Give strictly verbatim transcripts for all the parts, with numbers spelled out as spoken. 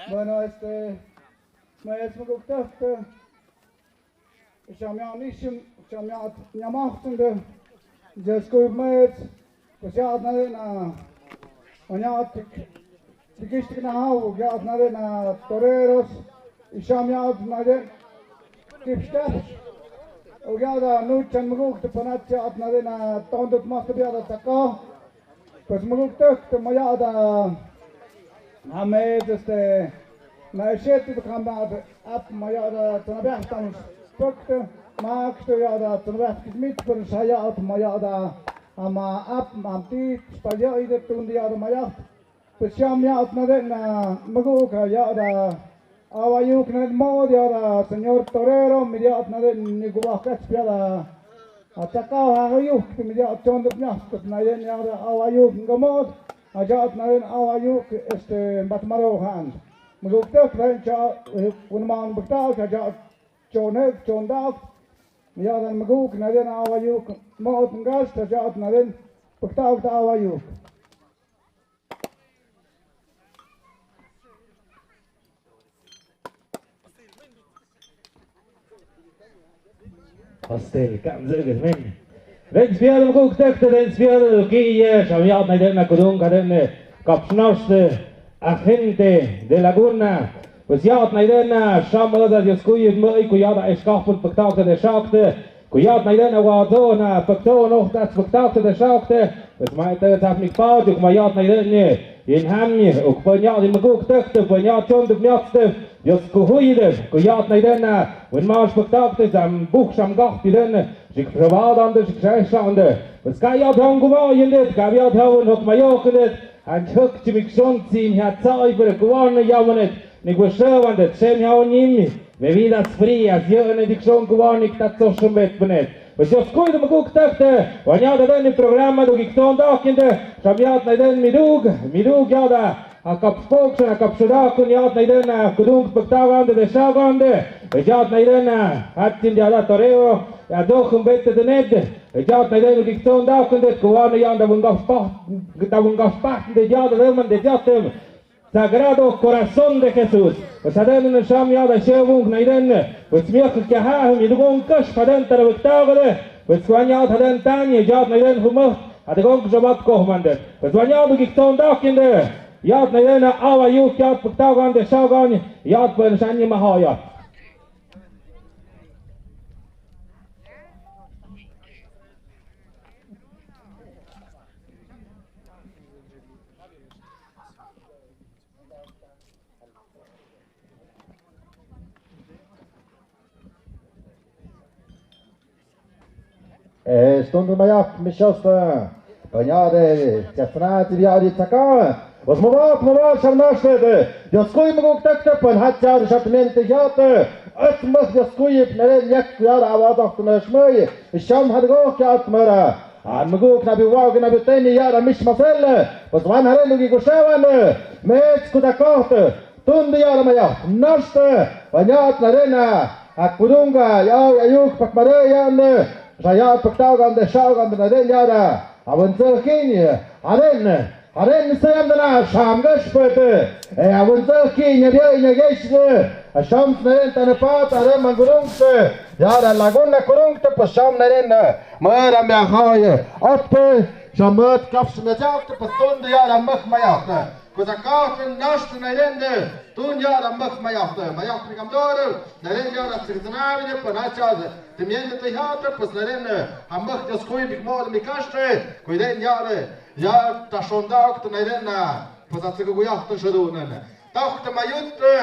Bueno, este, me es muguk tøhte. Shamian nishim, shamian nyamahtende. Jeskuy met. Kusiat nadena. Onyat tik. Tikis tik na hau, yat nadena toreros. Shamian nadena. Kipstas. Oyada nuchan muguk te panat yat nadena tondot mas te yada taka. Pues muguk tøhte mayada. Amet este. Na esheti kamada ap mayada tanabiahtan. Tøhte mak yada tanabiahtan kismit pero sayat mayada. Ama ap mamti spayaide tundi yada mayat. Pues shamiat nadena muguk yada. Awayuk na mod yada señor torero, midiat nadena ni gubakas piada. Ataka awayuk, midiat chondot nyas, nadena yada awayuk ngamod. Ayat nadena awayuk, este, batmaro han. Muguk tøhte cha, eh, unman bakta, ayat chonek, chondak. Yada muguk nadena awayuk, mod ngas, ayat nadena bakta awayuk. Hostel, kam zø gø men. Den spiadel muguk tøhte, den spiadel kiye, shamiat nadena kudung kadena, kapsnaste, agente de Laguna. Pues yat nadena, sham oda Dios kuye, møy kuyada eskapun baktakte de shakte. Kuyat nadena wadona, pakto no, tats paktakte de shakte. Pues mai te tap mikpau, juk mayat nadena. Yin hamni, uk panyat in muguk tøhte, panyat chondot nyatste. Dios kuhuyde, kuyat nadena. Win mas paktakte, zam buh sham gahti dena. Jik prabadande, jik shashande. Pues kayat hong kuma yinde, kayat hong hok mayokinde. Anchuk chimik shon, sim hiat sai, pero kuwan yamanet. Ni kushawande, sem hiaw nyimi. Bebidas frías, yø ne dikshon kuwanik tatso shumbet benet. Pues Dios kuide muguk tøhte, wanyada den ni programa du gikton dakinde, shamiat nadena midug, midug yada, akap spokesman, akap sudakun yat nadena, kudung paktagande, de shagande, yat nadena, hatin yada toreo, ya do kumbete de ned, yat nadena gikton dakinde, kuwane yanda wungafpa, da wungafpa, de yada leman de yatem. Sagrado Corazón de Jesús. Pues aden shamiat da shewung naiden. Pues miak kiaha mi dugon kash paden tara wiktagre. Pues kuanyat aden tani yat naiden humah. Adegon kushabat kohmande. Pues wanyat gikton dakinde. Yat naiden awayuk yat paktagande shagan. Yat pen shani mahaya. Eh, stund mayap, mishosta. Panyade, chasna, tibiadi, taka. Os mawat, mawat, shamnashte. Dios kuy muguk takte, pan hatjar, shatmente, yate. At mas Dios kuy, nare, yak, yar, awadak, nashmay. Sham hadgo, kyat, mara. An muguk nabi wau nabi teni yara mish masel. Pues wan hare lugi kushawan. Mech kudakoht. Tund yara maya. Nashte. Wanyat narena. Akurunga yau ayuk pakmare yan. Rayat paktagan de shagan naren yara. Awan zerkin. Aren. Aren ni sayam dana sham gash pete. E awan zaki nya dia nya gash de. Asham naren tanapat are mangurung te. Yara lagun na kurung te pasham naren na. Mara me ahoye. Atpe shamat kaps na jak te patun de yara mak mayat. Kuzakat nas naren de. Tun yara mak mayat. Mayat ni kamdor. Naren yara sirtanavi de panachad. Temiente te hat pas naren. Amak Dios kuy bikmor mi kaste. Kuy den yara. Ya tashondauk te naren na, pues atse kuya te shadunen. Tauk te mayut te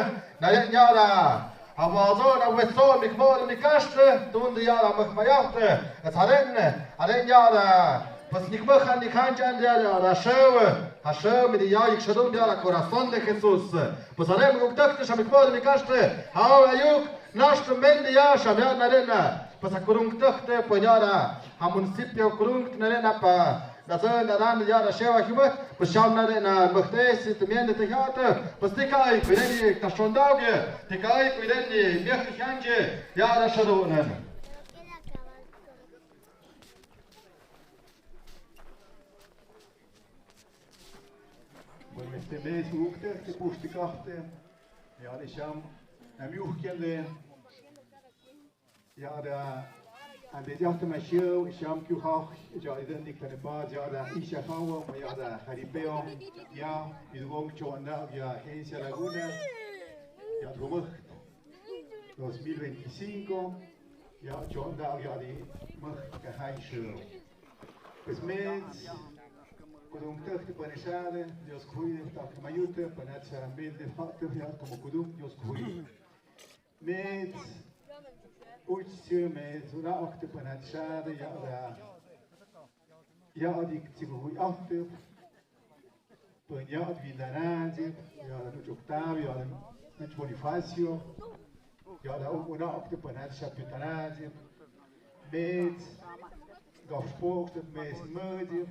naren yara. Awazo na weso mikmor mi kaste, tund yara mak mayat te. Aren, aren yara. Pues nikmahan nikhan chan yara, rashew. Hashew mi ya ik shadun yara corazón de Jesús. Pues aren guktak te shamikmor mi kaste. Hau ayuk, nashtu mende ya shamya naren na. Pues akurung tak te panyara. Ha municipio kurung te naren na pa. Dasen daran yara shewa hiwet, pues sham naren na mukte si temiente te hat, pues tikai kuireni tashondauge, tikai kuireni miak hanje, yara shadonen. Te mes uktehte puhstikahte. Ya'le sham, amiuhkianle. Ya'le, ande yahte mashiu, sham kiuhak, ya'le den diktanepa, ya'le ishahawa, ya'le jaripeo, ya, idugong chonda, ya, agencia Laguna, ya, rumah. Dos mil veinticinco, ya chonda ya di mah ka hai shu. Pues mes, kudung tëhte panashade, Dios kuhuy, tak mayute, panasha mel de fakte, ya como kudung, Dios kuhuy. Mes, uch sir mes, una akte panashade, ya da, ya di, si kuhuy akte, Panyat Vindananzi, ya'le nuch Octavio, ya'le nuch Bonifacio, ya'le u-, una okte panat Shapitanazi, mes, gafspokte, mes mezi,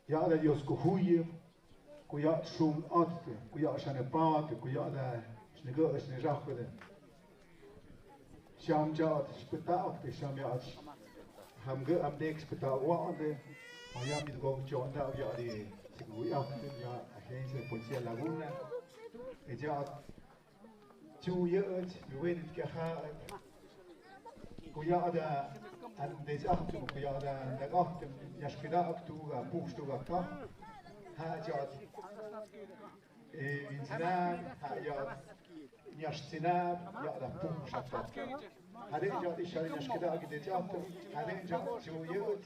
ya'le Dios kuhuye, kuyat shum atte, kuyat shanepate, kuyat shnegø, shnerahkede. Sham ya'at shpyta'akte, sham ya'at hamgø amdek shpyta'wa'ande, mayam idugong chonda ya'at di, sikuyakte, ya agencia Policía Laguna. Ya'at chu ya'at, yuwen kaha, kuya'at, andes ahtum, kuya'at, ndak ahtum, yashkida ahtuga, pushtuga ka, ha ya'at. Eh, insinab, ha ya'at, nyashsinab, ya'at pum shakta. Hadë ya'at ishari nyashkida gide ya'at, hadë ya'at chu ya'at,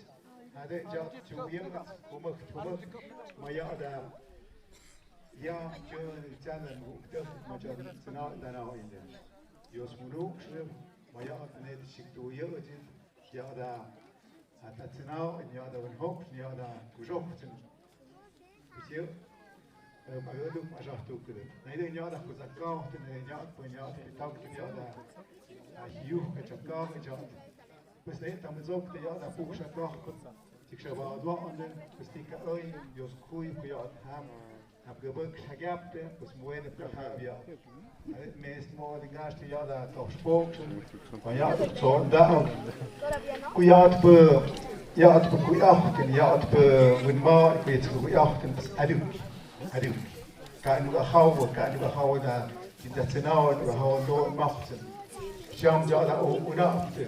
hadë ya'at chu ya'at, humak, humak, ma ya'at, ya, chu, chanan, hu, dëh, ma ya'at, sina, dana, inde. Dios munuk, shri, ma ya'at, ne, shiktu ya'at, Ya'at, a, tatsinaw, ya'at, wan hok, ya'at, kushok, tsin. Kushok, eh, magadu, mashah, tukde. Naide, ya'at, kusakaw, tsin, ya'at, pun, ya'at, pitak, tsin, ya'at, a, hiu, kachakaw, ya'at. Pues, ne, tamzok, tsin, ya'at, puksha, kah, tsin. Tik shaba, dua, ande, pues, tika, oi, Dios, kuhuy, ku, ya'at, ham. Hap gabak shagapte, pues muene pa habia. Adet mes mo dingaste ya'at tohspok. Pa ya'at tsonda. Ku ya'at pa, ya'at pa ku ya'at, ya'at pa winma, ku ya'at ku ya'at, aduk. Aduk. Ka nu hawa, ka nu hawa da, kita tsenawa, nu hawa do maften. Sham ya'at o unafte.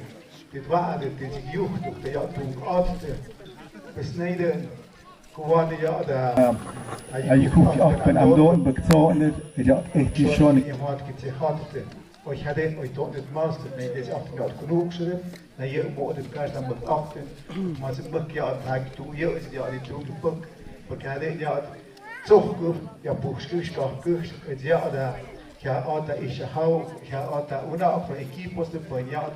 Tit wa'at, tit yuht, ya'at tu afte. Pues neiden. Kuwani ya'at, a, ay, ay, kuk, ya'at, pen amdon, bek, tso'ne, ya'at, eh, tishon. Ya'at, kiti, hatte. Oy, hade, oy, to'ne, maste, ne, des, ya'at, ya'at, kunuk, sede. Na, ye, mo, de, kas, na, mak, afte. Mas, mak, ya'at, hak, tu, ye, ya'at, tu, bek. Bek, hade, ya'at, tsohku, ya, push, kush, kah, kush, ya'at, ya, ata, isha, hau, ya, ata, una, afro, equipos, de, pa, ya'at,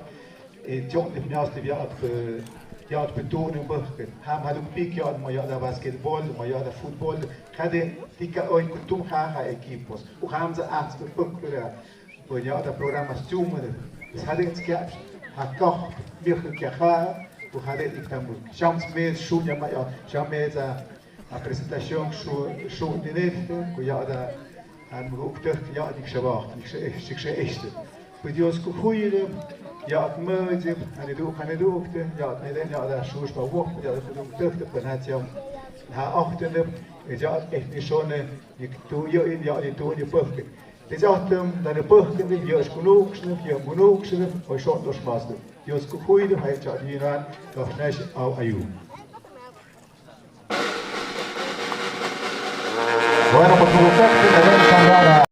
Eh, chon de mias de ya'at pe, ya'at pe tu ne bak. Ham haduk pik ya'at ma ya'at basketbol, ma ya'at futbol. Kade tika oy kutum ha ha equipos. U ham za ans pe puk pera. Pe ya'at programas chum de. Sade skia ha koh, mir ke ha. U hade iktam. Shams me shu ya ma ya. Sham me za. A presentación shu, shu dinete, ku ya'at, an mugukte, ya'at nik shabak, nik she, nik she este. Ku Dios ku huyre, ya'at mejib, an edu, an edu ukte, ya'at nede, ya'at shu shba wok, ya'at kudum tefte, penatiam. Ha okte ne, ya'at et nishone, nik tu yo in, ya'at tu ni pefke. Te ya'at tem, dan pefke, ne, ya'at kunuk, ne, ya'at kunuk, ne, o shon dos mas. Dios ku huyre, hay ya'at yinan, kafnesh, au ayu. Bueno, pues, por usted, que también está.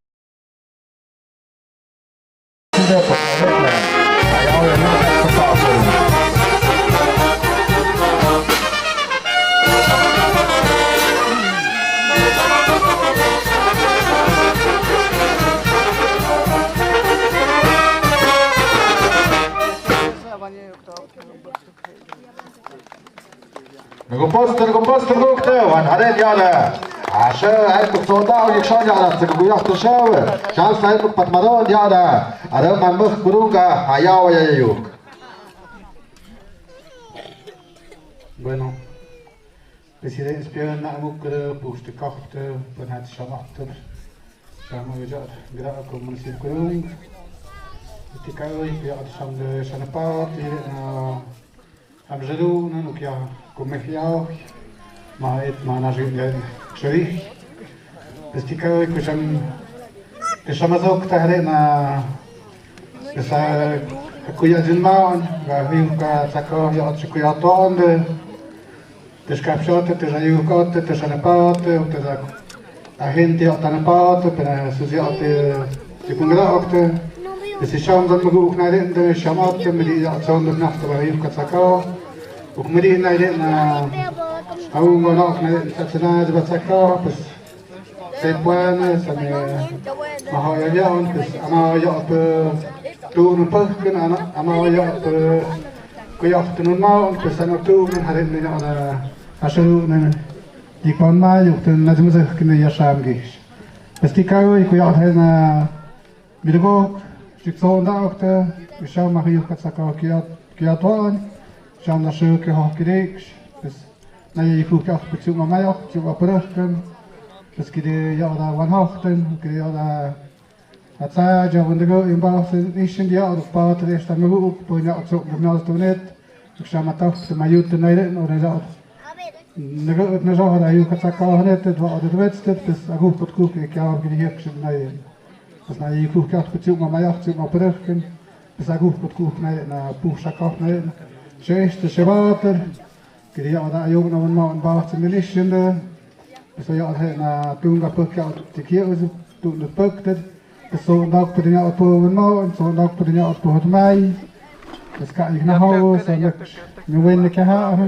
Nagumposter, nagumposter, nagumposter, wan hade ya'at. Ashe, ay, tuk sota, o yik shon ya'at, tuk guyas tu shawe. Shal sai tuk patmadon ya'at. Ade man muk kurunga, ayaw, ayayuk. Bueno. Presidente, spion na muk kre, puste kafte, penat shamakter. Shama ya'at, gra ko munisip kurung. Tika oi, ya'at sham de, shana pa, ti, na, Am jeru na nukia kumehiau ma et ma na ju ne. Sori. Pes tika oi kusham, kusham azok ta harena. Pes a kuya jin maon, ga hiu ka sako ya ot kuya to onde. Pes kapshote, pes ayukote, pes anapaote, pes a gente ya tanapaote, pes a susiote, tipungra okte. Pes si sham dan magu ukna rende, sham ote, midi ya son dan nafta ba hiu ka sako. Uk midi na rena, au ngona ukna rende, sa sena ba sako, pes. Sepuane, sane, mahoya yaon, pes, ama ya pe, tu nu pehken, ama, ama ya pe, kuya tu nu maon, pes, ano tu nu hare ne ya na, asuru ne, di pon ma, yuk tu na jumse kene ya sham gish. Pes, tika oi, kuya hare na, Mirgo, sik so nda okte, sham ma hiu ka sako kia, kia tuan, sham na shu ke ho kiriksh, pes, na ye iku kia pechuma mayo, chuma perehken, pes kiri ya ora wan hochten, kiri ya ora atsa, ja wendego, imba, se, nishin ya ora pa, tres ta megu, po ya otso, gumya tunet, sham ma tok, se mayut, naire, ora ya ora. Nega, nega, hara, yu, katsa, kawa, hane, te, dwa, ode, dwets, te, pes, agu, kot, ku, ke, kya, ke, yek, shin, na, ye. Pes, na, ye, ku, kya, pes, chuma, ma, ya, chuma, perehken. Pes, agu, kot, ku, na, ye, na, pu, shaka, na, ye, na. Shesh, te, shebater. Kiri, ya, da, ayo, na, wan, ma, wan, ba, tsin, ni, shin, de. Pes, ya, he, na, tunga, pek, ya, te, kya, uzu, tu, na, pek, te. Pes, so, ndak, pedinya, opo, wan, ma, wan, so, ndak, pedinya, opo, hot, mai. Pes, ka, ik, na, ho, so, ndak, ni, wen, na, kya, ha, ha.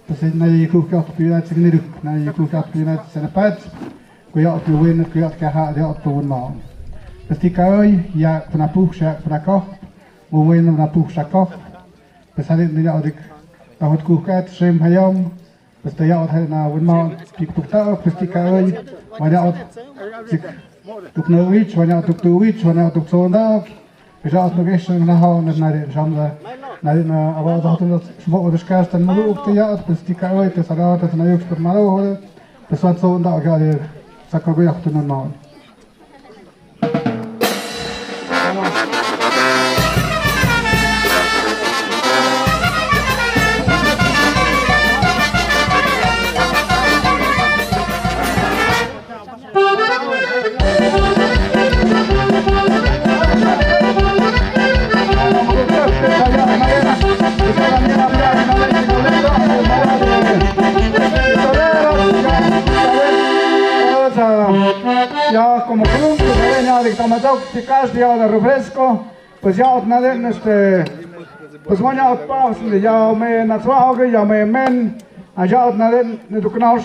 Pes na ye ku ka ot pina tsiniruk, na ye ku ka ot pina tsinapat, ku ya ot win, ku ya ot kaha, ya ot pun maon. Pes ti ka oi, ya puna puh, ya puna koh, mu win na puh sa koh. Pes hari ni ya ot dik, ta hot ku ka ot shem hayom, pes ta ya ot hari na win maon, tik puk ta ok, pes ti ka oi, wa ya ot, tik, tuk no wich, wa ya ot tuk tu wich, wa ya ot tuk so ndak. Pes ya ot nuk ish na hau na nari shamda. Nari na awa da hatu na shmo ot shkastan malu ukti ya ot pes ti ka oi te sara ot na yuk pes malu hore. Pes wan so nda gari sakor gu yak tu na maun. Ya, como que nunca se había nadie que toma yo, si casi ahora refresco, pues ya, este, pues bueno, ya, ya me, ya me, men, ya,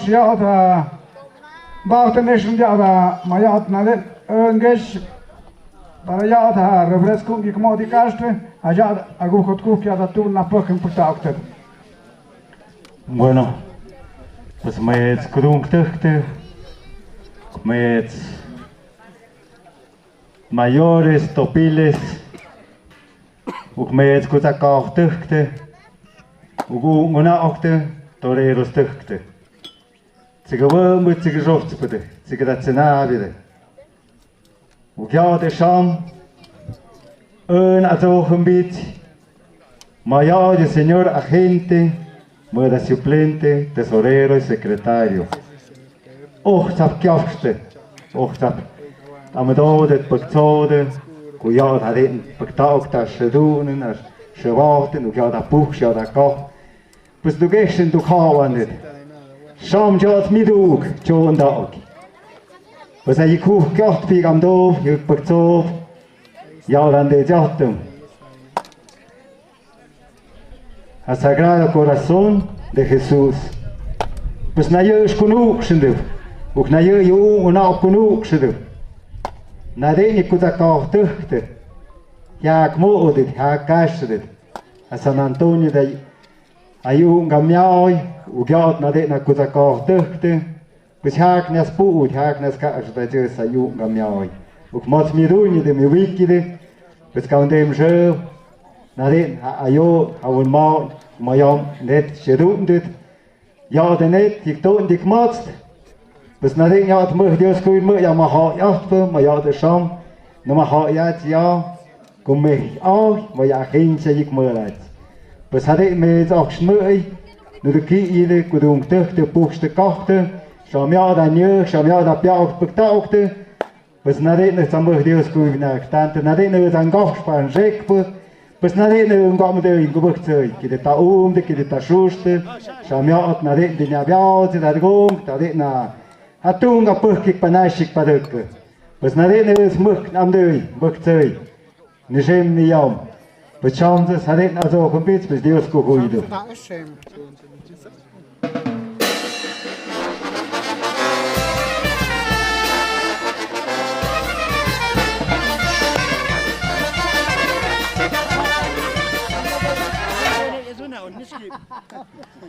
ya, Baute nation ya da mayat na den, eh, ngesh, para ya da refresco ngi kmo di kastre, aya agu kot ku ya da tu na pok en puta okte. Bueno, pues mets kudung tekte, mets mayores, topiles, uk mets kuta kok tekte, uk ngona okte, toreros tekte. Tsik wëmbë, tsik rötsbëde, tsik ratsënabide. Ukiaote sham, ën atsohëmbit, mayaote señor agente, mëra suplente, tesorero y secretario. Ohsap kiafste, ohsap. Amëdode, pëktsode, kuyaot hadin, pëktaokta, shëdunen, shëbaoten, ukiaot apuh, shiaot akoh. Pues dukeshin dukhawan dit. Sham jot miduk chon daok. Pues ayi kuh kyot pi kam do, yuk paktsop. Yauran de jotum. A Sagrado Corazón de Jesús. Pues na yë shkunuk shindu. Uk na yë yu una kunuk shindu. Na de ni kuta kau tukte. Ya kmo odit, ya kash dit. A San Antonio de Ayu'un ka miaoi, ukiaot na de na kuta kau tëkte, pues hak na spu'u, hak na ska'ash ta jës ayu'un ka miaoi. Uk mots mi duñi de mi wiki de, pues kaun dem shëw, na de ha ayo, ha un mao, mayom, net, shedum dit, yao de net, dik tun, dik mots, Pues na de ngiat mëh Dios kuy mëh ya ma ha yat pë ma yat sham. Na ma ha yat ya. Ku mëh au ma ya hin sa yik mëh lat. Pues ha de me zak shmëh. Nu de ki i de kudung tëh de puh de kah de. Xamya'na niu, xamya'na piauk puktauk te. Pues nari'na sambuk Dios kuibna ktante nari'na zangok span rekpu. Pues nari'na ngom de ngubuk tsei, kide ta um de, kide ta shuste. Xamya'ot nari'na de nya biao tse dargong, nari'na. Hatung apuk kik panashik paduk. Pues nari'na smuk amdei, buk tsei. Nishem niyam. Pues cham tse nari'na zo kumbits, pues Dios ku huidu.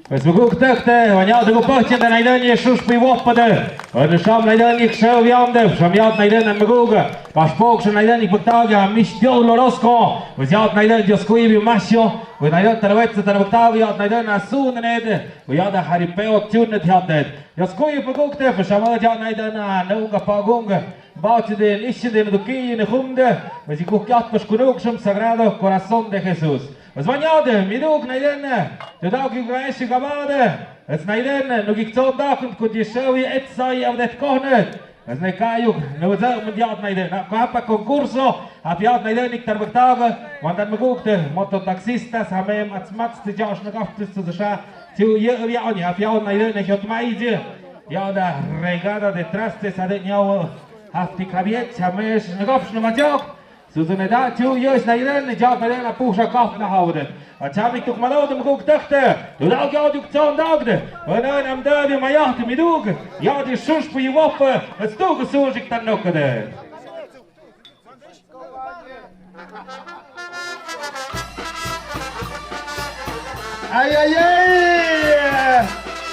Pues muguk tëkte, wanyat de gupakchen de naiden ye shush pi wopade. Wan sham naiden ik sheu yamde, sham yat naiden an muguk. Paspok sha naiden ik baktaga, mish dio lorosko. Pues yat naiden Dios kuibi masio. Pues naiden tarwet sa tarwet baktaga, yat naiden asun nede. Pues yat haripeo tiun ne tiat de. Dios kuibi muguk te, pues sham yat naiden a nunga pagung. Bauti de ishi de duki ne humde. Pues ikuk yat pues kunuk sham Sagrado Corazón de Jesús. Pues wanyat de, miduk naiden. Te dau ki gaisi gabade. Es naiden, nugik tson dakun ku dishawi etsai avdet kohnet. Es ne kayuk, ne wazak mundiat naiden. Na kuapa concurso, apiat naiden ik tarbaktaga, wandan magukte, mototaxistas, hamem atsmats te jaosh nagaftis te zasha. Tiu ye aviaoni, apiat naiden ne hiot maiji. Ya da regada de trastes ade nyao, hafti kabiet, hamesh nagafsh namajok. Suzune da chu yus naiden, jat naiden a pusha kaf na hawden. A chami tuk malawden muguk tëkte. Dudau gyaw juk tson dagde. Wanan am dadi mayaht midug. Yadi shush pu yuwapa. Stu gu shush ik tan nokade. Ay, ay, ay!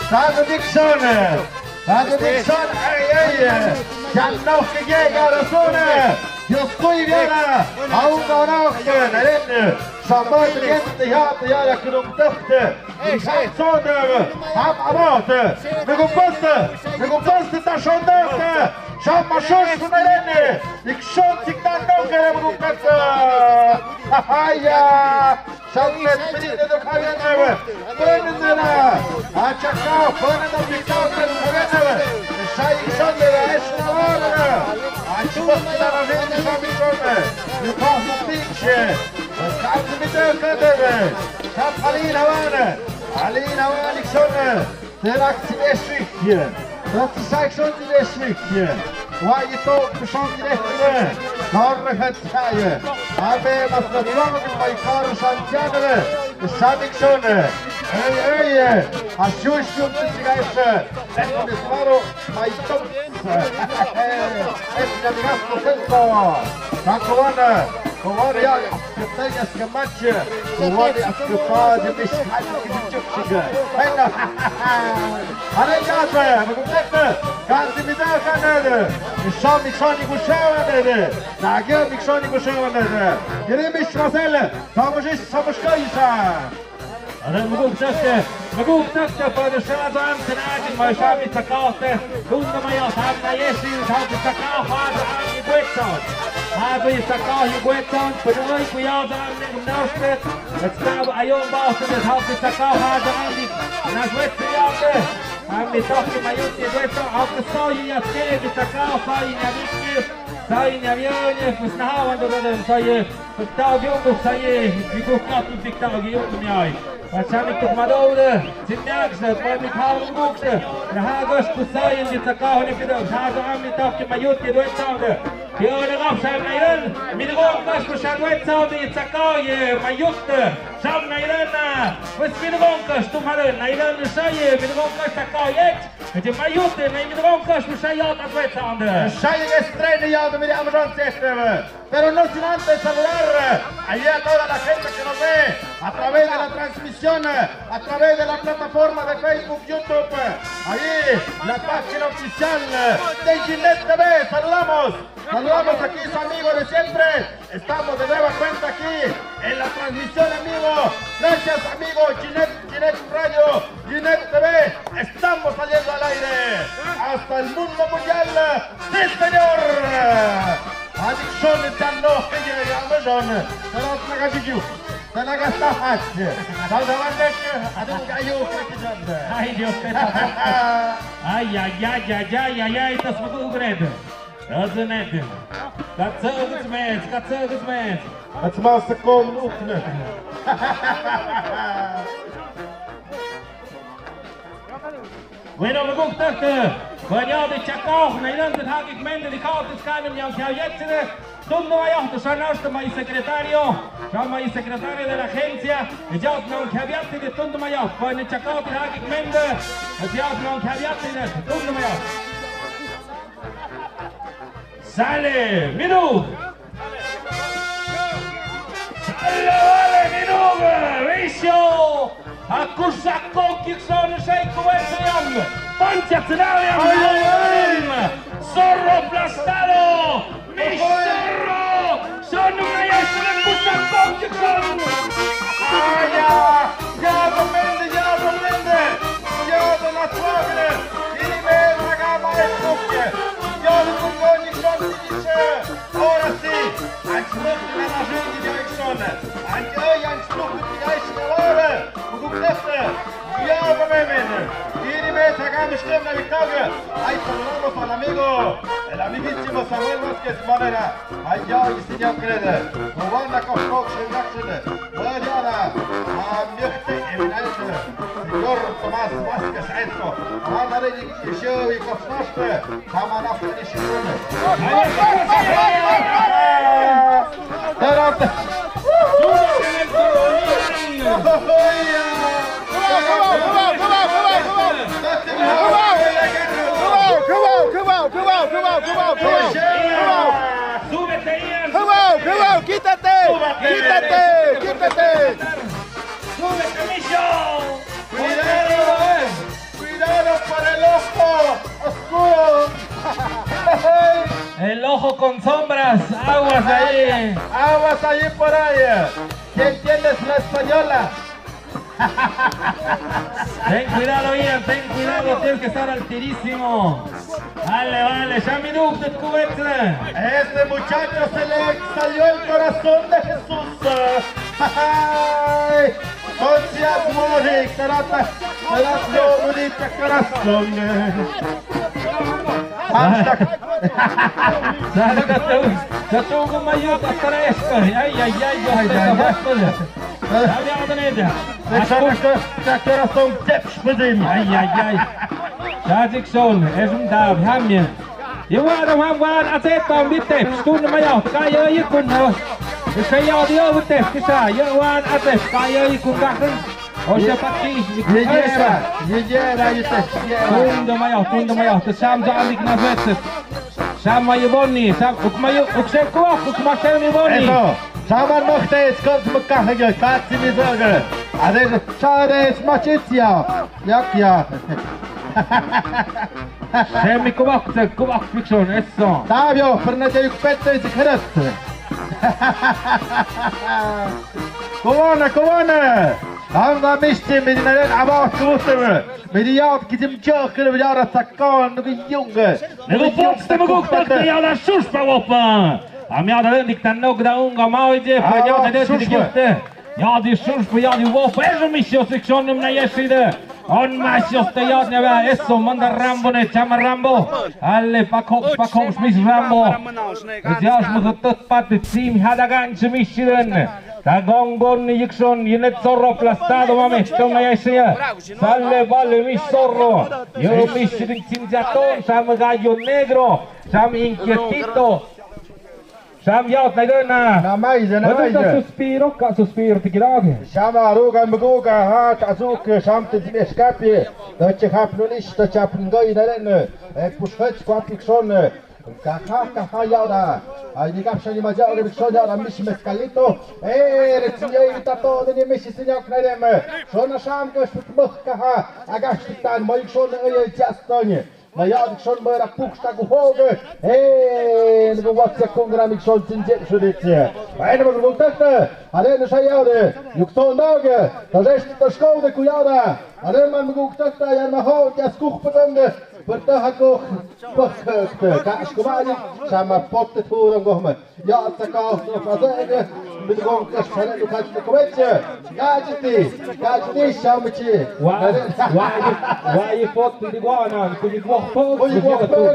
Sadu Dixon! Sadu Dixon! Ay, ay! Jan noh ke ye gara sone! Dios kuy biara! Aun no noh ke naren! Sabat yente ya te yara kudum tëkte! Sadu! Am amote! Nugu poste! Nugu poste ta shondote! Shama shush naren! Ik shon tik ta noh ke nugu tëkte! Ay, ay! Shaklet pinine do khawian nawe. Pinine na. Achaka, pinine do pikau kan khawian nawe. Shai shonde we, esh na wara. Achwa kila na rin shami shonde. Yukah mu pikshe. Kati mi de kade we. Kap ali na wane. Ali na wane shonde. Terak ti eshwik ye. Terak ti saik shon ti eshwik ye. Wa ito pishon ti eshwik ye. Kar rehet ya ye. Abe mas na tuang ti pai kar shan tian ye. Shadik shon ye. Ey, ey, ye. Ashush yum ti sigaishe. Terak ti smaro. Mai tok. Ey, ya digas ko sento. Takuana. Kuana ya. Kete ya skamache. Kuana ya skapa. Jimishkani. Hena. Hare gasa, mugukte, gasi mida kanede. Shami shani gushawanede. Nage mi shani gushawanede. Giri mi shmasele, samushi samushkaisa. Are mugukte, mugukte, pa de shazan, tenajin, ma shami takate. Kunda ma ya, tam na yeshi, tam takate, ha, ani bueton. Ha, ani takate, bueton, pa de oi kuyazan, ne gumnaste. Etsnab ayon baohte de thaoke takao ha de andi. Nas wetse yate. Ami tohke mayuti wetse aoke soyi yatke de takao soyi nyabiki. Soyi nyabione pues naha wando de soyi. Piktao yungu soyi. Yungu katu piktao yungu nyai. Pachami tuk madoude. Sinyak se pami thao ngukse. Naha gos kusayi de takao ni pido. Thaoke ami tohke mayuti wetse de. Yo, nagap sham nairan, minagong kas ku shadwet saw di tsakaw ye mayut, sham nairan na, pues minagong kas tu mare nairan sa ye, minagong kas tsakaw ye, kaje mayut, nai minagong kas ku shayot atwet saw de. Shayot estreni ya de miri amazon seste, pero no sin antes saludar, ahí a toda la gente que nos ve a través de la transmisión, a través de la plataforma de Facebook, YouTube, ahí la página oficial de Ginette T V, saludamos. Saludamos aquí su amigo de siempre. Estamos de nueva cuenta aquí en la transmisión en vivo. Gracias, amigo Ginette, Ginette Radio, Ginette T V. Estamos saliendo al aire hasta el mundo mundial. ¡Sí, señor! Adicciones ya no, que llega a millón. Pero otra gatilla. Talaga sa hach. Sa dawan dek, adung kayu kaki janda. Ay, Dios, te pasa. Ay, ay, ay, ay, ay, ay, ay, tas maku ugred. Doesn't it? Katsa ugred meds, katsa ugred meds. Atma sa kom ukne. Bueno, me gusta este. Bueno, de Chacao, na ilan de hagik mende de kao de skanem yang kao yetsene. Tundu mayo, de sanasta mai secretario. Sa mai secretario de la agencia. De ya nan kabiate de tundu mayo. Bueno, Chacao de hagik mende. De ya nan kabiate de tundu mayo. Sale, Minug. Sale, vale, Minug. Vicio. Akusako kikson sei kuwensayam. Pancha tsenawiam. Ay, ay, ay. Zorro aplastado. Mi zorro. Son una y es una akusako kikson. Ay, ya. Ya, no vende, ya, no vende. Ya, no la suave. Dime, la gama es tuya. Ya, no, no, ni son, ni son. Ahora sí, anslutning an arsene di Jackson. An ey anslutning di Jackson, ahora. Kuduk teste. Ya, bamemene. Dime, sacamos que una victoria. Ay, saludamos al amigo, el amiguísimo Samuel Vázquez Manera. Ay, ya, y si ya crede. Cubana, Coscox, Jackson. Señor Tomás Vázquez Aitko, Ana Reyes, Show y Cosnaste, Samana Feliz. Súbete, Ian. Cuidado, cuidado, quítate, quítate, quítate. Súbete, Micho. Cuidado, cuidado por el ojo oscuro. El ojo con sombras, aguas ahí. Aguas ahí por ahí. ¿Quién entiendes la española? Ten cuidado, Ian, ten cuidado, tienes que estar altísimo. Vale, vale, ya mi duda, ¿cómo es? Este muchacho se le salió el corazón de Jesús. Ay, con si amor y carata, me da bonita corazón. Hashtag. Sa ka tu, sa tu ko mayo ta para esto. Ay, ay, ay, yo, ay, ay, ay. Ay, ay, ay. Ay, ay, ay. Sa Jackson, es un dab, hamia. Yo wan, wan, wan, ate pam bite, stun mayo, kayo yikun no. Isa yo dio bite, kisa, yo wan, ate, kayo yikun kakun. O sea, pati, yiyera, yiyera, yite, yiyera. Tundu mayo, tundu mayo, te sam ja andik na veces. Sam mayo boni, sam, uk mayo, uk se kuak, uk ma se mi boni. Eso. Saman mokte, skot makahaga, katsi mi zaga. Ade, sare, smachitia. Yak, ya. Se mi kuak, se kuak, fiction, eso. Tabio, pernah jadi kupete, si keras. Kuwana, kuwana. Anda misti, mi di naren, aba, kuwutem. Mi di yaw, kitim, chok, kele, mi di ara, sakon, nugi, yunge. Nugu pots, te, mugu, pakte, yala, shuspa, wopa. Amia da dik tan nok da unga mau je, pa ya da dik te. Ya di shuspa, ya di wopa, eso mi sio section na yeside. On ma sio te ya ne va, eso manda Rambo ne chama Rambo. Ale pakok, pakok, mis Rambo. Ya shmu tot pat tim hadagan mi siden. Ta gongon ni yikson, yenet zorro aplastado, mame, toma yeside. Sale, vale, mi zorro. Yo mi siden tim jaton, sama gallo negro, sama inquietito. Sam yaw taidena. Na mai, na mai. Ka suspiro, ka suspiro tikirage. Sama aruga muguga ha, ka azuk, sam te zime escape. Doche hap nulish, doche hap ngoi na len. E, push hech kwa pikson. Kaha, kaha yaw da. Ay, ni kapsha ni ma yaw da pikson yaw da mis mezcalito. E, re tsinye ita to, de ni mis sinyak na len. Sona sam ke sut muk kaha. Agash tan mai son e jaston. Maya dikson mara puksta ku hoge. Eh, nugu watsa kongra mikson tinje suditse. Ay, nugu takta. Are no sayade. Yukto nage. Tajes taskau de kuyada. Are man nugu takta yan maho ya skuh patande. Perta hako. Pak ka skumani. Sama potte turang gohme. Ya, tsaka, tsaka, tsaka. Bidgong ka sale du kach ka kwet. Kach ti, kach ti sham chi. Wa, wa, wa i pot di wa na, ku di wa pot. Ku di wa pot.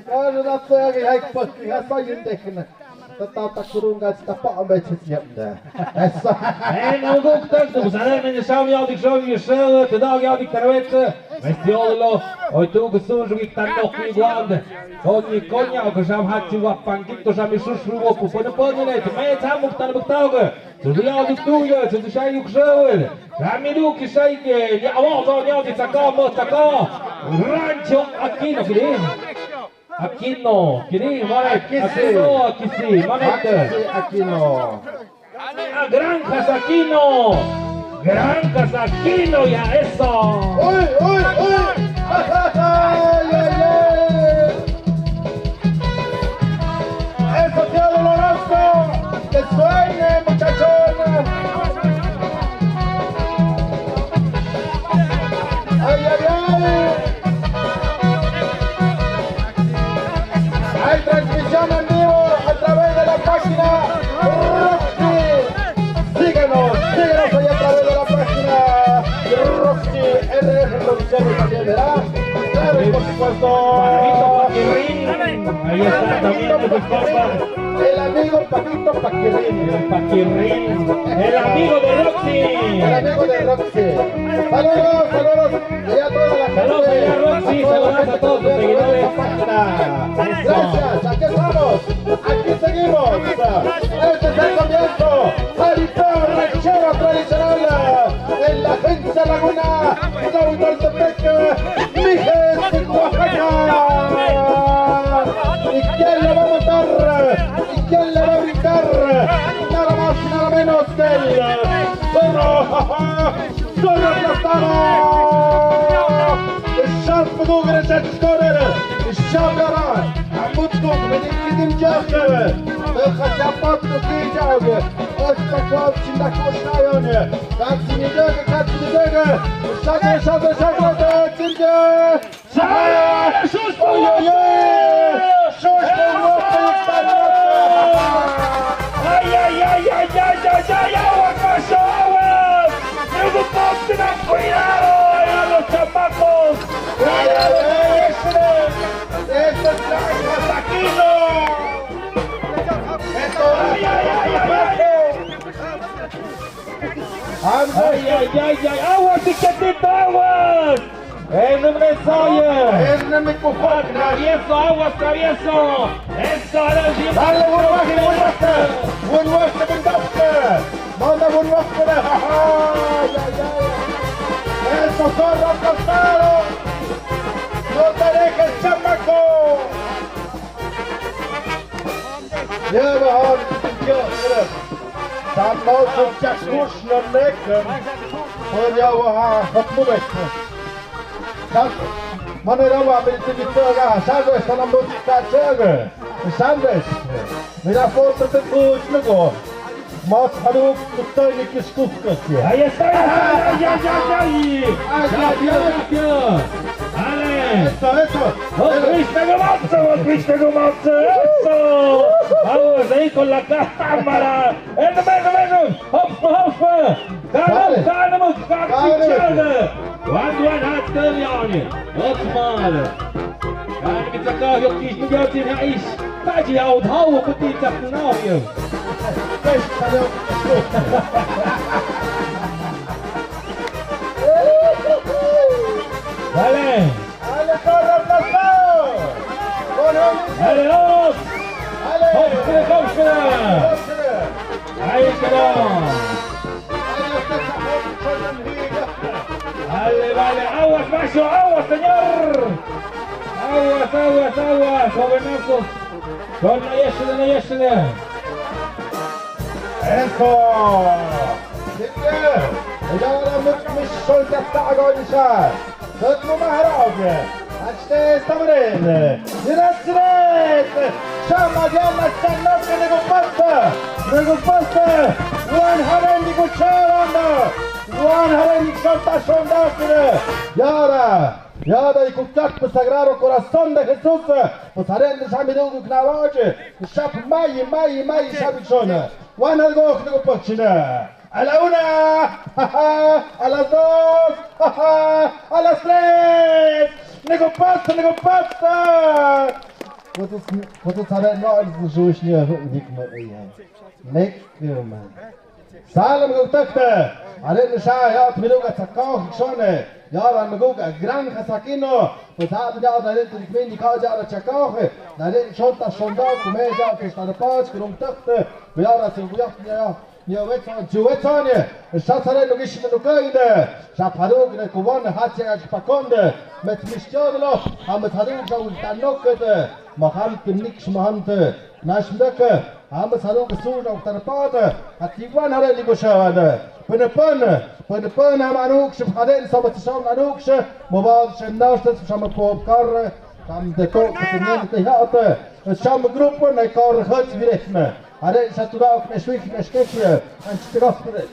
Ka na pe ai pot, ha sa yin de na. Tata takurung ka ta pa ambe chi yap da. Esa. Eh, na guk tak tu sale men sham ya di sham ya sham, te da ya di tarwet. Mestiolo, oi tu ku sun ju ki tan nok ni guand. Koni, koni, o ka sham hat chi wa pan ki to sham i sus ru wo ku pone pone ne, te me ta muk tan muk ta ga. Tu ya du tu ya, tu shai yuk shawel. Rami du ki shai ke, ya wa ga ya di taka mo taka. Rancho Aquino kiri. Aquino kiri, mare. Aquisi. Aquino, Aquisi, mare. Aquisi, Aquino. Ah, Granjas Aquino. Granjas Aquino, ya eso. Uy, uy, uy. Ay, ay, ay. Eso, tío Doloroso. Que suene, muchachón. Ay, ay, ay. Hay transmisión en vivo a través de la página Roxy. Síguenos, síguenos ahí a través de la página Roxy R R Producciones también, ¿verdad? Claro, y por supuesto. Ahí está también nuestro compa. El amigo Patito Paquirrín. El Paquirrín. El amigo de Roxy. El amigo de Roxy. Saludos, saludos. Y a toda la gente. Saludos allá, Roxy. Saludos a todos tus seguidores. Gracias, aquí estamos. Aquí seguimos. Este es el comienzo. Jaripeo ranchero tradicional en la agencia Laguna, Tlahuitoltepec, Mijes, Oaxaca. ¿Y quién le va a matar? ¿Y quién le va a brincar? Nada más y nada menos que el zorro. Zorro aplastado. Sharp dugre sharp. Sharp. Amutku, meni kidim jahre. Deja chapat tu ki jahre. Esta kwab chinda koshayone. Katsini dege, katsini dege. Shadre, shadre, shadre, shadre, chinda. Ay, ay, ay. Ay, ay, ay, ay, ay, ay, ay, aguas, macho, aguas. Preocupónse, tengan cuidado, eh, a los chamacos. Ay, ay, ay, este, este trae hasta aquí, ¿no? Esto, ay, ay, ay, ay, ay. Ay, ay, ay, ay, aguas, chiquitito, aguas. Él no me falla. Él no me cojo. Travieso, aguas, travieso. Eso, ahora sí. Dale, buen baje, buen baje. Buen baje, buen baje. Manda buen baje. Ay, ay, ay. Eso, zorro aplastado. No te dejes, chamaco. Lleva, ya, mira. Tampoco te asustes, no me. Pues ya va, hop, move. Sat, manera wa, bili ti bito ga, sabes, tanam bot ka chega. Sabes. Mira, foto te kuch no go. Mas haru kutai ni kis kuf ka siya. Ahí está, ahí está, ya, ya, ya, ya. Ay, ya, ya, ya. Dale. Eso, eso. Oh, Cristo Gomazo, oh, Cristo Gomazo. Eso. Vamos ahí con la cámara. Eso, eso, eso. Hop, hop. Dale. Dale, dale. Wan, wan, hat, yan. Osman. Kan mi tsaka yok kis mi yotin ha is. Taji ha ut ha u kuti tsak na yo. Dale. Dale, corre, aplastado. Dale, dos. Dale. Dos, tres, dos, tres. Ahí quedó. Dale, dale. Aguas, macho, aguas, señor. Aguas, aguas, aguas, jovenazos. Con la yeshua, la yeshua. Eso. Bien. Ya ahora me, me soltaste a Gonzalo. Sotmo maharaj. Aste stamren. Direct, direct. Shama diana sanok ne go pasta. Ne go pasta. Wan haren di go chalanda. Wan haren di santa sonda kire. Yara. Ya da i ku kak pa Sagrado Corazón de Jesús. Pues haré ni sami du ku kna wache. Shap mai, mai, mai, shap shona. Wan al go ku pa china. A la una, ja, ja, a las dos, ja, ja, a las tres. Ni ku pasa, ni ku pasa. Kutu, kutu sare no, ni ku ma. Nek ma. Sale mi guk tëkte. Are ni sa ya mi guk a tsakao shone. Ya la mi guk a gran hasakino. Pues a ya la re tu mi ni ka ya la tsakao. La re shon ta shon da ku me ya ku sta pach ku rung tëkte. Ya la su ya ya. Ya wetson ju wetson ya. Sa sare no gish no ka inde. Sa pharuk ne ku wan ha ya pakonde. Met mi stjodlo. Ha met pharuk sa un tanokte. Maham te niks maham te. Nash mdeke. Hamba saruk sur na uktar pata. Ati wan hare ni bosha wada. Pene pene. Pene pene hamba anuk shep haden sama tisam anuk she. Mobile shem naus tes sama pop kar. Kam de to kutinin te hata. Sam grupo na kar hats virechna. Hare sa tuda ok me shwik me shkekye. An tigrafte.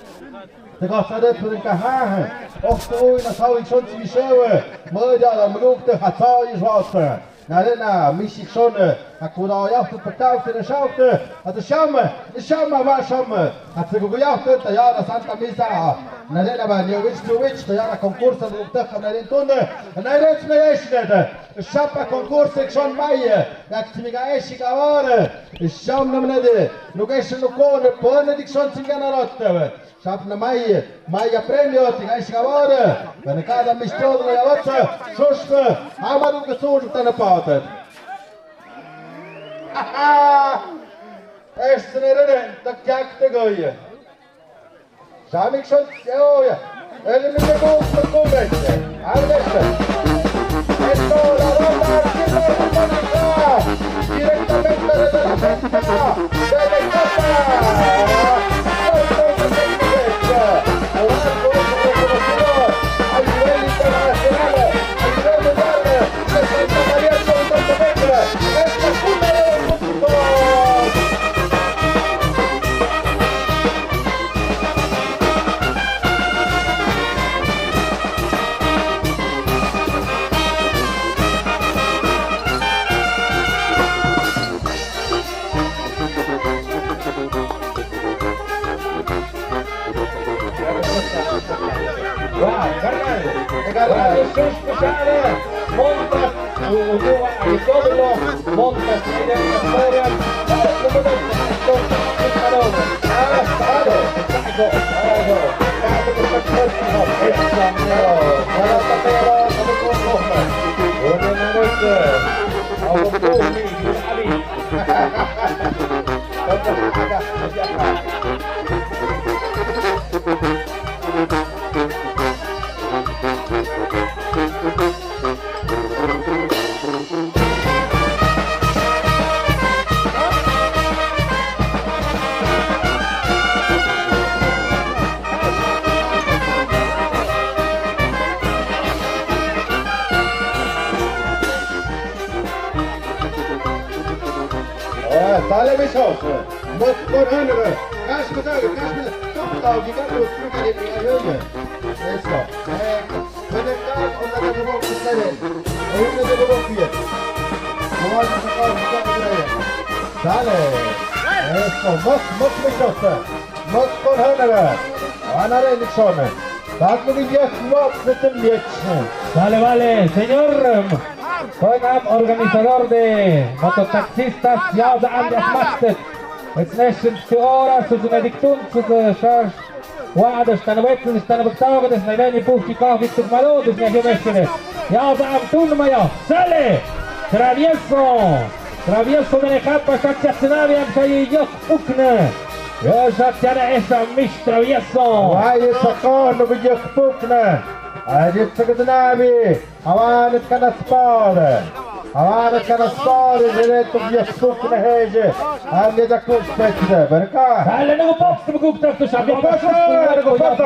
Te ka sa de pene ka ha. Ok tu na sawi shon ti shewe. Mo ya la mruk te hatsa i shwata. Nare na, mi si shon, a kuda ya tu pekau te na shau te, a tu sham, sham wa sham, a tu ku ya te ta ya na Santa Misa. Nare na ba ni wich tu wich, ta ya na concurso de ukta nare tunde, nare na ya shi de. Shapa concurso shon mai, ya timiga eshi ka ore. Sham na mene de, nu ke shi nu ko ne pone dik shon tinga na rotte. Sap na mai, mai a premio, ti gai shkawar. Bene kada mistod la yawatsa, sushka, amadu ke sur tana patat. Este ne rene, ta kyak te goye. Samik shot, yoya. El mi te kuk, te kuk, este. Al este. Esto, la ronda, aquí está, directamente desde la Directamente Sale, bicho. Mos por hana. Kas ko ta, kas ko ta. Tok ta, kita tu, kita di, kita di. Eso. Eh, puede estar, onda de nuevo, que se ve. Ahí no se ve bien. No vas a sacar, no se ve bien. Sale. Eso, mos, mos, bicho. Mos por hana. Ana re, bicho. Sale, vale, señor, em, koinam organizador de mototaxistas, ya da andas mastet. Es nation tu ora, sus mediktun, sus, eh, shar, wa, des tanwet, des tanwet, des nene, ni puh, ki, ka, ki, tuk, malo, des nene, ya da am tun, mayo. Sale, travieso. Travieso de Nejapa, Shakya Tsenavi, am shayi yok ukne. Yo, Shakya na esa mish travieso. Ay, esa kono yok ukne. Ay, Shakya Tsenavi. Awan kana spade. Awan kana spade, jere tu yok ukne heje. Am ne da kus pekde, berka. Sale no box, tu guk tak tu shabi. Box, box.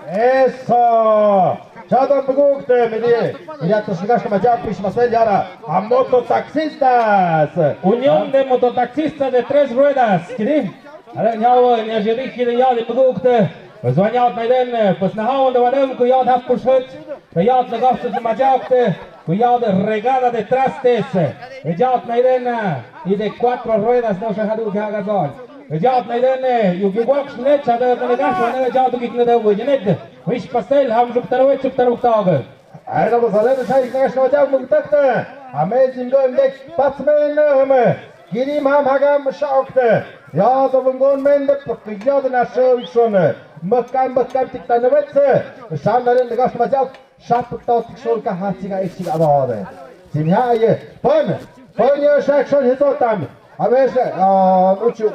Eso. Chada pagukte, midi. Midi, atus ligas ma ya, pis masel yara. A mototaxistas. Unión de Mototaxistas de Tres Ruedas. Kidi? Ara, nyawa, nya jiri, kidi, ya, di pagukte. Pues wan yaot nai den, eh, pues nahaw wan de wan em ku yaot hap pushut. Te yaot na gafsut na majaok te, ku yaot regada de trastes. Eh, yaot nai den, eh, y de cuatro ruedas no se hadu ke haga zon. Eh, yaot nai den, eh, yu ki wak slet sa de na gafsut na yaot ki na de wu yenet. Wish pastel ham juk tarwe chuk taruk tag. Aina basalen shai knash na wajak muktakte. Ame zimgo imdek patsmen hame. Kiri mam hagam shaokte. Ya zo vungon mende pukiyad na shawi shone. Mukam mukam tikta na wetse. Sham naren gash majak. Shap to tikshon ka hati ka ichi ka abade. Zimya ye. Pon. Pon yo shakshon hizotam. A ver, ah, mucho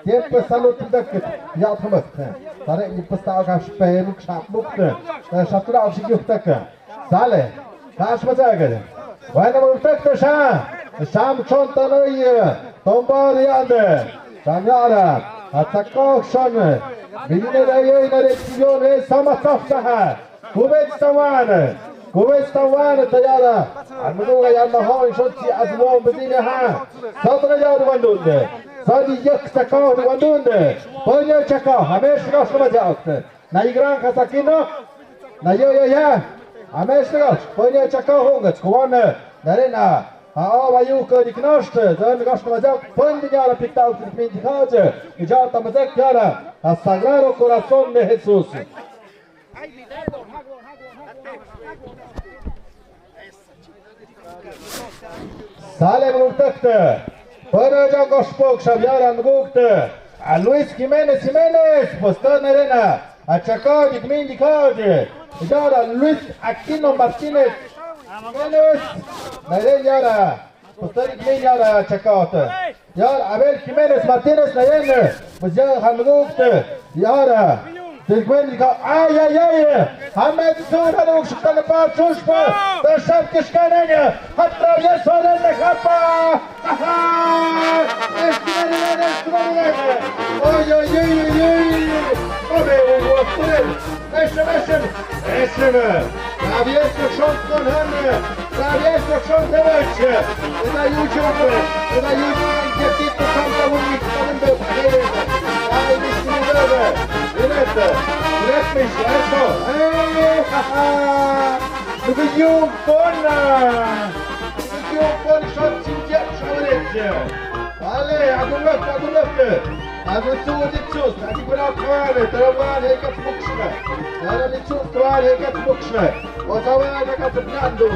tiempo salud tak ya thamas. Tare ni pasta ka speluk shapuk. Shatra shi yuk tak. Sale. Kash masaga. Bueno, perfecto sha. Sham chon tanoy. Tomba de ande. Sanyara. Atako shon. Bidine de yo na de yo ne sama tafta ha. Kubet Sawan, Kubet Sawan tayara. Almuduga ya mahon shotsi azmo bedine ha. Satra ya wandunde. Sadi yak saka wandunde. Ponya chaka, hamesh gas na majaokte. Na igran kasakino. Na yo yo ya. Hamesh gas. Ponya chaka honga. Kuwana. Narena. Ha awa yu ko diknoshte. Dan gas na majak. Ponya la pikta ukit min dikhaje. Ija tamazek yara. Ha Sagrado Corazón de Jesús. Sale mugukte. Bueno, ya gospok shabiara mugukte. A Luis Jiménez Jiménez, pues, to narena. A Chacao, Dikmin Dikao, ya Luis Aquino Martínez Jiménez. Narena yara. Pues, to Dikmin yara Chacao. Yar Abel Jiménez Martínez na yen, pues ya han mugukte, yara. Tilkwen ka, ay, ay, ay. Hamed sur han mugukte na pa chuspa. Tashab kishkananya. Atravieso la japa. Ay, ay, ay, ay. Oy, oy, oy, oy, oy. Ome, oy, oy, oy. Eşim, eşim, eşim. Travieso shon kon han. Travieso shon derecho. Eda yuchon, eda yuchon. Yetito santa wuni kalın be. Ay, bismillah. Yönet. Yönetmiş. Eso. Ay, ha, ha. Nüke yun kon. Nüke yun kon shon çince şavrece. Ale, agunlak, agunlak. Agun su wadi chus, adi bra kware, tarawan hekat mukshna. Tarawan chus kware hekat mukshna. O tawa hekat nando.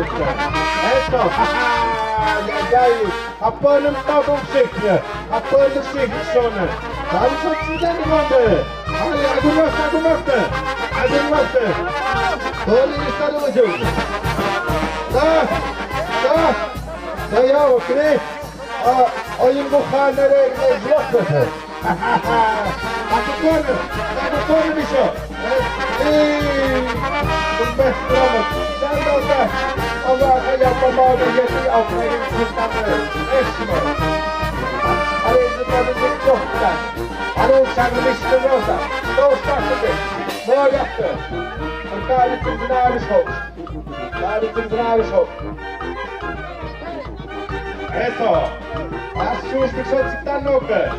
Esto, ha, ha, ya, ya. Apanım tabuk sikne. Apanım sikne sona. Tawa su çince ni mande. Ale, agunlak, agunlak. Agunlak. Doli istadı mı? Da, da, da ya, okey. A, oyun bu hanere, e, zlokte. Atukon, atukon bir şey. E, e, bu beh, bravo. Sen de orada. Allah'a yapma, mağdur, yedi, altı, yedi, kırk tane. Eşme. Arayı zıpladı, zıpladı. Alo, çağırmıştı orada. Doğuştan şimdi. Ne yaptı? Kırk tane kızını almış olmuş. Tane kızını almış olmuş. Eso. Aç şu, şu, şu, çıktan yok be.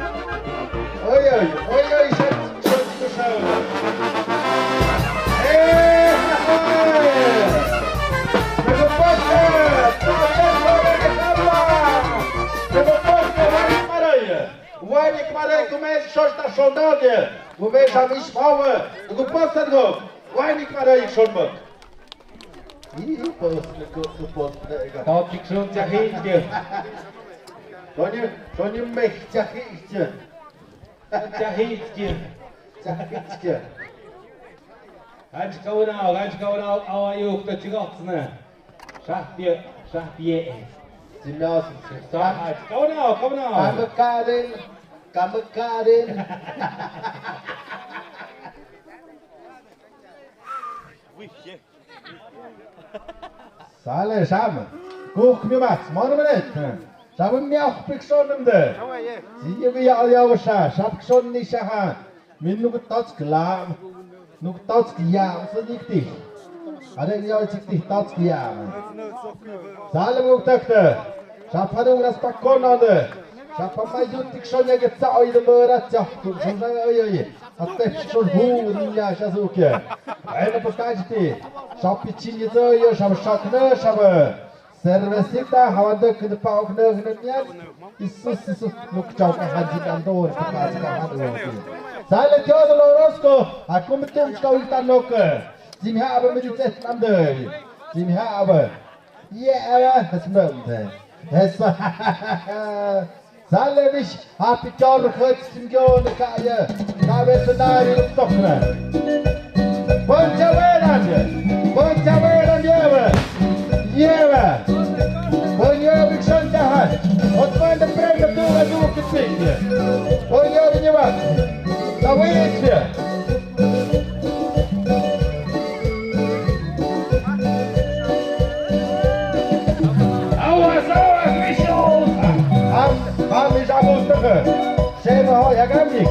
Oy, oy, oy, oy, şu, şu, şu, şu. Hey, hey. Preocupaste. Preocupaste. Preocupaste. Vay, Maray. Vay, Maray, kume, şoşta, şonda diye. Kume, şamiş, pawe. Preocupaste, go. Vay, Maray, şonma. Ii, posle, ko, ko, posle, ega. Tao tiksun chahitke. Tony, Tony meh chahitke. Chahitke. Chahitke. Ganj kauna, ganj kauna, awa yuk ta chigotsne. Shahpie, shahpie. Jimnasen. Sa, kauna, kauna. Kamakarin, kamakarin. Sale, sham. Kuk mi mat, mon menet. Sham mi ah pikson nemde. Siye mi ya ya washa, sham pikson ni shaha. Min nuk tatsk la. Nuk tatsk ya, sa nikti. Are ya sikti tatsk ya. Sale muk takte. Sham padu ras pakon ande. Sham pama yut pikson ya getsa oi de mera cha. Kuk shon sa oi oi. Hatep shon hu rin ya sha suke. Aina paskajiti. Shapi chingi zo yo shab shakne shab. Cervecita hawande kene pa okne kene niat. Isus, Isus, nuk chau ka hanji nando, ka hanji nando. Sale Teodoro Orozco, akum tum chau ita nok. Jimmy ha abe medi tset namde. Jimmy ha abe. Ye abe, hasmam de. Hesa. Sale bish, happy chor khut simgyo ne kaya. Kabe tunari tokna. Boncha wera, boncha wera yewe. Yewe. Bonyo biksan jahat. Otman de prenda tu adu kipik. Bonyo binyewa. Tawit. Awas, awas, Michel! Ham, ham, is abos tege. Sebe ho, ya gamik.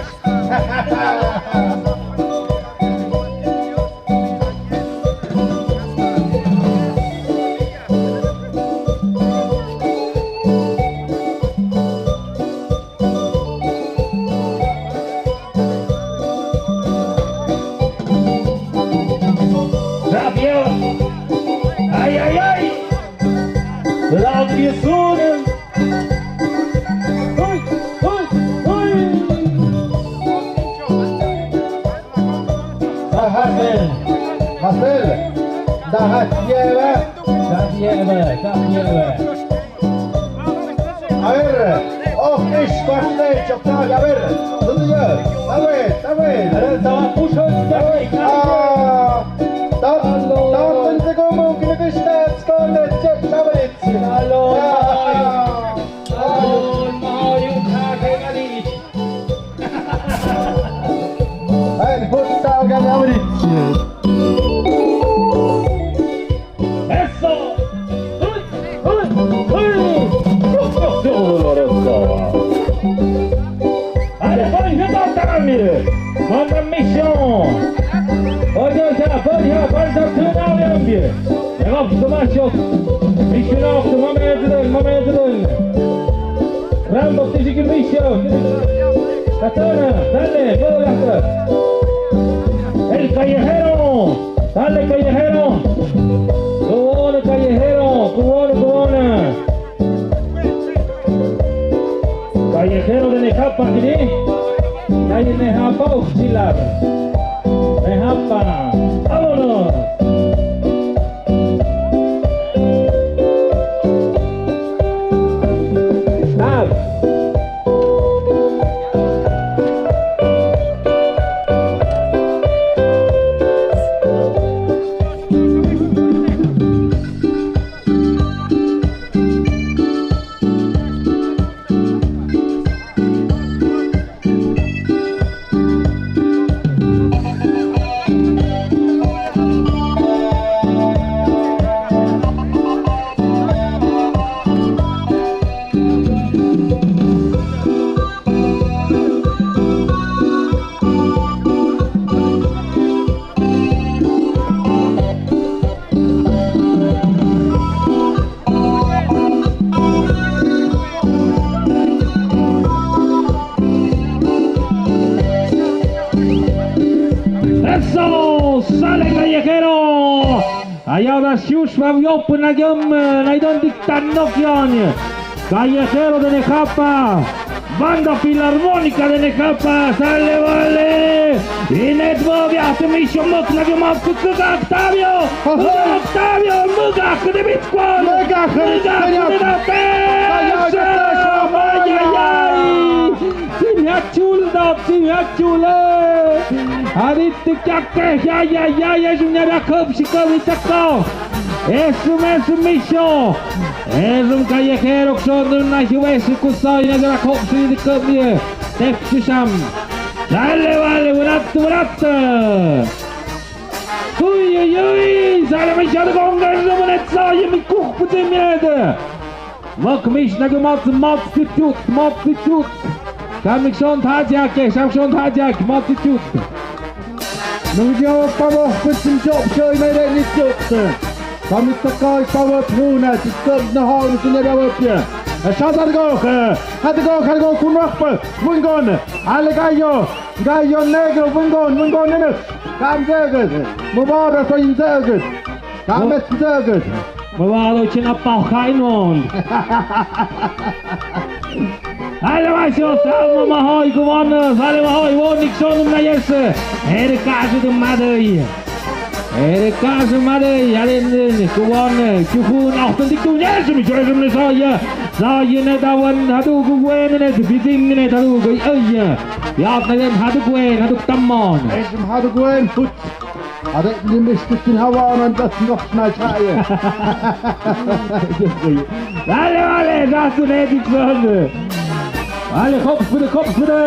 Rabia. Ay, ay, ay. Rabia sunan. Uy, uy, uy. Marcel, Marcel. Dahat yewe. Dahat yewe, dahat yewe. A ver, oh, ish, Marcel, chapta, a ver, ¿dónde ya? A ver, a ver. Aray, tawa puso, tawa. Ah, ta, ta, pensé como que me gusta, esconde, chapta, a ver. Alo, alo, alo, alo. Ay, puta, gana, a ver. Eso. Uy, uy, uy. Ay, ay, ay, ay, ay. Manda mission. Oye, ya, oye, ya, manda tu na yambie. Ego, toma shot. Mission off, toma medren, toma medren. Rambo, tishiki mission. Katana, dale, go, ya. El callejero. Dale, callejero. Go on, callejero. Go on, go on. Callejero de Nejapa, ¿qué? Calle Nejapa, auxiliar. Nejapa. ¡Vámonos! ¡Stop! Eso, sale Callejero. Allá va Sius Fabio Punagiom, Naidon Dictando Kion. Callejero de Nejapa. Banda Filarmónica de Nejapa, sale, vale. Inet Bobia, te misho mok la que más que Octavio. Octavio, muga que de Bitcoin. Muga que de Bitcoin. Ay, ay, ay. Sin ha chul da, sin ha chul. Adit kya ke, ya, ya, ya, ya, jun ya rakhop shikov itako. Eso me, eso misho. Erum Callejero, son de una lluvia, su cosa, y la de la copsi de cambio. Tepsisham. Dale, vale, buenato, buenato. Uy, uy, uy, sale mi shot con el Romanetso, y mi cuc, puti mierda. Mok mish na gumat, mat titut, mat titut. Kamik shon thajak, eh, sham shon thajak, mat titut. Nung yo pamok pun sim jop shoy mai re ni jop. Kami takai pawat huna, tikam na hau ni sine rawat ya. Shadar go, hadar go, hadar go, kunwak pa, wungon, alegayo. Gallo negro, wingón, wingón, nene. Kan zøgød. Mubara soy zøgød. Kamet zøgød. Mubara chin apaw kainon. Ale washo, salmo mahoi, kuwan, sale mahoi, wonik sonum na yes. Ere kasu de madøy. Ere kasu madøy, ale kuwan, kuhun, ahtan dik tu yes, mi yes, mi sa ya. Sa yene dawan, hadu kuwen, ne, bidim, ne, hadu kuy, ay. Ya, na den, hadu kuwen, hadu tamon. Esum hadu kuwen, put. Ade, ni misti kin hawa nan das nok na chaya. Vale, vale, das ne dik son. Vale, hops, vale, hops, vale.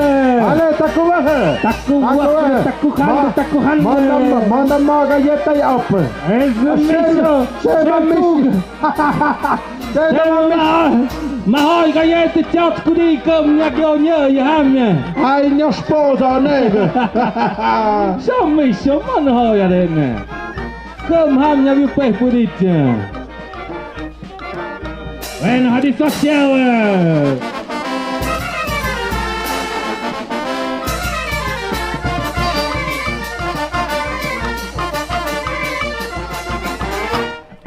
Vale, takuwa. Takuwa, takuwa. Takuhan, ma-, takuhan. Manda, manda maga yeta yap. Es un miso. Sema miso. Sema miso. Sema miso. Mahoi ka yeta chat kudi kum nyak yo nyo yaham ya. Ai, nyo sposa ne. Sema miso, man ho ya dene. Kum ham ya bi peh pudit ya. Bueno, hadi sosial.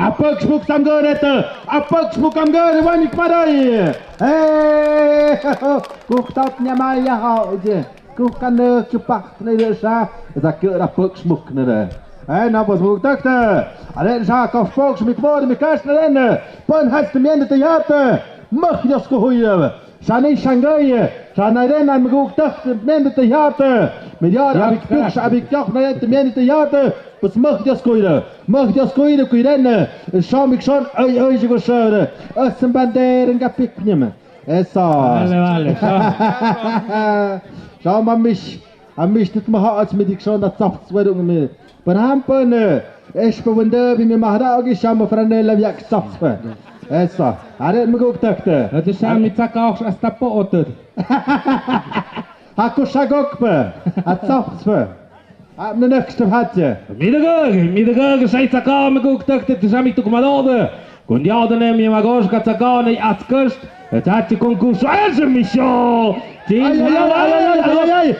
Apøk smuk samgøret, apøk smuk amgøret, wanik marai. Eh, kuktat nyamaya ha, oje. Kuhkan nø kupak nø sa, za kura pøk smuk nø. Ai, na pøk smuk tøkte. Ale sa kof pøk smik mor mi kas nø. Pøn hast miende te yate. Møh Dios ko huye. Sa ni sangøye. Sa na ren na mguk tøkte miende te yate. Mi yar abik tuk sa abik tok nø te miende te yate. Pues møh Dios ko huye. Møh Dios ko huye ko ren. Sa mik son, ai, ai, jiko sør. Øsen bander nga pik nyeme. Esa. Vale, vale, sa. Sa mamish, amish tit maha ach mi dik son da tsaft swerung mi. Panam pan, eh, esh pa wende bi mi mahra ogi sa ma franela viak tsaft pa. Esa. Are mi guk takte. Atu sa mi tsaka oks asta po otet. Haku sa gok pa. A tsaft pa. Ap na next of hatje. Midagag, midagag, sai tsaka, mi guk tak, tak, sami tuk malode. Kun diade ne mi magos ka tsaka ne atskast. Tatje concurso, es mi show. Tim hawa, ai, ai, ai, ai, ai.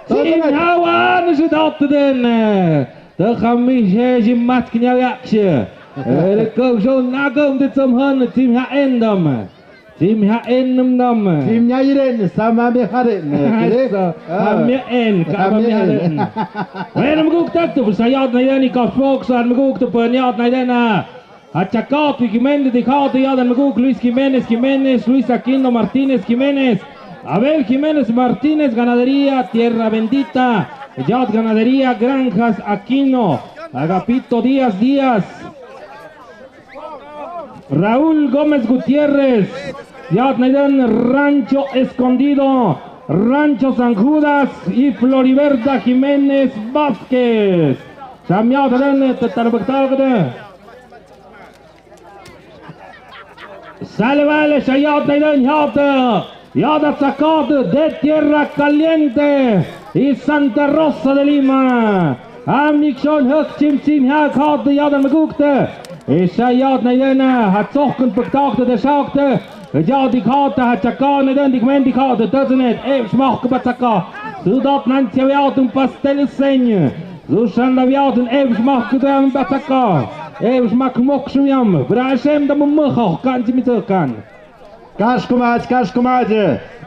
Tim hawa, ne se dat den. De khami he, jim mat knya yakshe. Ere kok so nagam de tsam han, tim ha endam. Tim ha en num nam. Tim nya iren, sama mi haren. Sa, ah, ha mi en, ka ha mi en. Wen mguk tak tu, sa yad na yani ka fok, sa mguk tu, pen yad na yana. Hachakat, Jiménez, de Jade, yad mguk, Luis Jiménez, Jiménez, Luis Aquino Martínez, Jiménez. Abel Jiménez Martínez, ganadería Tierra Bendita. Yad ganadería Granjas Aquino. Agapito Díaz Díaz. Raúl Gómez Gutiérrez, yad naydan Rancho Escondido, Rancho San Judas, y Floriberta Jiménez Vázquez. Sa yad naydan, te tarbaktal kede. Sale vale, sa yad naydan, yad. Yada tsakade de Tierra Caliente y Santa Rosa de Lima. Amik son hak chim chim ha khade yada magukte. Isa yad na yena ha tsohkun paktakte de sakte. Yad di khade ha tsaka na den di kmen di khade tøtsenet. E smak ba tsaka. Sudat nan tse yad un pastel seny. Susan la yad un e smak de ba tsaka. E smak mok suyam. Bra sem da mumukh kan chim tsokan. Kash kumaj, kash kumaj.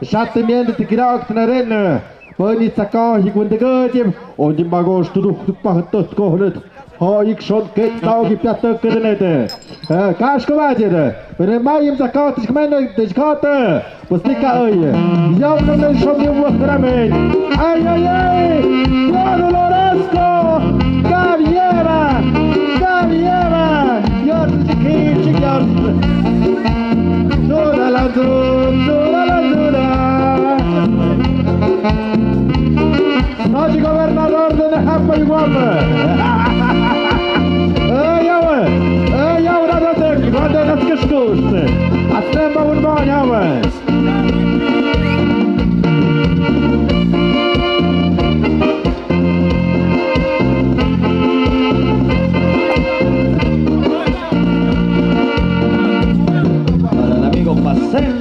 Shat miende te kirak tnaren. Pani tsaka hik wende gajim. Ondi magos tuduk tuk pah tot kohlet. Ha ik son ket tau ki piatak kedenete. Eh, kash kumaj. Pani mayim tsaka tishkmen tishkate. Pues tika oye. Yau no me son de un ramen. Ay, ay, ay. Yo no lo rasco. Gaviera. Gaviera. Yo te chiqui, chiqui. Sura la sura, sura la sura. Nochi gobernador de Nahapaiguapa. Ey, yawe. Ey, yawe, na dote, na dote, na skiskuste. Atremba un ba, yawe. Para el amigo Pacel.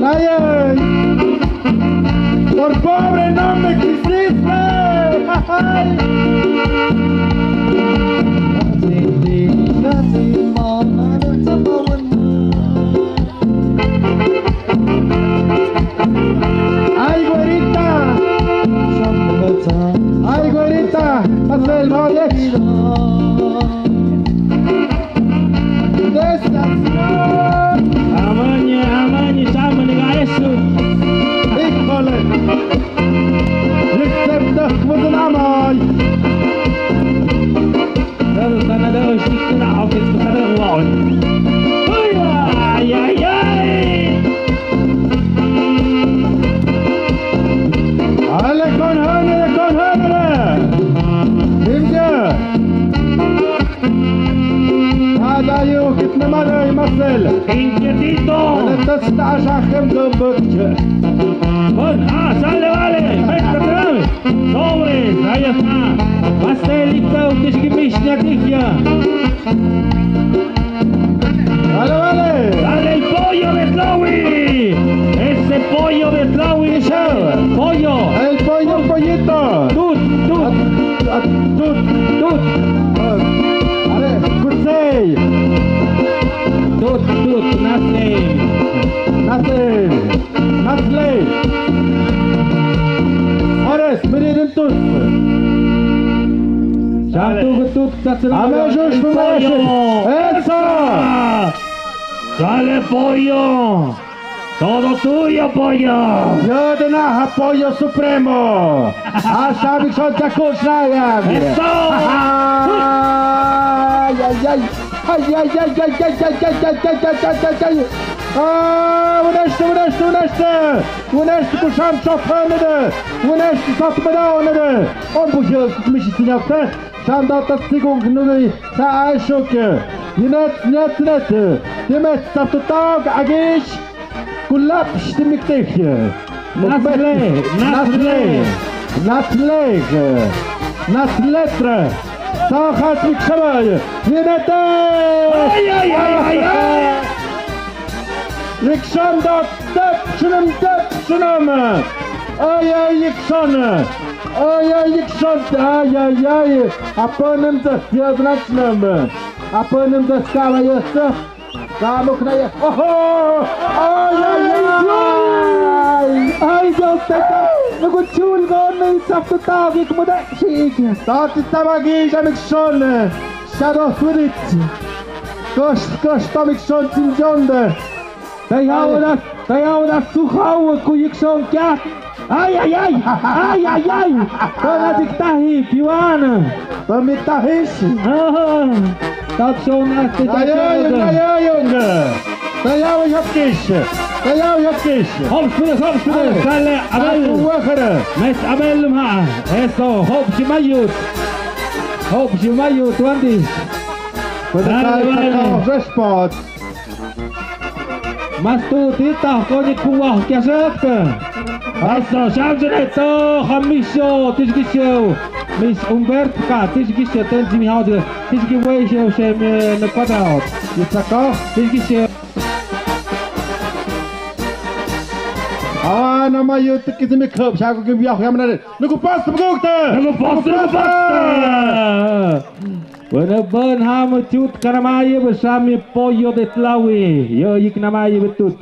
Ay, ay, ay. Por pobre no me quisiste. Ay. Ay, güerita. Ay, güerita. Haz el mal. Amañe, amañe, samani ga eso. Híjole. Lüksep dahk mudun amay. Dal kana da shikna ofis kada won. Ay, ay, ay, ay. Ale kon hanere, kon hanere. Simja. Adayo, kitna mare, Marcel. Inquietito. Bueno, entonces, ta, ya, jem, dum, buk, ya. Bon, ah, sale, vale. Vente, otra vez. Sobres, ahí está. Pastelito, tishki, mishna, tishia. Vale, vale. Dale el pollo de Tlawi. Ese pollo de Tlawi. Pollo. El pollo, pollito. Tut, tut. Tut, tut. Vale, Kursey. Tut, tut, Nasey. Nasey. Nasey. Ores, mirin tut. Satu tut. Ame, jush, pollo. Eso. Dale, pollo. Todo tuyo, pollo. Yo te naha pollo supremo. Hasta mi son taco saya. Eso. Ay, ay, ay. Ay, ay, ay, ay, ay. Ah, unesh, unesh, unesh. Unesh, kusam sot hanede. Unesh, sot madaonede. Om bu yo, mishi sinyakte. Sanda tatsigung nugi sa aishoke. Yinet, net, net. Dimet, saptutak, agish. Kulapsh, dimiktik. Nasle, nasle. Nasle. Nasletra. Sa khas mikshabay. Yinet. Ay, ay, ay, ay, ay. Yikshon da tep shunum, tep shunum. Ay, ay, yikshon. Ay, ay, yikshon. Ay, ay, ay. Apanim da yadnachlam. Apanim da skala yasa. Kamuk na ya. Oho. Ay, ay, ay. Ay, Dios, teka. Nugu chul gon me saptu tawik muda shik. Tati tabagi jamik shon. Shadow Spirit. Kosh, kosh, tamik shon chinjonde. Tayawda, tayawda suhaw ku yikshon kya. Ay, ay, ay. Ay, ay, ay. Tona diktahi, piwan. Tami tahish. Aha. Tatshon asti, ayayong, tatshon. Ayayong. Tayaw yapkish. Tayaw yapkish. Hop sude, hop sude. Ay. Sale, Abel. Aku wahara. Mes Abel ma. Eso, hop shimayut. Hop shimayut, wandi. Puede, dale, ser, dale. Sacado respot. Mas tu tita koni kuwa kiaset. Aso shamjene to hamisho tishkisho. Mis Umbert ka tishkisho ten jimi hao de. Tishki wei sho shem ne kwata. Yisako tishkisho. Awa na mayu tikisimi khop shako ki biya yamna. Nuku pas bukta. Nuku pas, nuku pas. Bueno, bon, hamo tut kanamaya besami pollo de Tlawi. Yo yik namaya betut.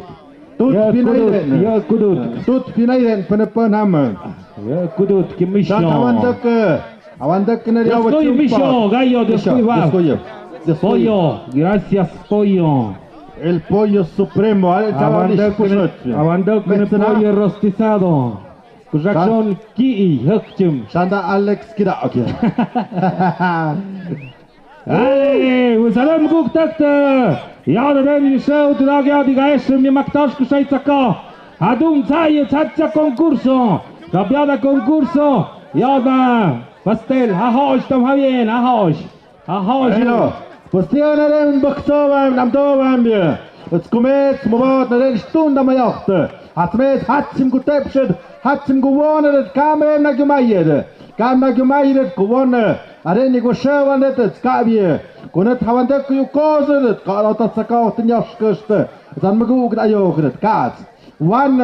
Tut pinaiden. Yo kudut. Tut pinaiden, pene pen hamo. Yo kudut, ki mission. Awan dek, awan dek na. Yo soy mission, gallo, yo soy va. Pollo, gracias, pollo. El pollo supremo, awan dek, awan dek, pollo rostizado. Kurakshon ki i hekchim. Sanda Alex kira, okay. Ay, un salam kuk takta. Ya da den show tu da ya di ga es mi maktash ku sai tsaka. Hadum tsai tsatsa concurso. Kapiada concurso. Ya da pastel. Ha hosh tam ha bien, ha hosh. Aha, bueno. Pues tiene den bakto bam, namdo bam, ya. Tskumet, smubat, na den stunda mayacht. Hatmet, hatsim ku tepshed, hatsim ku wona, den kamre na gumayed. Ka ma gu mai rit ku won, are ni ku shewa rit ka bi. Ku nit hawan de ku yu ko su rit ka ra ta sa ka ot nyos kust. Zan ma gu uk da yo rit ka. Wan,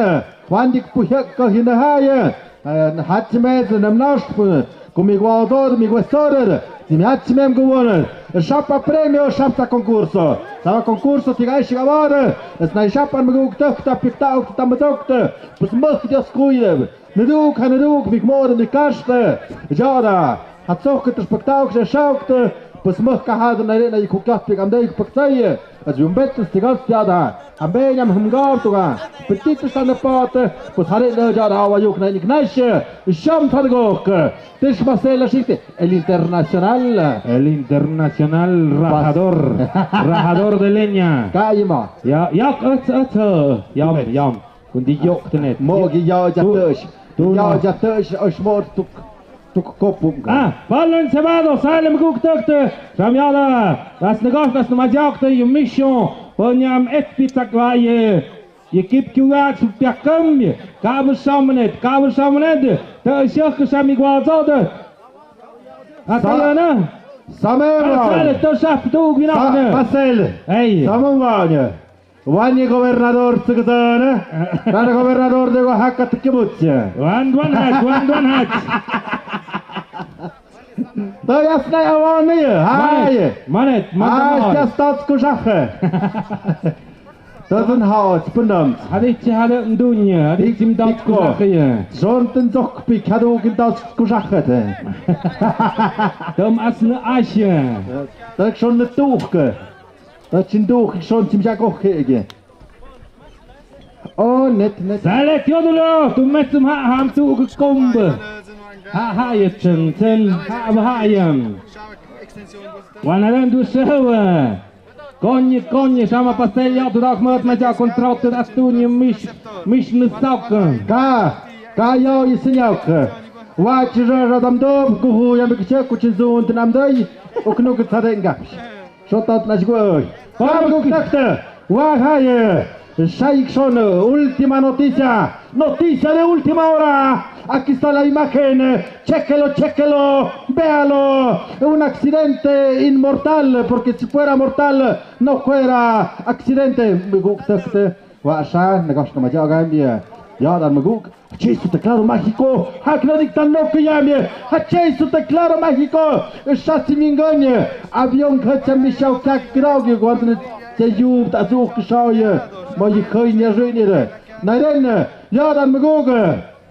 wan dik pu hek ko hin ha ye. Hach me nam nas pu. Ku mi gwa do mi gwa sor. Sim hach me gu won. Shapa premio, shapa concurso. Sa concurso ti ga shi ga war. Es na shapa ma gu uk ta pik ta uk ta ma dok ta. Pues mah Dios ku ye. Naduk, ha naduk, mik mor, mik kashte. Jada. Hatsok, tus paktauk, se shauk, te. Pues mah kahad, na re, na ikhu kat, pik amde, ikhu paktsai. As yumbet, tus tigas, jada. Ambe, nyam, hamgar, tuga. Petit, tus tane pat. Pues hare, na jada, awa, yuk, na, nik, naish. Sham, tadgok. Tis, masela, shikte. El internacional. El internacional, rajador. Rajador de leña. Kaima. Ya, ya, ach, ach, yam, yam. Kundi yok tenet. Mo gi yau jatøsh. Yau jatøsh, osh mo tuk, tuk kopung. Ah, balón cebado, sale mguk tuk te. Ramiada, das negos, das no majok te, yu misyon. Ponyam et pitak wa ye. Ye kip kiwa, su piakam ye. Kabu samanet, kabu samanet. Te shok sami gwa zode. Atayana. Samema. Sale, to shap tu gina. Pasel. Ey. Samema. Wani gobernador tsukutana. Tana gobernador de Oaxaca tikimutsia. Wan, wan, hach, wan, wan, hach. Tayas na awani, hai. Manet, manet, manet. Ai, ya stats kushakhe. Tazan hao, spunam. Hadi chi hadi dunya, hadi chim dat kushakhe. Son ten zok pi hadu kin dat kushakhe. Dom asna ashe. Tak son ne tuke. Ta chin duh son chim ja koh khe ge. O, net, net. Sale Teodulo, tu metsum ha ham tu ke kombe. Ha, ha, ye chen, chen, ha, ha, yang. Wan adan du sewa. Konye, konye, sama pastel ya tu dak mat ma ja kontrakt tu das tu ni mis, mis ni sak. Ka, ka yau i sinyau ke. Wa chi ra ra dam do, ku hu ya mi ke che, ku chin zun tin am dai. Uknu ke tade ngap. Sotat na shigüey. Pablo Cacta. Wahaye. Shaikshon, última noticia. Noticia de última hora. Aquí está la imagen. Chéquelo, chéquelo. Véalo. Un accidente inmortal. Porque si fuera mortal, no fuera accidente. Wa sha, negos na maja gambia. Ya dan maguk. Hache su teclado mágico. Hakna dik tan no kuyamia. Hache su teclado mágico. Sha si mingoña. Avión khacha mi shau kak grau gi guantne. Che yu ta zu kshaoya. Ma yi khoy nya rui ni re. Nairen. Ya dan maguk.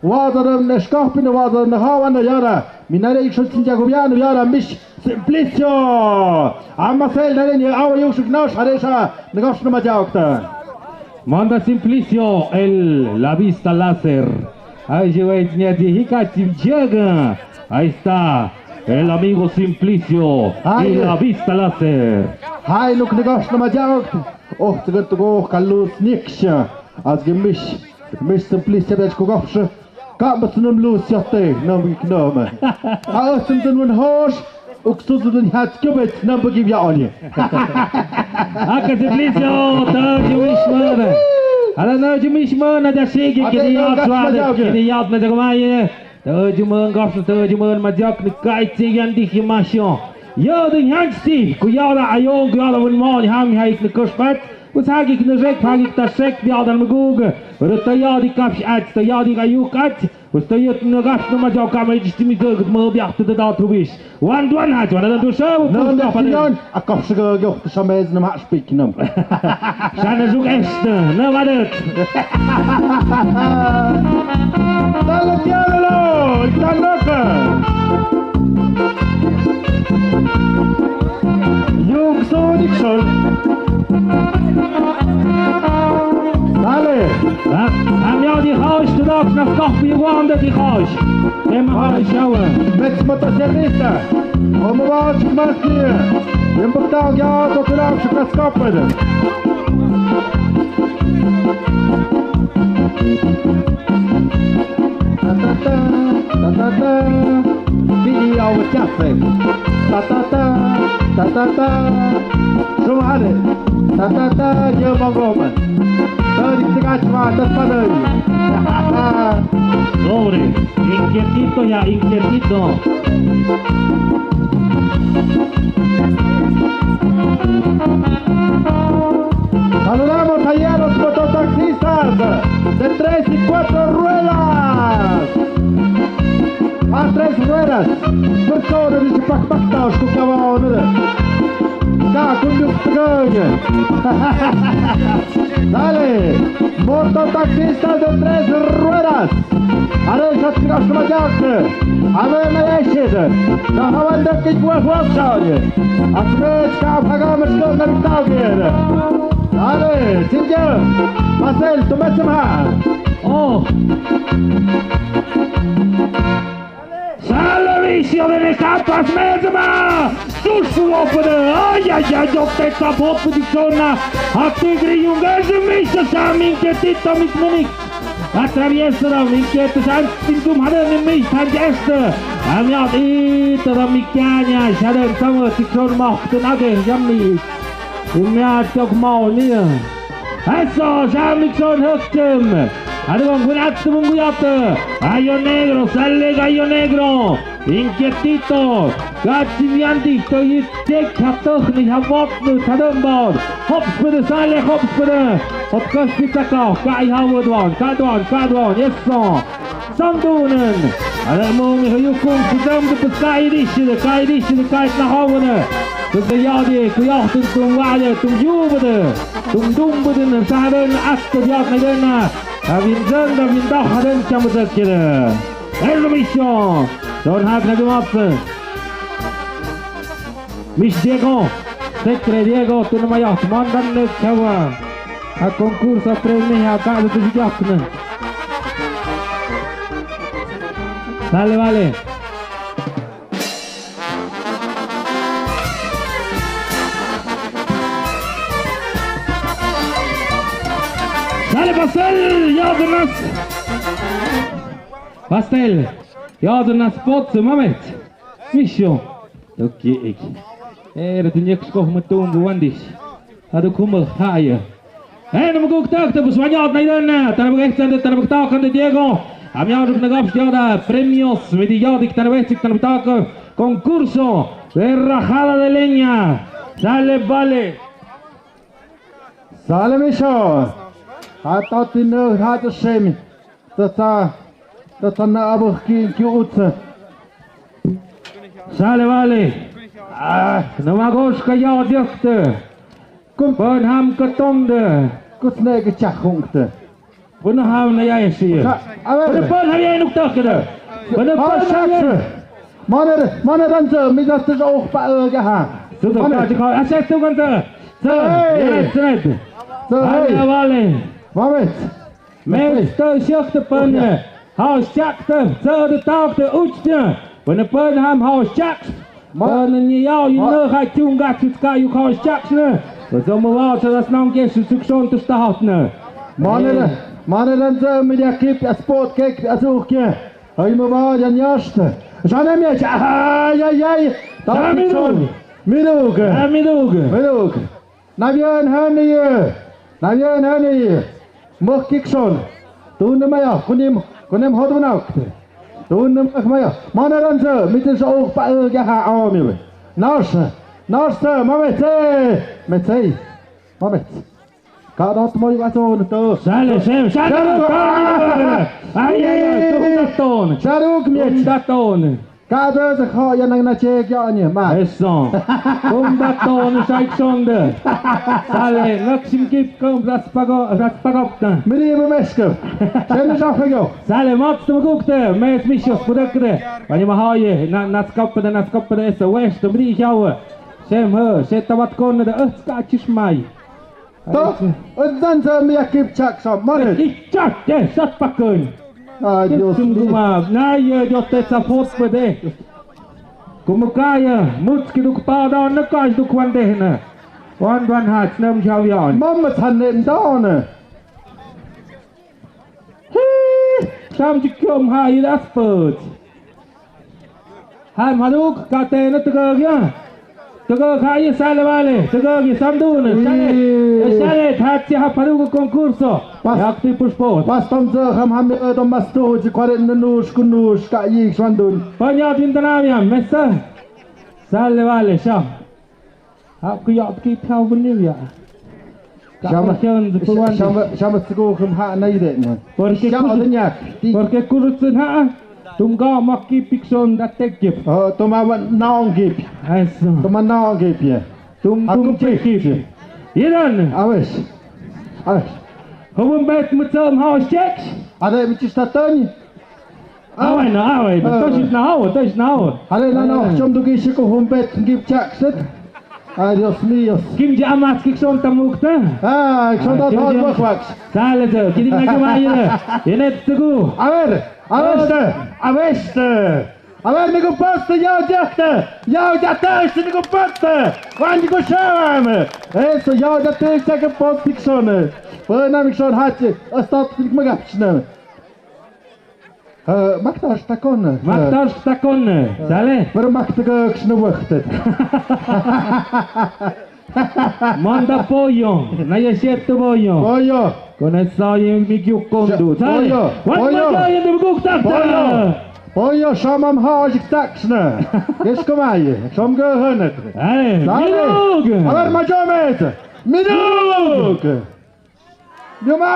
Wa dan ne shkahpin wa dan hawan ya da. Mi naire ikshon sin ya gubian ya da mish. Simplicio. Amasel nani ni awa yuk shuk nash haresha. Negos na maja okta. Manda Simplicio, el, la vista láser. Ay, yo, eh, ni a ti, hika, chim, llega. Ahí está. El amigo Simplicio y la vista láser. Hay, nuk negos na maja okta. Oh, tsegan tugo, kalus niksha. As gemish. Gemish Simplicio, bech kugofsha. Ka mas num lus yate, num iknum. A os tum dun wan hos, uk sus dun hats kubet, num bagi yaoni. Aka Simplicio, ta jumishmana. Ala na jumishmana da sigi kini yat suade, kini yat na jagmaye. Ta juman gafsa, ta juman majak ni kaitsi yan di himasho. Yo di hansi, kuyara ayo, kuyara wan mo, ham haik ni kuspat. Pues hagik na rek, hagik ta sek, biadan magug. Pero tayadi kapsh ach, tayadi ayuk ach. Pues tayat na gaf na majaw kamay jistimi gagd mo biak ta da tubis. Wan duan haj, wan dan dusa. Na na siyan, akaf siga gyoh ta samez na ma speak nam. Sana zug est, na wadet. Dala tiada lo, ikan naka. Yung so Dixon. Dale. Ha, ha miau di haus, tu dok na kok pi wanda di haus. Em haus shawa. Mets motosierrista. Omo wa chukmas ki. Em bukta ya to tu dok chukmas kapel. Ta ta ta, ta ta ta. Bili awa chafe. Ta ta ta, ta ta ta. Sumare. Ta ta ta, yo mongoman. Tari tiga chwa, ta ta ta. Sobre, inquietito ya, inquietito. Saludamos allá a los mototaxistas de tres y cuatro ruedas. A tres ruedas. Por favor, dice, pak, pak, taos, ku, cabrón. Ka, ku, ku, ku. Dale, mototaxistas de tres ruedas. Are, shat, shat, shat, shat. Ame, me, eshit. Ka, hawan, de, ki, kwa, kwa, shat. Asme, ka, phaga, me, shat, me, ta, ke. Are, sinja. Pasel, tu, me, sema. Oh. Sale Misio de Necapas, mesma. Sus, guapo de. Ay, ay, ay, yo te capo, pudisona. A ti, griyunga, es Misio, sa, mi, inquietito, mi, mi. Atraviesa, mi, inquieto, sa, sin tu madre, mi, mi, tan, ya está. A mi, a ti, toda mi caña, sa, de, tamo, ti, son, ma, te, na, de, ya, mi. Y me ha tocado, mira. Eso, sa, mi, son, huktim. Aduan, gunatum, guyata. Gallo negro, sale gallo negro. Inquietito. Gachi, mi, andi, to, y, check, hatoh, ni, habot, ni, tadambot. Hops, pede, sale, hops, pede. Hop, kas, pitaka. Kai, hawa, duan, ka, duan, ka, duan. Eso. Sandunen. Ada mung, huyukung, sudam, tu, peskai, disi, de, kai, disi, de, kai, na, hawa, ne. Tu, de, ya, de, ku, ya, tu, tu, wa, de, tu, yu, de. Tu, dum, de, ne, sa, de, ne, asta, ya, ne, de, na. Abin, zan, abin, da, ha, de, cham, de, kire. Permiso. Don, ha, na, de, mas. Miss Diego. Sekre Diego, tu, na, maya, mandan, ne, chawa. A concurso premio a cada de los. Dale, vale. Dale, pastel, ya tenés. Pastel, ya tenés, potse, mamet. Misio. Toki ik. Era tu nyek skoh matung buandis. Adu kumel haya. Eh, nam guk tak, te bus wanyat na idan na. Tanabak ehsan de, tanabak takan de Diego. Amiaduk nagap siada premios, mediadik tanabak ehsik tanabak tak. Concurso de rajada de leña. Sale, vale. Sale, Misio. Hata tino, hata semi. Tata, tata na abah ki, ki utsa. Sale, vale. Ah, na magos ka ya diokte. Kun pon ham ka tongde. Kus ne ke chahungte. Pun ham na ya esi. Sa-, a ver. Pun pon ham ya nuk tak de. Pun pon ham ya. Mane, mane dan se, mi das tes oh pa, eh, ya ha. Sudah ka, ka, asa tu kan se. Se, hey. Ya, se. Se, hey. Vale, vale. Mamet. Mens tø sjökte pønne, hau sjakte, søde tagte utste, pønne pønne ham hau sjaks. Pønne ni yau, i nø ha tjunga tjutska juk hau sjaks ne. Pønne sømme vau, så da snang Jesus sukson til stahatne. Mane, mane den sømme, ja, kip, ja, spot, kek, ja, suhke. Hei, me vau, ja, njaste. Sjane mjek, ai, ai, ai. Midug. Midug. Ja, midug. Midug. Nabjørn Hennie. Nabjørn Hennie. Møkkikson. Tunne maja, kunim, kunim hodunaukt. Tunne møkk maja. Manaranse, mitin sa ukpa, eh, ja, ha, aomi. Nars, nars, mamet, eh, met, eh. Mamet. Kadot moi vason to. Sale, sem, sale. Ai, ai, ai, tu daton. Saruk miet. Tu daton. Kada sa kho ya nang na chek ya ni ma. Eso. Kumba ton sa ik sonde. Sale, naksim kip kum ras pago, ras pagop ta. Miri ba mesko. Sen sa fago. Sale, mat tu gukte, mes misios pudakte. Pani mahaye, na, na skopde, na skopde, eso, west, miri jawe. Sem he, se tabat konde, ötska chismai. To, enzan sa mi akip chak sa, mane. Ichak, eh, sat pakon. Ay, Dios mío. Sunguma, na ye Dios te sa fot pede. Kumukaya, mutski duk pada, na kaj duk wandehna. Wan wan hach, nam jawian. Mama thanem dawn. Hi, sam jikyom ha ilas put. Hai, maluk, kate na tegak ya. Tegak hai, sale vale, tegak ya, sandun, sale, sale, Thachi ha paru ko concurso. Pas- Yakti puspos. Pas tom zë ham ham, eh, tom mas tu ji kuare na nus ku nus ka yi swan dun. Panya din tanavia mesa. Sale vale, sha. Ha ku ya ki pau bunivia. Shama, shama, shama tsuku ham ha na ide na. Porque shama kus-, de nyak. Porque kurutsun ha. Tum ga maki pikson da tekip. Oh, toma naong gip. Eso. Toma naong gip ya. Tum, tum, aku pik. Iran. Awes. Awes. Hubun bet mutsam hao shek. Ada bichis tatani. Awai na, awai na. Ah. Toshit na hao, toshit na hao. Ale na no, ah, chom duki shiko hubun bet gip chak set. Ay, Dios mío. Kim ja amat kik son tamuk ta. Ah, son ta thon wak wak. Sale so, kidi na kama ira. Ene tuku. A ver, a ver, a ver. A ver, niku poste, yau jakte, yau jakte, niku poste. Wan niku shawan. Eso, yau jakte, sake post fiksone. Pernah fikson hache, stop, niku magapsne. Eh, maktar stakon. Maktar stakon. Sale. Pero maktar sne waktet. Manda pollo, na ya siete pollo. Pollo. Con eso y mi kiu kondu. Sale. Pollo. Wan pollo. Manda ya de gukta. Pollo. Pollo, shamam ha ojik taksna. Yes, komaye. Shom go hanet. Hey, sale. Miluk. A ver, majomet. Miluk. Miluk. Miluk. Miluk.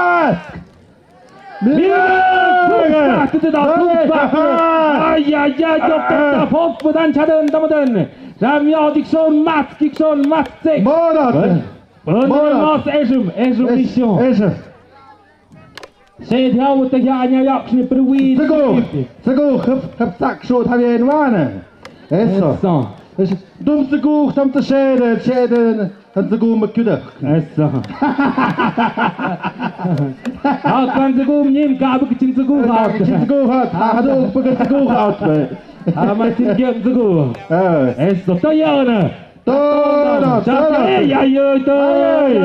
Miluk. Miluk. Miluk. Miluk. Ay, ay, ay, yo, ta, ta, hop, dan, chadan, damadan. Ram, ya, dikson, mat, dikson, mat, sek. Morat. Morat. Morat. Mas, esum, esum, es-, mission. Esum. Se diau te ya nya yak ni prui. Segu, segu, hep, hep, sak, shu, thavien, wane. Eso. Eso. Es-, dum segu, sam te shede, shede, han segu, makuda. Eso. Ha, kan segu, nim, ka, bu, chin segu, ha. Chin segu, ha. Ha, ha, du, bu, segu, ha, be. Ha, ma, chin, segu. Eh. Eso, ta ya, na. Tara, tara. Ay, ay, ay, tara. Ay,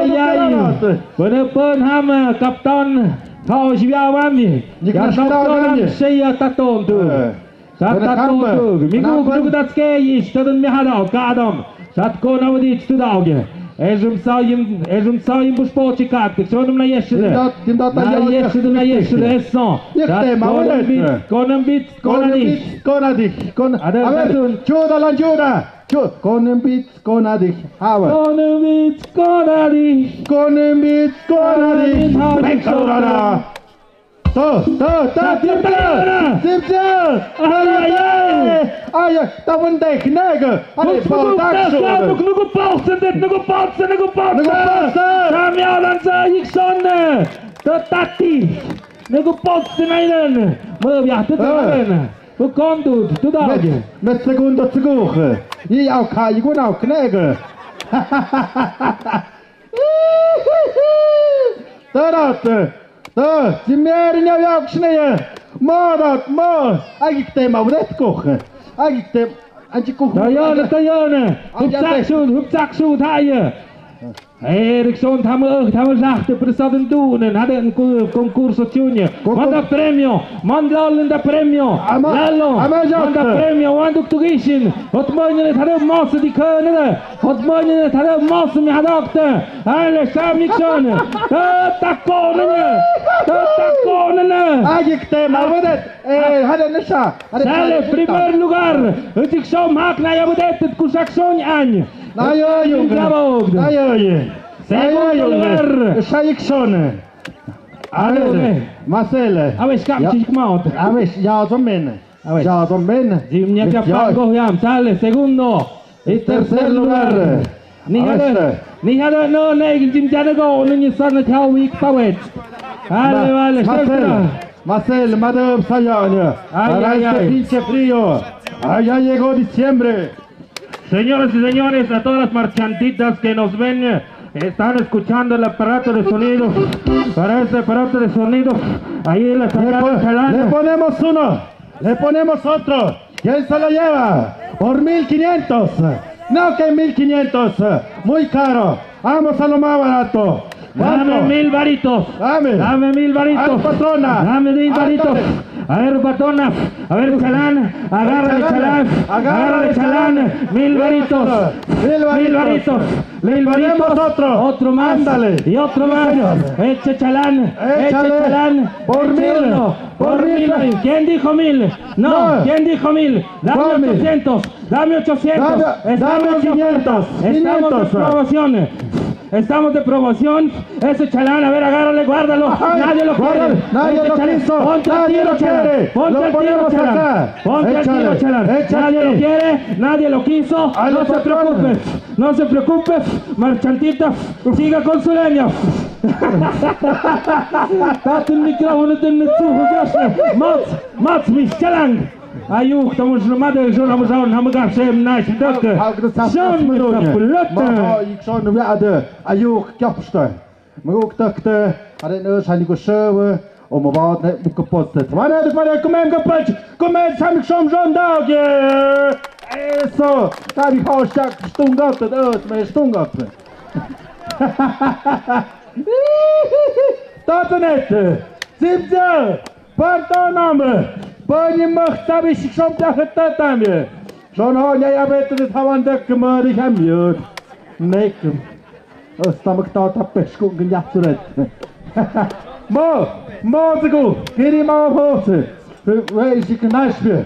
ay, ay. Pone pon ham, eh, kaptan. Kao shibia wami. Ya kaptan. Saya taton tu. Eh. Sa taton tu. Mingu, mingu datske, is tadun mi hada, kadam. Sat kona wadi tu daoge. Ezum sayim, ezum sayim buspo chikat. Sonum na yeshide. Dimdat, dimdat, na yeshide, na yeshide. Eso. Sat kona bit, kona bit. Kona dih. Kona dih. Kona. Ada, a ver, ada. Chuda la chuda. Chu-, kona bit, kona dih. A ver. Kona bit, kona dih. Kona bit, kona dih. Kona bit, kona dih. Venga, Aurora. To, to, to, to, to. Ay, ay, ay. Ay, ay, ta bun deh nega. Ay, buk, buk, buk, tak, tak, su. Buk, nugu buk, sendet, nugu buk, sen, nugu buk, sen. Nugu buk, sen. Kami alan sa ikson ne. To tati. Nugu buk, sen, ay, lan. Mo, ya, to, to, ah. Lan. Buk, kon, tu, tu, da, met, oge. Met segundo, segundo. I, au, ka, i, gun, au, knega. Tara, tara. Tara, si mer ni au yak sne ye. Mo dat, mo. Agik te ma wret koh. Agik te, anji koh. Tayane, tayane. Hupchak su, hupchak su, thaye. Erickson, tamo, tamo, zahte, presaden dunen, hade en ku-, concurso chunya. Kon-, kon-, manda premio. Mandal in the premio. Ama-, Lalo. Ama manda premio. Wanduk tugishin. Hot moine thare mos di kane. Hot moine thare mos mi hadakte. Ale sa mikson. Ta takonene. Ta takonene. Agik te mawedet. Eh, hade nesa. Hade sale primer lugar. Utik som hak na yabudet kusak son an. Na yo yung. Na yo yung. Segundo lugar. Sa ikson. Alo, eh. Masel. Awes kam chik maot. Awes, ya zomen. Awes. Ya zomen. Jim nya ya pango yam sale segundo. Y tercer lugar. Ni hada, ni hada no ne jim jana go ni ni san na chao wik pawet. Ale, vale, Masel. Masel, madam saya nya. Ay, ay, ay. Para este pinche frío. Allá llegó diciembre. Señoras y señores, a todas las marchanditas que nos ven, eh, están escuchando el aparato de sonido. Para este aparato de sonido, ahí la señal de Jalana. Le po-, le ponemos uno, le ponemos otro. ¿Quién se lo lleva? Por mil quinientos. No, que mil quinientos, muy caro. Vamos a lo más barato. ¿Cuánto? Dame mil varitos. Dame. Dame mil varitos. Ay, patrona. Dame mil varitos. Ay, dale. A ver, Batonaf, a ver, chalán, agárrale, chalán, agárrale, chalán, mil varitos, mil varitos, mil varitos, otro más, y otro más, eche chalán, eche chalán, por mil, por mil. ¿Quién dijo mil? No, ¿quién dijo mil? Dame ochocientos, dame ochocientos, dame quinientos, estamos de promoción. Estamos de promoción. Ese chalán, a ver, agárrale, guárdalo. Nadie lo quiere. Nadie lo quiso. Ponte al tiro, chalán. Ponte al tiro, chalán. Ponte al tiro, chalán. Nadie lo quiere, nadie lo quiso. No se preocupes, no se preocupes, marchantita. Siga con su leña. Tatin micrófono, tin mitsuhu, Dios. Mats, mats, mis chalán. Ayuuk, tamush na madel, shon, tamush na, na magashem na shidok. Shon, pelota. Ayuuk, kapsta. Maguk takte, are no shani ko shewe, o mabad ne bukaposte. Tmane, tmane, kumem kapach, kumem san shom shon dage. Eso, tabi hoshak, stungat, me stungat. Tatanet, zimze. Pardoname, pani machtabi shom jahetatame. Shon ho nyai abet de thawan de kemari hamiot. Nekem. Ostamak tata peshku nyachuret. Mo, mo zegu, kiri mo hose. Wei shik nashbe.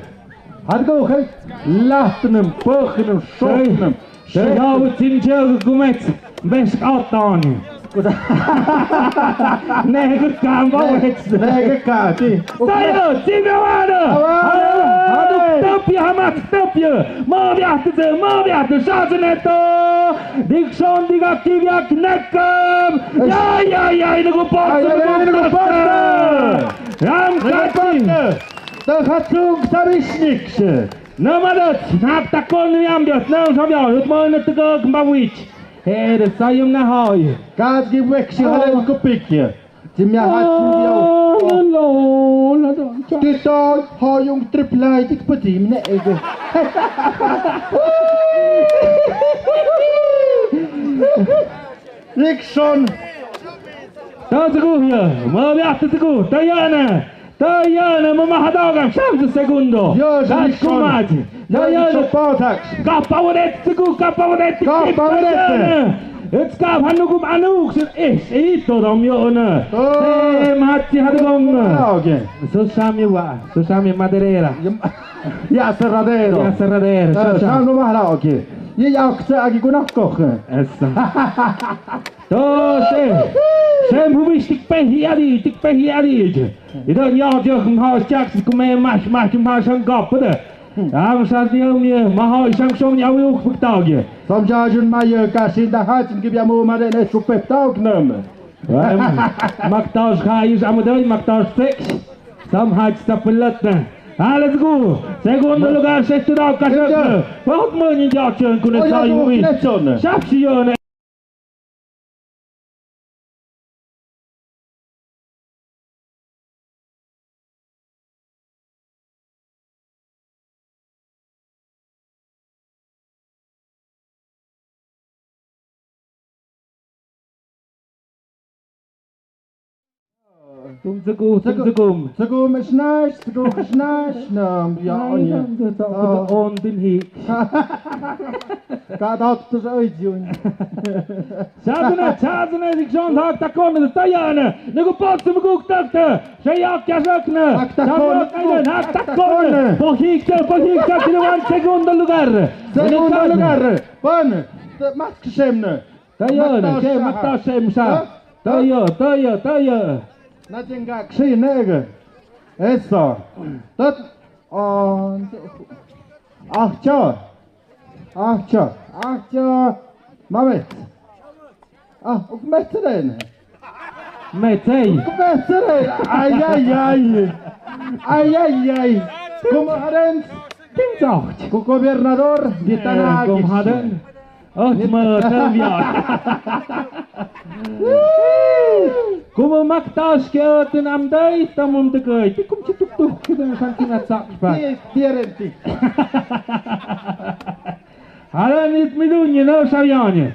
Hadgo, hey. Lahtnem, pochnem, shoknem. Shayawitsin jog gumets. Bes atani. Nege kamba wets. Nege kati. Sayo, tibia wada. Hadu tapia, hamak tapia. Ma biahte, ma biahte, shazeneto. Dikshon, digaki, biak, nekem. Ya, ya, ya, inugu pot, inugu pot. Ram kati. Da hatsung, tabishnik. Namadat, nak takon yam bias, nang sabia, hut mo na tegak mbawich. Here, sayum na hoy. Kat gi wek si halen kupik ya. Timya hat si yo. Tito, hoyung triplai tik pati mne ego. Nixon. Ta zegu ya, ma bias ta zegu, ta yana. Ta yana, ma mahadagan, sham segundo. Yo, Nixon. Kumaj. Ta yana. Kapa wadet zegu, kapa wadet. Kapa wadet. It's kap hanugum anuk, eh, ito dom yo na. Oh. Eh, mati hadagong. Ah, okay. Susami wa, susami maderera. Ya cerradero. Ya cerradero. Sham no mahla, okay. Ye ya kse agi kunak koch. Esa. To se. Sem hubish tik pehi adi, tik pehi adi. Ido nyo jo mha chak kume mash mash mha shangap de. Am sa nyo mi mha shang shong nyo uk puktaug. Som ja jun ma ye kasi da hat ngi bia mu ma de ne supe taug nam. Maktaus ha is amadai maktaus six. Sam hat sa pelot na. Ah, let's go. Segundo lugar, sexto dau kasok. Pahut mo ni jachon kune sayu wi. Sap si yo ne. Tum tsukum, tum tsukum. Tsukum, snash, tsukum, snash, nam, ya, on, ya. On, din hi. Ka dot, tu sa, oi, jun. Chazna, chazna, dik jon, hak takon, ta yana. Nugu pot, tum guk, tak, ta. Shaya, kya sak, na. Hak takon. Hak takon. Pohik, pohik, kya, kilo, wan, segundo lugar. Segundo lugar. Pan. Mask, sem, na. Tayo na, maktaw shem, sa, maktaw shem sa. Ha? Tayo, tayo, tayo. Na jengak si nege. Eso. Tot. Oh. Ah, cho. Ah, cho. Ah, cho. Mamet. Ah, uk mesren. Metsei. Uk mesren. Ay, ay, ay. Ay, ay, ay. Como harens. Kim chok. Ku gobernador di, eh, tanah, kom hadan. Oh, ma, tawia. Kuma maktas ke, eh, tin am dai, tamum tekai. Tikum chituk tuk, kita santina sak, pa. Di, di renti. Hala nit midunye, no sabianye.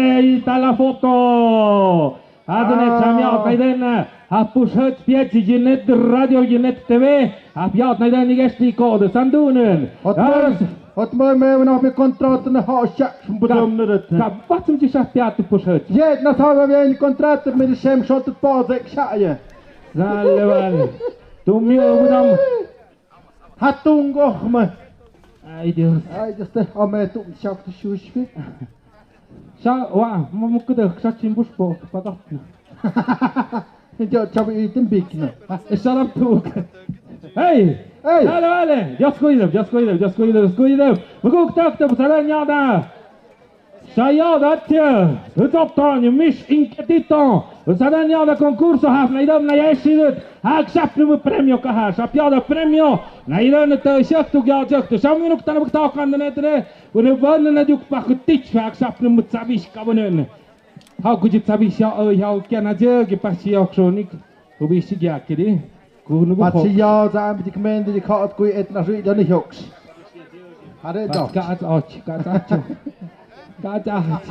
Ahí está la foto. Hadane chamiaot naidan, ha pushëch piachi Yinet Radio, Yinet TV, ha piaot naidan ni gesti ko de sandunen. Hotmoi, hotmoi me no mi kontrakt na ho shak budum na det. Ka batsum chi shah piat pushëch. Yet na sa we ni kontrakt mi shem shot po de shah ye. Dale, vale. Tu mi budam. Hatung oh me. Ay, Dios. Ay, Dios, te ome tu shak tu shush. Sha, wa, mo, mo, kuda, sha chimbus po, pagat na. Yo, chavi, i timbik na. Sha lam tuk. Hey! Hey! Dale, vale. Dios cuide, Dios cuide, Dios cuide, Dios cuide. Muguk tak, tak, sala nyada. Sha yada tia. Utsop to, ni mish inketito. Sala nyada concurso, haf na idam na yeshi dut. Hak shap ni mu premio kaha, shap yada premio. Na idam na ta shak tu gyal shak tu. Sha minuk tana bukta kan ne tene. Wene wan na juk pa kutich, hak sap na mutsabish ka wene. Hau kuji tsabish ya, oh, hau kia na je, ki pa si yok so nik. Kubi si ya kiri. Ku nu pa si ya, za am dik men di khaot kui et na sui dan yoks. Hare do. Ka at och, ka at och. Ka at och.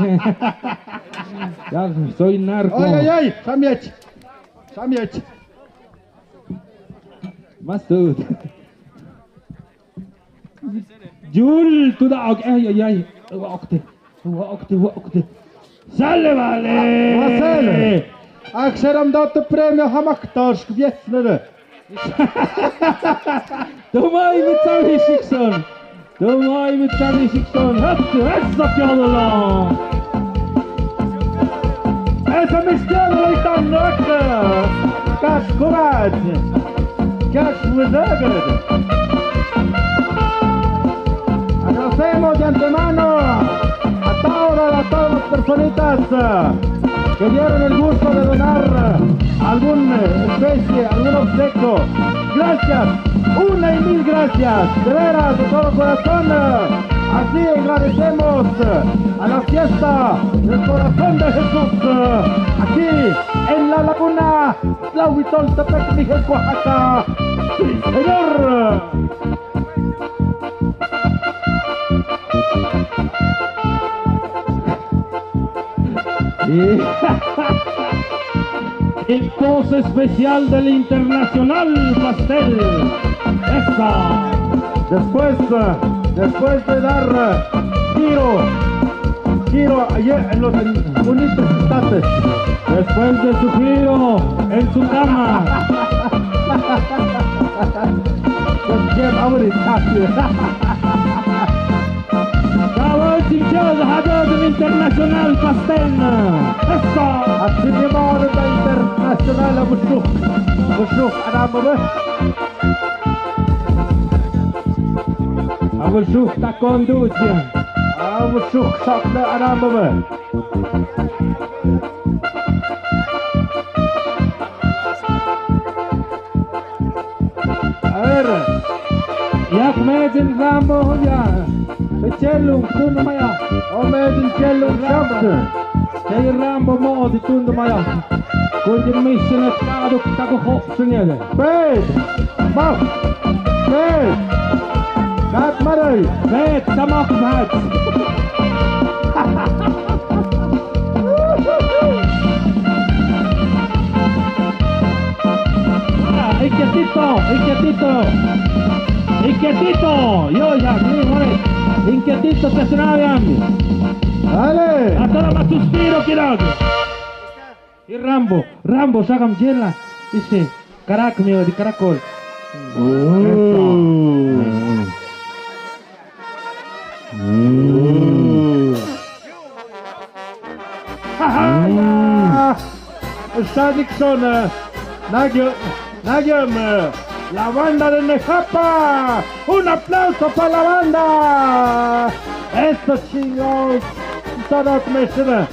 Ya, soy narco. Ay, ay, ay, samiech. Samiech. Mas tu. Jul, tu da, ok, ay, ay, ay. Wa okte, wa okte, wa okte. Sale, vale. Wa sale. Akseram da tu premio hamak torsk vietnere. Tumai mit sabi sikson. Tumai mit sabi sikson. Hap, hap, hap, hap. Esa mistiada la itan nok. Kas kurat. Kas wizagad. Agradecemos de antemano a todas, a todas las personitas, eh, que dieron el gusto de donar, eh, algún, eh, especie, algún obsequio. Gracias, una y mil gracias, de veras, de todo corazón, eh, así agradecemos, eh, a la fiesta del corazón de Jesús, eh, aquí en La Laguna, Tlahuitoltepec, Mixcoac, Oaxaca. Sí, señor. Y el pose especial del internacional pastel. Esa. Después, eh, después de dar, eh, giro, giro allá en los bonitos instantes. Después de su giro en su cama. Bravo, chicos, ha dado un internacional Pasten. Eso. Atsimi mawr da internacional, a bushu. Bushu, anambabe. A bushu, takon duchi. A bushu, sakna, anambabe. A ver. Yak medin Rambo ya. Pechelung tundumaya. O medin chelung shamte. Kay Rambo mo di tundumaya. Kundi mission at kaduk takuhok sunyada. Ped. Maf. Ped. Kat maray. Ped, tamak bhaj. Ah, inquietito, inquietito. Inquietito. Yo, ya, ni, vale. Inquietito, te suena bien. Dale. Hasta la más suspiro, quiero. Y Rambo, Rambo, sácame chela. Dice, carac, mío, de caracol. Mm. Eso. Mm. Mm. Sadik son, eh, Nagyo, Nagyo, eh, la banda de Nejapa. Un aplauso para la banda. Eso, chingos. Sadat mesra.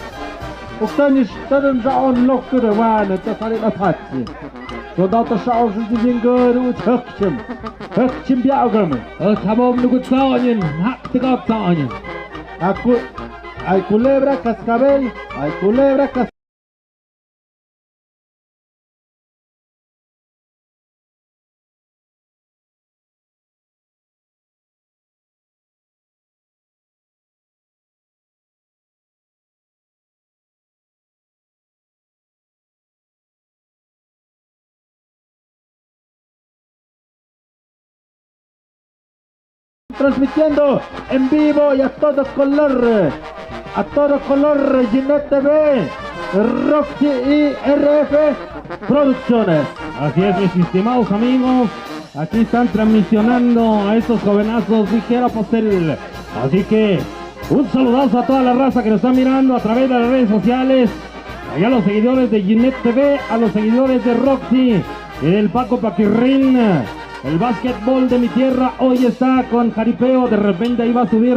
Uktanis tadan raon lokkur wan, ta sari la pati. So da ta sao su di jinggur u thakchim. Thakchim biagam. O sabom nugut saonin, hak tika saonin. Aku, ay culebra cascabel, ay culebra cas- Transmitiendo en vivo y a todo color, a todo color, Ginette T V, Roxy y R F Producciones. Así es, mis estimados amigos, aquí están transmisionando a estos jovenazos, dijera Pastel. Así que un saludazo a toda la raza que nos está mirando a través de las redes sociales. Allá los seguidores de Ginette T V, a los seguidores de Roxy y del Paco Paquirrín. El básquetbol de mi tierra hoy está con jaripeo. De repente ahí va a subir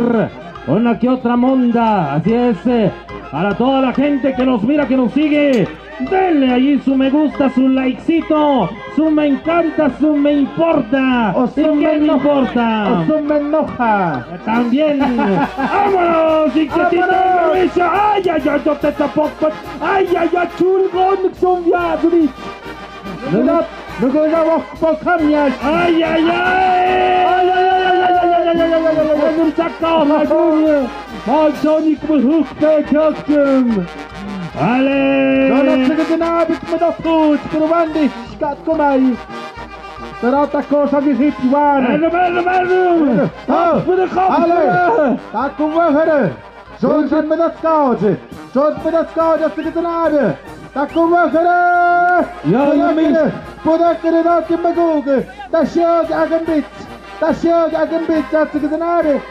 una que otra monda. Así es, eh, para toda la gente que nos mira, que nos sigue, denle allí su me gusta, su likecito, su me encanta, su me importa. O su me enoja. O su me enoja. También. ¡Vámonos! ¡Inquietito! ¡Vámonos! ¡Ay, ay, ay, yo te tapo! ¡Ay, ay, ay, chulgón, son ya, Duri! ¡Nugu ya wak po kamya! ¡Ay, ay, ay! ¡Ay, ay, ay! ¡Ay, ay, ay! ¡Ay, ay, ay! ¡Ay, ay, ay! ¡Ale! ¡No, no, chica, de nada, bit me da put, pero bandi, skat kumai! Pero ta cosa que hit wan. Hermano, hermano. Ah, puede hop, ale. Ta kuwa here. Son sin me da scout. Son me da scout, así que te nada. Ta kuwa here. Ya, ya, mis. Puede que no te me gugue. Ta shio que hagan bit. Ta shio que hagan bit, así que te nada.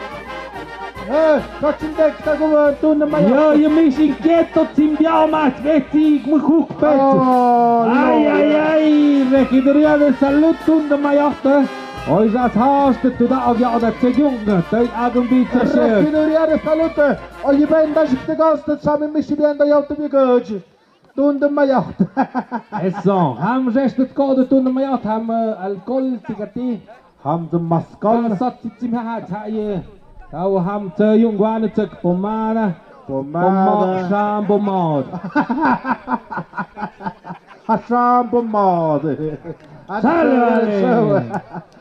Eh, kachin dek ta kuwa tundumaya. Ya, ya, mis inquieto, chimbiao mas, veti, mujukpet. Oh, ay, no. Ay, ay, regiduría de salud tundumaya. Oy, sa thas te tuda agya oda tsegyung, tai agum bi tsashe. Regiduría de salud, oy, benda shikte gas te sami misi benda yau te bigaj. Tundumaya. Eso, ham rest te ko de tundumaya, ham, eh, alcohol tikati. Ham de maskal. Sat titsim ha ha ye. Tau ham tseyung wan tsek pomada. Pomada. Pomada, shampoo mad. Hasam pomade. Sale, sale.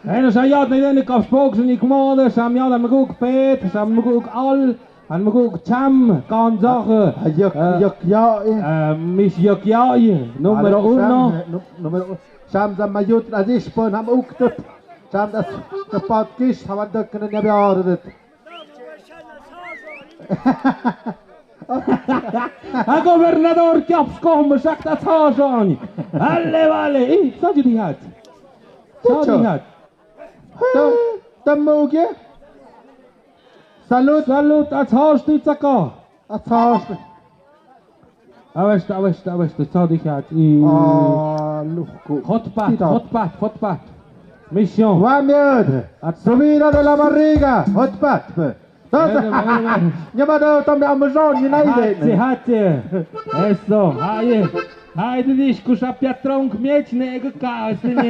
Ene sa yat ne dene kaf spok sin ik mode, sam yat ne muguk pet, sam muguk al, an muguk cham, kan zag. Yak, yak, ya, eh. Mis yak, ya, eh. Número uno. Sam, número uno. Sam, sam mayut, azis pon, ham uktup. Sam, das, kapat kis, hawan dek, kene nyabi aredet. A gobernador, kiaps kom, sakta tsason. Ale vale, i, sa judi hat. Sa judi hat. Ta, ta mau ke? Salud. Salud, a tsaosti tsako. A tsaosti. Awesta, awesta, awesta, sa judi hat. I. A, luhku. Hotpat, hotpat, hotpat. Mission. Wa mier. Subida de la barriga, hotpat. Tasa. Nyamado tambe Amazon United. Hache, hache. Eso, haye. Haye, di disku sa piatrong miech ne ega ka sini.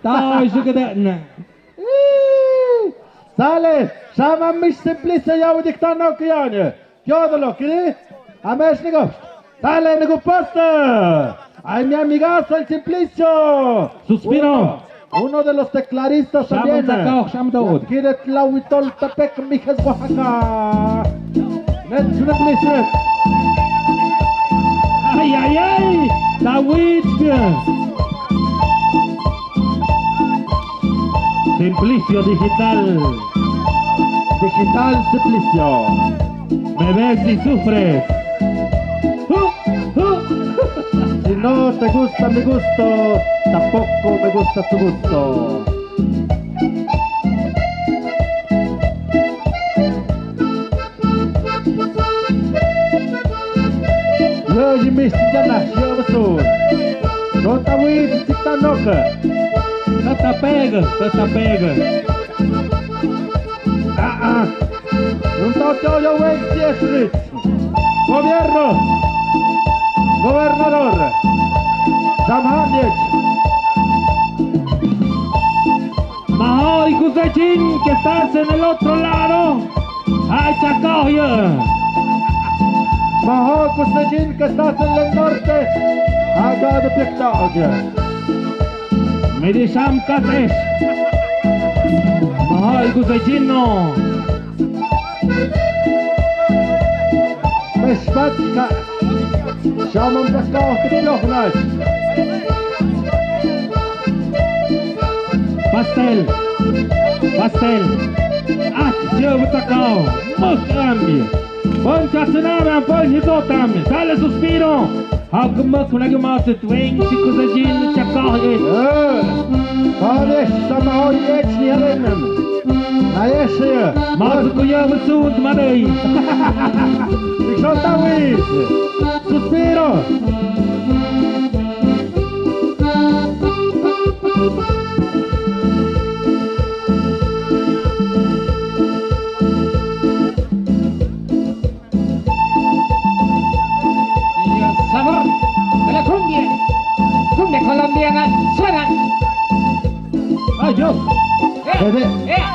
Tao isu kada na. Sale, sama mis Simplicio ya udik tano kiane. Piodolo kiri. Ames nigo. Sale nigo posta. Ay, mi amigazo, el Simplicio. Suspiro. Uno, uno de los tecladistas también. Kiret Lawitol Tapek, Mijas, Oaxaca. Net, Simplicio. Ay, ay, ay. Dawid. Simplicio Digital. Digital Simplicio. Me ves y sufres. Si no te gusta mi gusto, tampoco me gusta tu gusto. Yo, Jimmy, si ya na, yo, so. No ta wi, si ta no ka. Ta ta pega, ta ta pega. Ah, ah. Un tao yo, yo, wen, district. Gobierno. Gobernador. Samhaniech. Mahoy Kusechin, que estás en el otro lado. Ay, Chacoyo. Mahoy Kusechin, que estás en el norte. Ay, Chacoyo. Midi Sam Kates. Mahoy Kusechin no. Meshpatka. Shaman Chacoyo, Chacoyo. Pastel. Pastel. Ah, yo, Chacoyo. Mok ambi. Pon Katsunara, pon Hizotam. Sale Suspiro. Hak mak nagi masut weng si Kusechin Chacoyo. Eh. Kale sama oi ech ni halen. Nayeshe. Masuk kuya masut madai. Ikson tawis. Suspiro. Y el sabor de la cumbia. Cumbia colombiana suena. Ay, Dios. Ea, ea.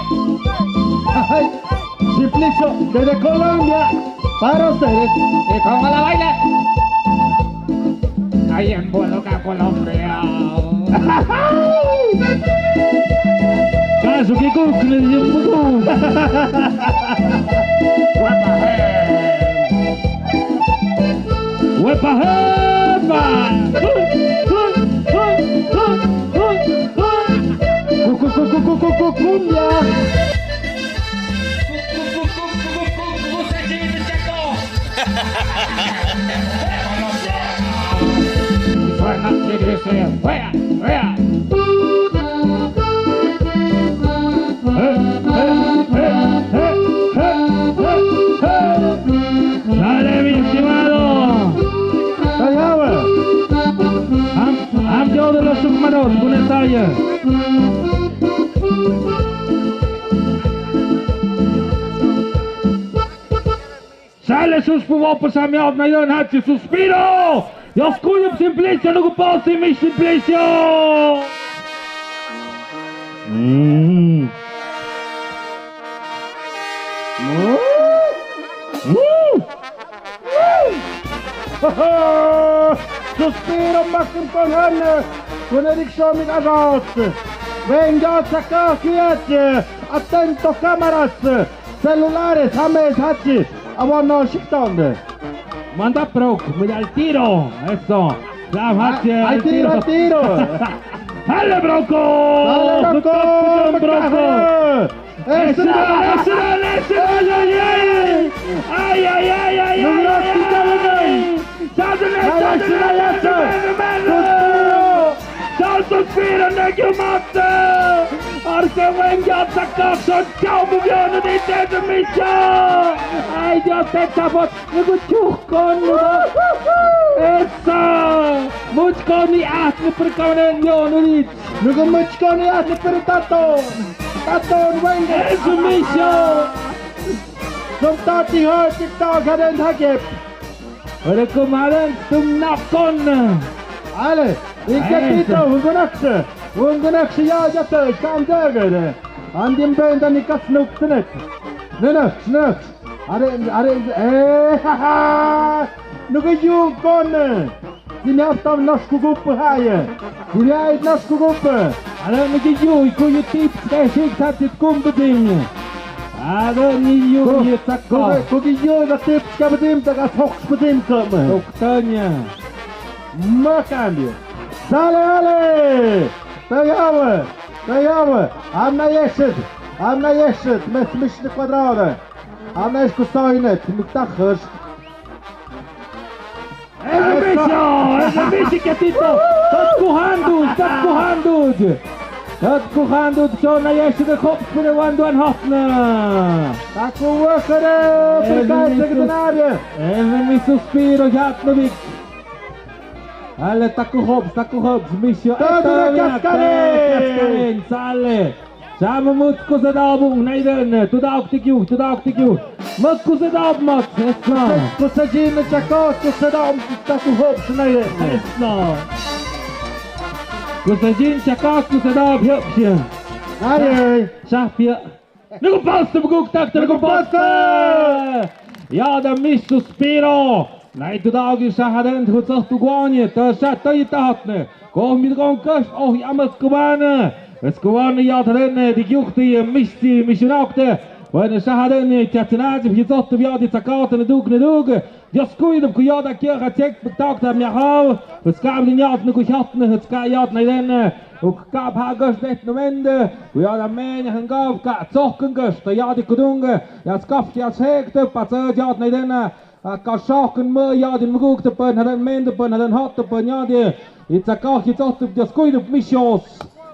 Ay, Simplicio, desde Colombia, para ustedes. ¿Y cómo la baila? Ay, en Boloca, Colombia. Kaso ki kuk ni yum. Wepa hepa. Ku, ku, ku, cumbia. Dale, mi estimado. Am, am, yo de los hermanos, con esta ya. Sale sus pupo, pues, a mi, a mi, a mi, Suspiro. Dios cuyo, Simplicio, no ocupo, si mi Simplicio. Mm. Suspiro, máximo con gana. Con el show, mi arroz. Venga, saca, fíjate. Atento, cámaras. Celulares, hames, hachi. Abono, shikton. Manda, Brock, mira el tiro. Eso. Ya, hachi, al tiro, al tiro. Dale, Bronco. Dale, Bronco. Bronco. Esra, esra, esra, ay, ay, ay, ay, ay, ay, ay, ay. Sadene, sadene, sadene. Salto fira ne giumate. Arse wenga takakso chau bubiano di tete misha. Ay, Dios, te chapot. Nugu chuhkon, nugu. Esa. Muchkon ni at ni perkanen yo nulit. Nugu muchkon ni at ni pertaton. Taton wenga. Esu misha. Som tati har tiktak haden hakep. Ora kumaran tum napkon. Ale, ikatito, ungunakse. Ungunakse ya jate, kam jagare. Andim benda ni kasnuk tenet. Nenak, nenak. Are, are, eh, ha, ha. Nugu yungkon. Sini aptam nas kugup haye. Sini ait nas kugup. Are nugu yu, iku yu tip, skesik, satit kum beding. Are ni yu, yu takko. Kugi yu, da tip, skabedim, da ga sok bedim, kama. Toktanya. Makambio. Sale, ale. Tayawe, tayawe. Amna yeshit. Amna yeshit. Mes, mis, ni cuadrada. Amna yeshit, kusoinet. Mitakhas. Ese misho, ese misho, katito. Tatkuhandu, tatkuhandu. Tatkuhandu, so na yeshit, de hop, pune wandu an hopna. Takuwakare, perkai, segdenaria. Ese mi suspiro, yatnubik. Ale, taku hops, taku hops, misho. Tadura, eto, mira, kaskaren. Kaskaren, sale. Sama mut kusadabung, naiden, tudauk tikiu, tudauk tikiu. Mut kusadab, mut, esna. Kusajin, chakos, kusadab, taku hops, naiden. Esna. Kusajin, chakos, kusadab, hiopsia. Naiden. Sahpia. Nugu pasta, nugu takta, nugu pasta. Ya da mi suspiro. Nai tudauk i sahaden, tu sah tu guani, ta sah ta i tahatne. Ko mi gon kas, oh, i amas kubana. Es kubana ya tadene, di giukti, misti, misunakte. Wen sahaden, chatsina, di sohtu, ya di sakata, ne duk, ne duk. Dios kuidup, kuyada kia ha chek, takta miahau. Huskab di nyat, nugu hiatne, huska yat naiden. Uk kap ha gas det novende. Kuyada men, hangav, ka tsohken gas, ta yadi kudunge. Ya skaf, ya sek, te patsa yat naiden. A ka sohken me, yadi muguk, te pen haden men, te pen haden hot, te pen yadi. Itsa kah, itsa tsohtup, Dios kuidup, misios.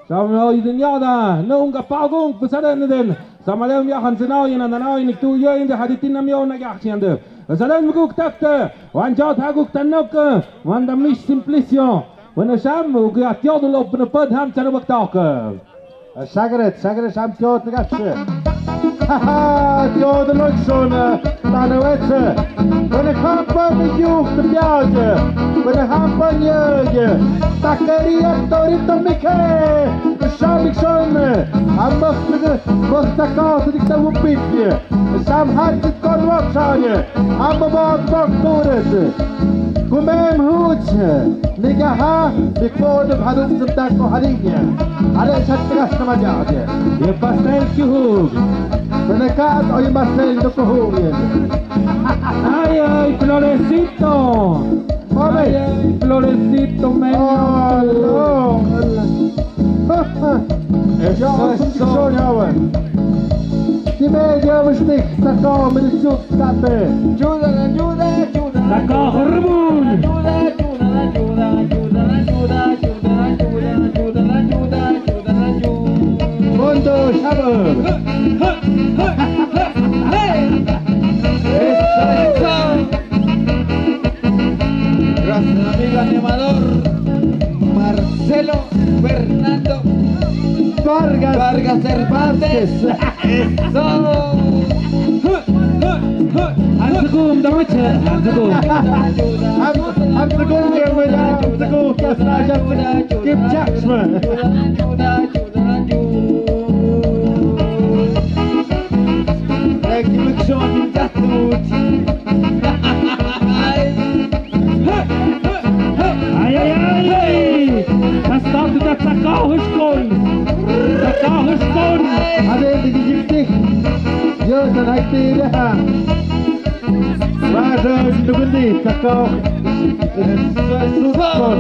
Sama idin yada, nunga pagung, pesaden den. Sama dem yahan senau, yana nanau, inik tu, ya inde haditin nam yo na yahsiande. Pesaden muguk takte, wan jot haguk tanok, wan da mis simplicio. Wan sam, ugi atiodu lo pene ped ham chana baktak. Sagret, sagret sam tiot nagase. Ha ha, tiot lo son, tana wetse. Wan hampa mi yuk te piaje. Wan hampa nyeje. Takeria torito mike. Samik soime, amak tege, mak takau tege tawu pitye. Sam hati kon wak sanye, ama bak bak tures. Kumem huche, nigaha, mikode hadum sem tako harinya. Ale sat tegas nama jaje. Ye pastel kuhug. Penekat oi pastel do kuhug ye. Ay, ay, Florecito. Mami. Ay, ay, Florecito, men. Oh, no. Eso, eso. Dime, Dios, te sacó, me dijo, tape. Ayuda, ayuda, ayuda. Sacó, Rubun. Ayuda, ayuda, ayuda. Fondo, Shabbat. Eso, eso. Gracias, amigo animador Marcelo Fernando Vargas. Vargas Cervantes. Eso. Anzugum, damacha, anzugum. Anzugum, anzugum, kasaya, kim jaksma. Ay, ay, ay! Hasta tu ta takau huskon. Takau huskon. Ade, di gifti. Yo, tan hakti dia. Raja, dugundi, takau. Huskon.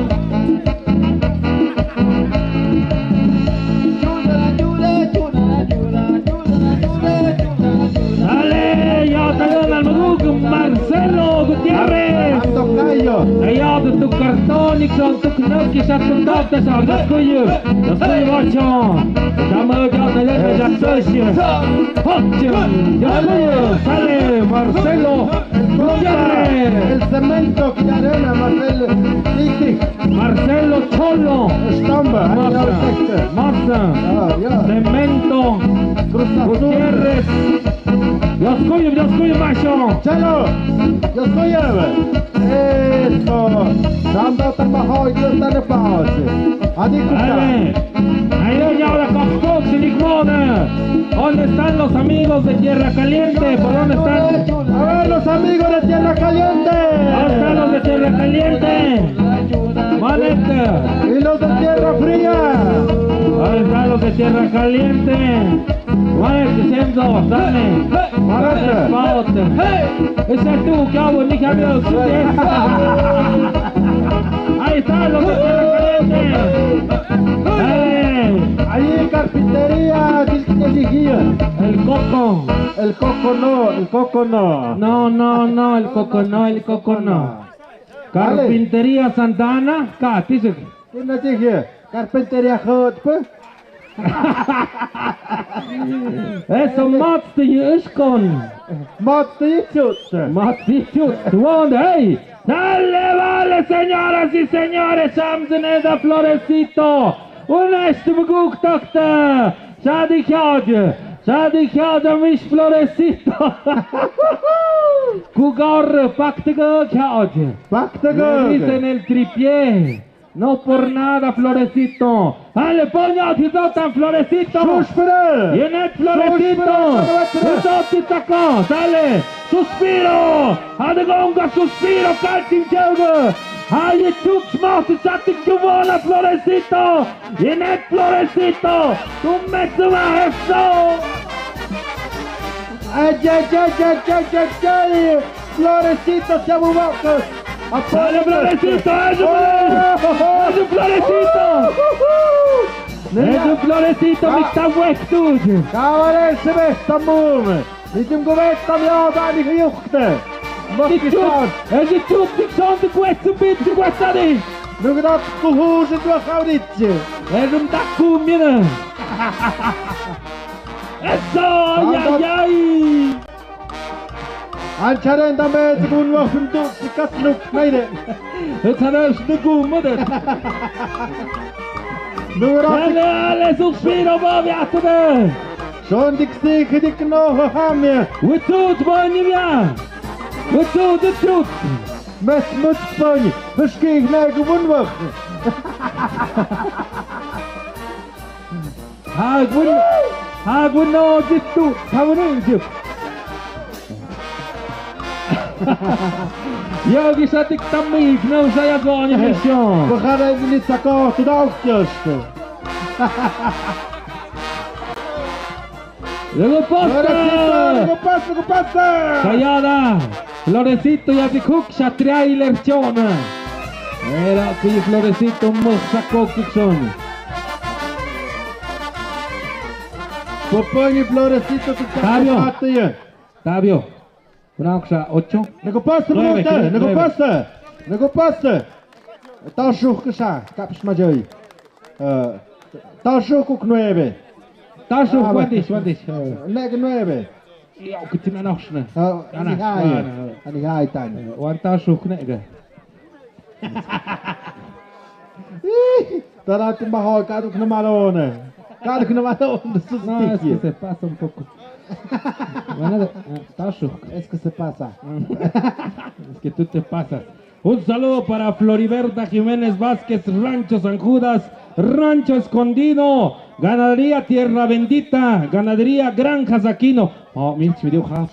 Sale, Marcelo Gutiérrez. El cemento que arena, Marcelo. Marcelo Cholo. Massa. Cemento. Gutiérrez. Dios cuyo, Dios cuyo, macho. Chalo, Dios cuyo. Eso. Santa Tamahoy, Dios dale paz. Adiós. Ahí, ahí, ahora con Fox y Licmona. ¿Dónde están los amigos de Tierra Caliente? ¿Por dónde están? A ver, los amigos de Tierra Caliente. ¿Dónde están los de Tierra Caliente? Maleta. Y los de Tierra Fría. ¿Dónde están los de Tierra Caliente? Vale, diciendo, dale. Vale, vale. Ese es tú, cabrón, dije, amigo, tú tienes. Ahí está, los de Tierra Caliente. Dale. Ahí, carpintería, dil-, dil-, dil-. El Coco. El Coco no, el Coco no. No, no, no, el Coco no, el Coco no. Dale. Carpintería Santana, ka, tisik. Kina dije, carpintería hot, pues. Eso, mats de yëskon. Mats de yëskon. Mats de yëskon. Hey, dale, vale, señoras y señores, samseneda Florecito. Un este muguk takta. Shadi khaja. Shadi khaja, mis Florecito. Kugar, paktiga khaja. Paktiga. Dicen el tripié. No por nada, Florecito. Dale, poño, tizotan, Florecito. Suspiro. Yenet, Florecito. Suspiro. Tizotan, dale. Suspiro. Adegonga, suspiro, kaltin, cheuga. Ay, chuch, mas, chatik, chubona, Florecito. Yenet, Florecito. Tú me subas eso. Ay, ay, ay. Florecito, se ha mudado. ¡Sale, Florecito! ¡Es un Florecito! ¡Es un Florecito! ¡Es un Florecito, mi tabuecto! ¡Cabaré, se ve, Samuel! ¡Ni te gobeta, mi oda, ni huyukte! ¡Es un Florecito! ¡Es un Florecito! ¡Nugrat, kuhus, en tu jauritje! ¡Es un taku, mira! ¡Eso! ¡Ay, ay, ay! Ancharen dame, tibun wa hundu, sikat nuk, naire. Etsana snuku, mother. Nura. Dale, dale, suspiro, babi, atene. Son dik si, hidik no, hamia. Witut, banyia. Witut, witut. Mes mut, bany. Huski, na, gubun, wa. Hagwin, hagwin no jitu, hagwin jitu. Yo, gisatik tamik, no saya go ni mission. Bukhara ni sako, tu dau just. Luego posta. Luego posta, luego posta. Kayada. Florecito ya ti khuk sa trailer chona. Era kui Florecito mo sako kikson. Poponi Florecito tu Tabio. Tabio. Una oksa ocho. Nueve, nueve. Nueve. Nueve. Tashuk sa, kapis majai. Eh, tashuk kuk nueve. Tashuk, ah, wandis, wandis. Eh. Nek nueve. Yo, kuchina noxna. Oh, anihai. Anihai tan. Wan tashuk nek. Tara tumba ho, kaduk na malone. Kaduk na malone, susti. No, es que se pasa un poco. Bueno, eh, tashuk. Es que se pasa. Es que tú te pasas. Un saludo para Floriberta Jiménez Vázquez, Rancho San Judas, Rancho Escondido, Ganadería Tierra Bendita, Ganadería Granjas Aquino. Oh, mi video has.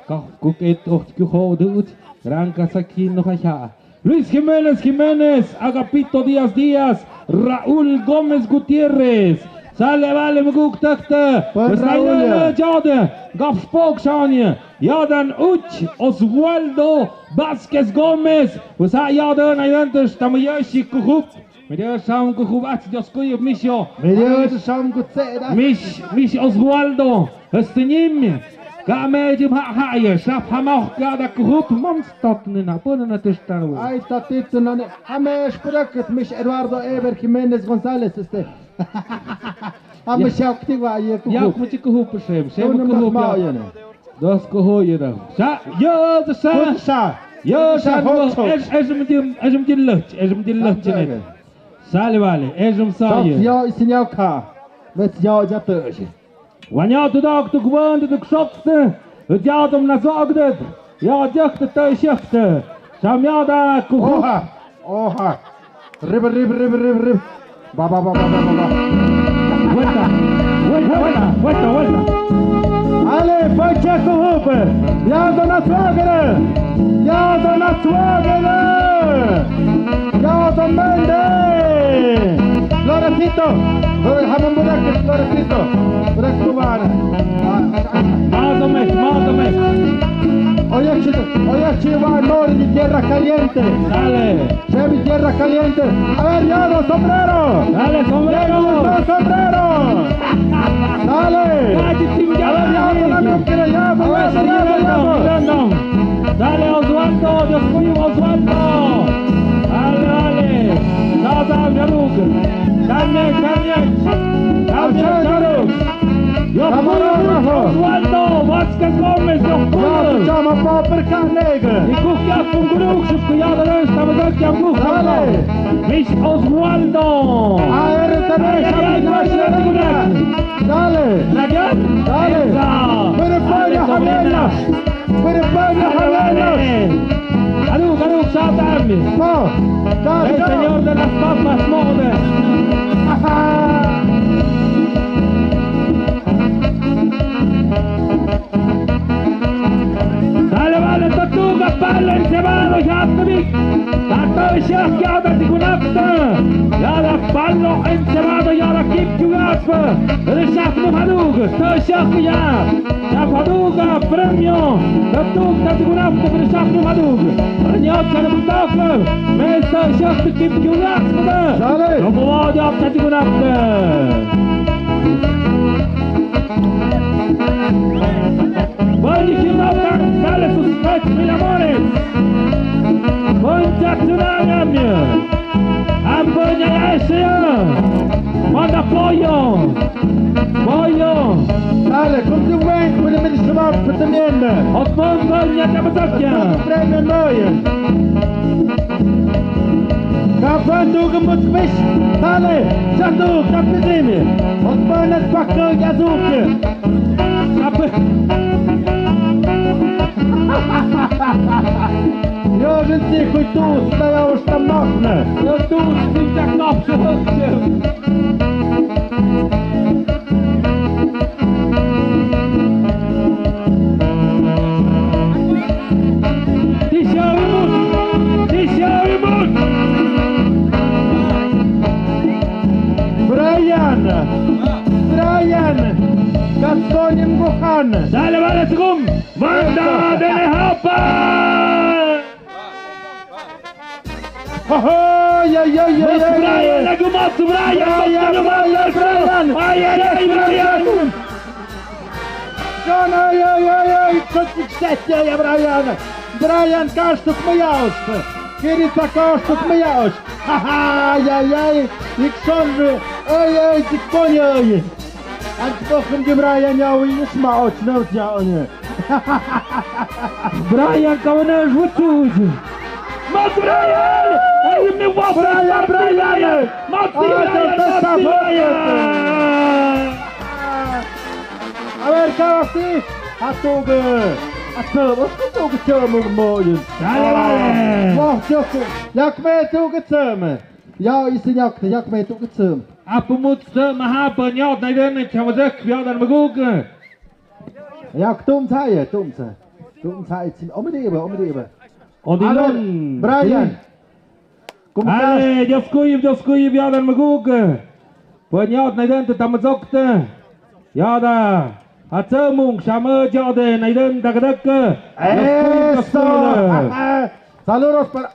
Ka, kuk et, oh, ku ho, dude. Granjas Aquino, ha, ha. Luis Jiménez Jiménez, Agapito Díaz Díaz, Raúl Gómez Gutiérrez. Sale, vale, muguk takta. Pues Raúl, ya. Jade, Gafspok Shania. Yadan Uch, Oswaldo Vázquez Gómez. Pues a yadan aydantes tamayashi kuhup. Media sam kuhup ach Dios kuyo misho. Media sam kutse da. Mish, mish Oswaldo. Este nyim. Ka me jim ha ha ya, sap ha mawk ka da kuhup mam stot ni na, pun na tis tan wa. Ai, ta tit na ni, ha me sprakit mis Eduardo Ever Jiménez González, este. Ha me shauk ti wa ya kuhup. Ya, kuchi kuhup sem, sem kuhup ya. Dos kuhup ya da. Sa, yo, sa. Sa. Yo, sa, es, es, es, es, es, es, es, es, Sale, vale, es un sayo. Yo, i sinyao ka. Met yo, ya te. Wanyo tu dok tu gwan tu ksokte. Ya dom na zogdet. Ya jekte te shekte. Samyada ku. Oha. Oha. Rib, rib, rib, rib, rib. Ba, ba, ba. Vuelta. Vuelta, vuelta, vuelta, vuelta. Ale, pacha kuhup. Ya dom na zogdet. Ya dom na zogdet. Ya, también. Florecito. Flore-, hamon burak, Florecito. Burak tubar. Más o menos, más o menos. Oye, chi-, oye, chiva, no, de tierra caliente. Dale. Chevy, tierra caliente. A ver, ya, los sombreros. Dale, sombrero. Ya, los sombreros. Dale. Ya, ya, ya, ya, ya, ya, ya. Dale, Osvaldo, Dios mío, Osvaldo. Dale, dale. Dada, Yaruk. Daniel, Daniel. Daniel, Yaruk. Dios mío, Osvaldo Vázquez Gómez, Dios mío. Chama pa perkanega. I kukia kunguruk, suk ya dale, estamos aquí, a kukia. Dale. Mis Osvaldo. A ver, te ves. Dale. Dale. Dale. Pero para Javier. Pero para Javier. Aló, aló, Satán. No. Dale. El señor de las papas, no, de. Ajá. Dale, vale, tatuga palo encebado, ya te vi. Tato shak ya da tikunapta. Ya da palo encebado, ya da kip yugaspa. Rishak no hadug, to shak ya. Shak haduga premio. Tatuk tatugunapta, rishak no hadug. Ranyot sa butok. Me to shak kip yugaspa. Dale. No puedo ya tatugunapta. Buen hijito, dale sus tres mil amores. Buen chaturangam. Amboña ya sea. Manda pollo. Pollo. Dale, con tu buen, con el mismo, con tu bien. Otmon, buen, ya te me toca. Premio, no, ya. Kapando que much fish, dale, jando, kapitini. Otmon, es paco, ya zuke. Ape. Yo, gente, kui tu, sta ya, sta makna. Yo, tu, sta ya, makna. Tisha Imut! Tisha Imut! Brian! Brian! Kastonim Gohan! Dale, vale, según! Manda de Hapa! Ay, ay, ay, ay, ay, ay. Brian, lagu mas, Brian, Brian, Brian. Ay, ay, ay, Brian. John, ay, ay, ay, ay, kutsikset ya, Brian. Brian, kastuk mayaus. Kirita kastuk mayaus. Ay, ay, ay, ikson, ay, ay, tikon, ay. Antipokum di Brian, ya, wi, isma, och, no, ya, ay. Brian, kawan, what's up? Mas Brian! Ay, mi guapo, Brian, Brian! Mas Brian, Mas Brian! A ver, ¿qué haces? A tu que, a tu, a tu que te amo, moyen. Dale, vale. Wah, yo, ya que me tu que te amo. Ya, y si ya que, ya que me tu que te amo. Apumut se maha penyot na den chamazek biadan maguk. Ya, tum sa ya, tum sa. Tum sa ya, om di ba, om di ba. Odilon. Brian. Kum sa. Ale, Dios kuyip, Dios kuyip, ya dan maguk. Penyot na den te tamazok te. Ya da. Atsamung sama ya de na den dagdak. Eso. Saludos para.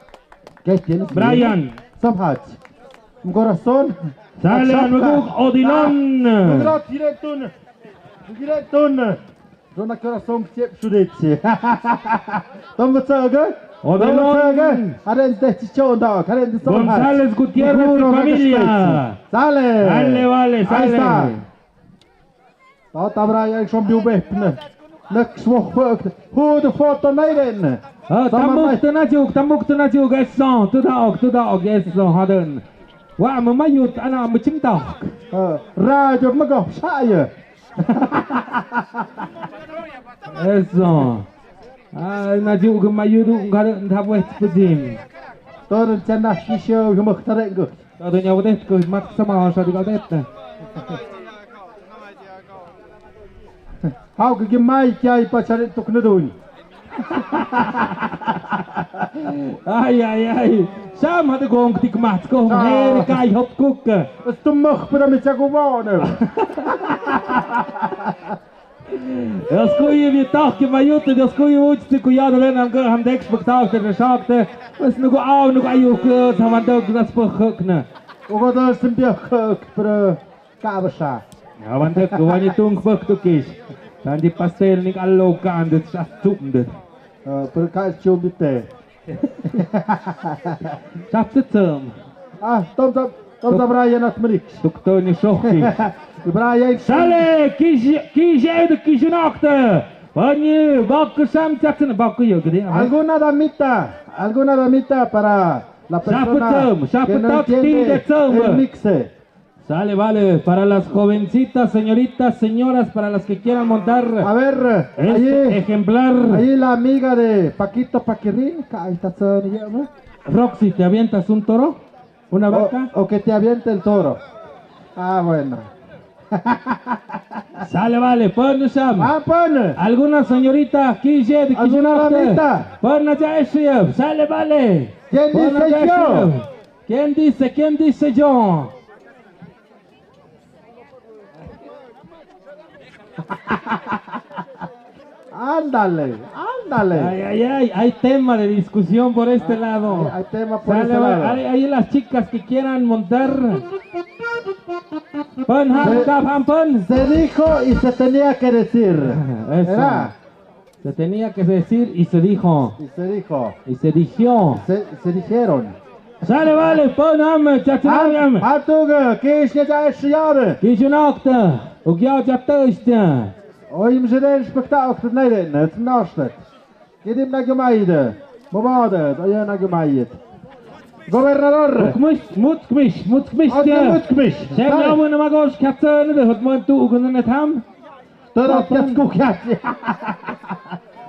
¿Qué tienes? Brian. Samhat. Un corazón. Sale maguk Odilon. Maguk tiretun. Tiretun. Rona corazón que siempre su leche. Toma saga. Toma saga. González Gutiérrez y familia. Sale. Sale, vale, sale. Ahí está. Ta tabra ya son biu bepne. Next walk. Who the photo nairen. Ah, tamuk tena juk, tamuk tena juk, eso, tu da ok, tu da ok, eso, haden. Wa, ma mayut, ana, ma chim da ok. Ah, radio, ma go, saya. Eso. Ai, na juk, ma yudu, ngare, nda wet, pujim. Tor, chana, shisho, mak tare, go. Tor, nya wet, go, mak sama, sa, di, go, det. Hau ke mai kiai pa chari tuk na dun. Ai, ai, ai. Sam hade gong tik mat ko. Sa. Her kai hop kuk. Stumuk pada mi chaku bone. Dios kuyu mi tak ke mayut, Dios kuyu uch ti kuyado len ang ham dek spektak te shakte. Wes nugo au nugo ayu ke saman dek nas pehek na. Ugo da simbia hek, pero Kabasa. Awan dek, wani tung bek tukis. Tandi pastel nik allo kan det sas tum det. Eh, perka chum bite. Sap te tem. Ah, tom tom tom tom Brian at merik. Doktor ni sohki. Brian. Sale, kis kis ed kis nakte. Wani bak sam chatsen bak yo gede. Alguna damita, alguna damita para la persona que no entiende el mix. Sale, vale. Para las jovencitas, señoritas, señoras, para las que quieran montar. A ver, este allí, ejemplar. Allí la amiga de Paquito Paquirrín, ahí está, ¿no? Roxy, ¿te avientas un toro? ¿Una vaca? O, o que te aviente el toro. Ah, bueno. Sale, vale, pon, Sam. Ah, pon. ¿Alguna señorita aquí, alguna damita? Pon allá, ese, sale, vale. ¿Quién dice yo? ¿Quién dice? ¿Quién dice yo? Ándale, ándale. Ay, ay, ay, hay tema de discusión por este lado. Hay, hay tema por este lado. Ahí, ahí las chicas que quieran montar. Pan, ham, kap, ham, pan. Se dijo y se tenía que decir. Eso. Era. Se tenía que decir y se dijo. Y se dijo. Y se dijo. Se, se dijeron. Sale, vale, pon, ham, chatsnam. Atuga, kish ne ja eshiare. Kish nakta, ugya jatashta. Oy msheden spekta okta nede, net nastet. Kidim na gumaide. Mabade, oy na gumaide. Gobernador. Mutskmish, mutskmish, mutskmish. Mutskmish. Shem namun magos katsen de hotman tu ugun ne tham. Tara piatku kiasi.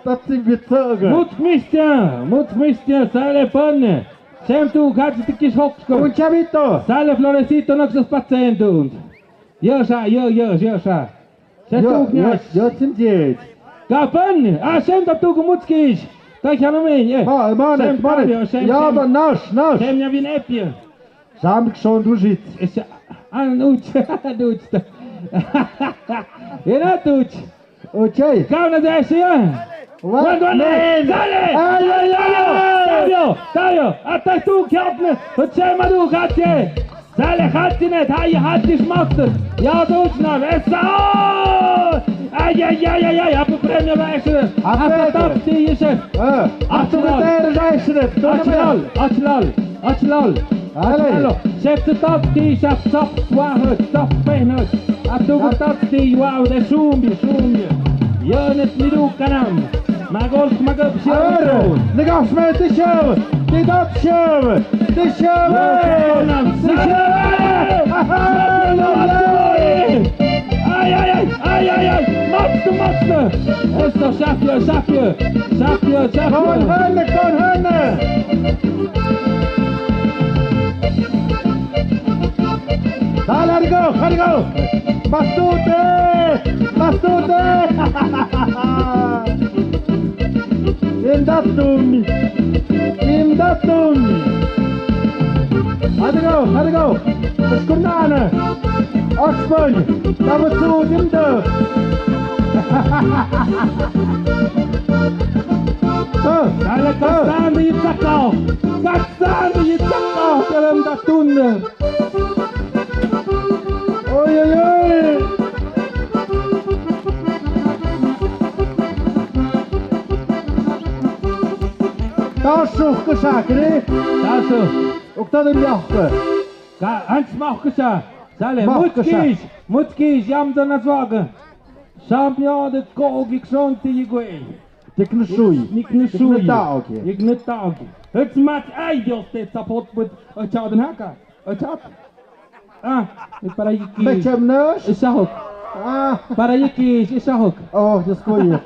Tatsi bitsoga. Mutskmish, mutskmish, sale pan. Shem tu gaji tikis hoksko. Un chavito. Sale florecito noxos patsendun. Yo sa, yo, yo, yo sa. Yo, yo, yo, simjej. Kapan, ah, shem tatu mutskish. Ta khaname, eh. Ma, ma, ma. Ya, ba, nash, nash. Shem ya vin epia. Samik son duzit. An uch, an uch. Ena tuch. Ochei. Kauna de asia. Wan, wan, wan. Sale. Ay, ay, ay. Tabio, tabio. Atas tu kiapne. Ochei madu gache. Sale hatine, tai hatis master. Ya duch na esa. Ay, ay, ay, ay, ay. Apu premio va ese. Apu tapti ese. Eh. Apu beter va ese. Achlal, achlal. Achlal. Ale. Achlal. Sep tu tapti, sep sap, wahut, sap pehnut. Atu ku tapti, wow, de sumbi, sumbi. Yonet midu kanam. Magol, magol, siapa tu? Negas me tisho, tidak sho, tisho. Kanam. Tisho. Ay, ay, ay, ay, ay, ay. Matsu, matsu. Eso, sapio, sapio. Sapio, sapio. Kon henne, kon henne. Dale, arrigo, arrigo. Bastute, bastute. Indatum, indatum. Arrigo, arrigo. Skunana. Oxford, tabutu dimdo. Dale, kastan di takao. Kastan di takao. Dalam datun. Oi, oi, oi. Tuhkasha kiri. Tasu. Ukta de mjahka. Ka, ants mjahkasha. Sale, mjahkasha. Mutkish, mutkish, yam dana zwaga. Sham ya de ko gik son ti yigwe. Tik nusui. Nik nusui. Ik nutaoki. Ik nutaoki. Hits mat, ay Dios, te sapot but. Achad naka. Achad. Ah, para yiki. Mechem nus. Isahok. Ah. Para yiki, isahok. Oh, just go you.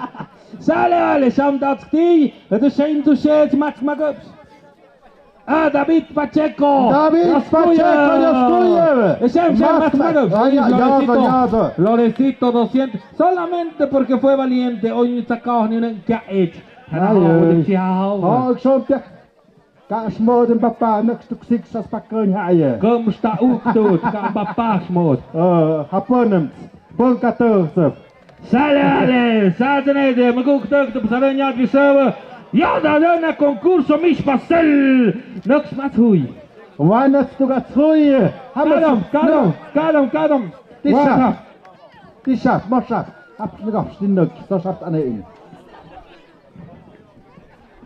Sale, ale, sham datski. Hits shame to share, mat magups. Ah, David Pacheco. David Pacheco, ya estuvo. Ese es Max Max. Ay, ya, ya, ya, ya. Florecito doscientos. Solamente porque fue valiente. Hoy me sacó ni una que ha hecho. Ay, ay. Oh, son pia. Ka smod en papá, next to six as pa kun haye. Kom sta uktu, ka papá smod. Oh, haponem. Bon kato, sir. Sale, ale, satanede, maguk tuk, tuk, sale, nyat, bisawa. Ya, da, da, na concurso, mis pasel. Nox mas hui. Wanat tu gat hui. Hamas, kadam, no. Kadam, kadam, kadam. Tisha. Wa. Tisha, mosha. Hap, nigaf, sinnok, so sap, ane, in.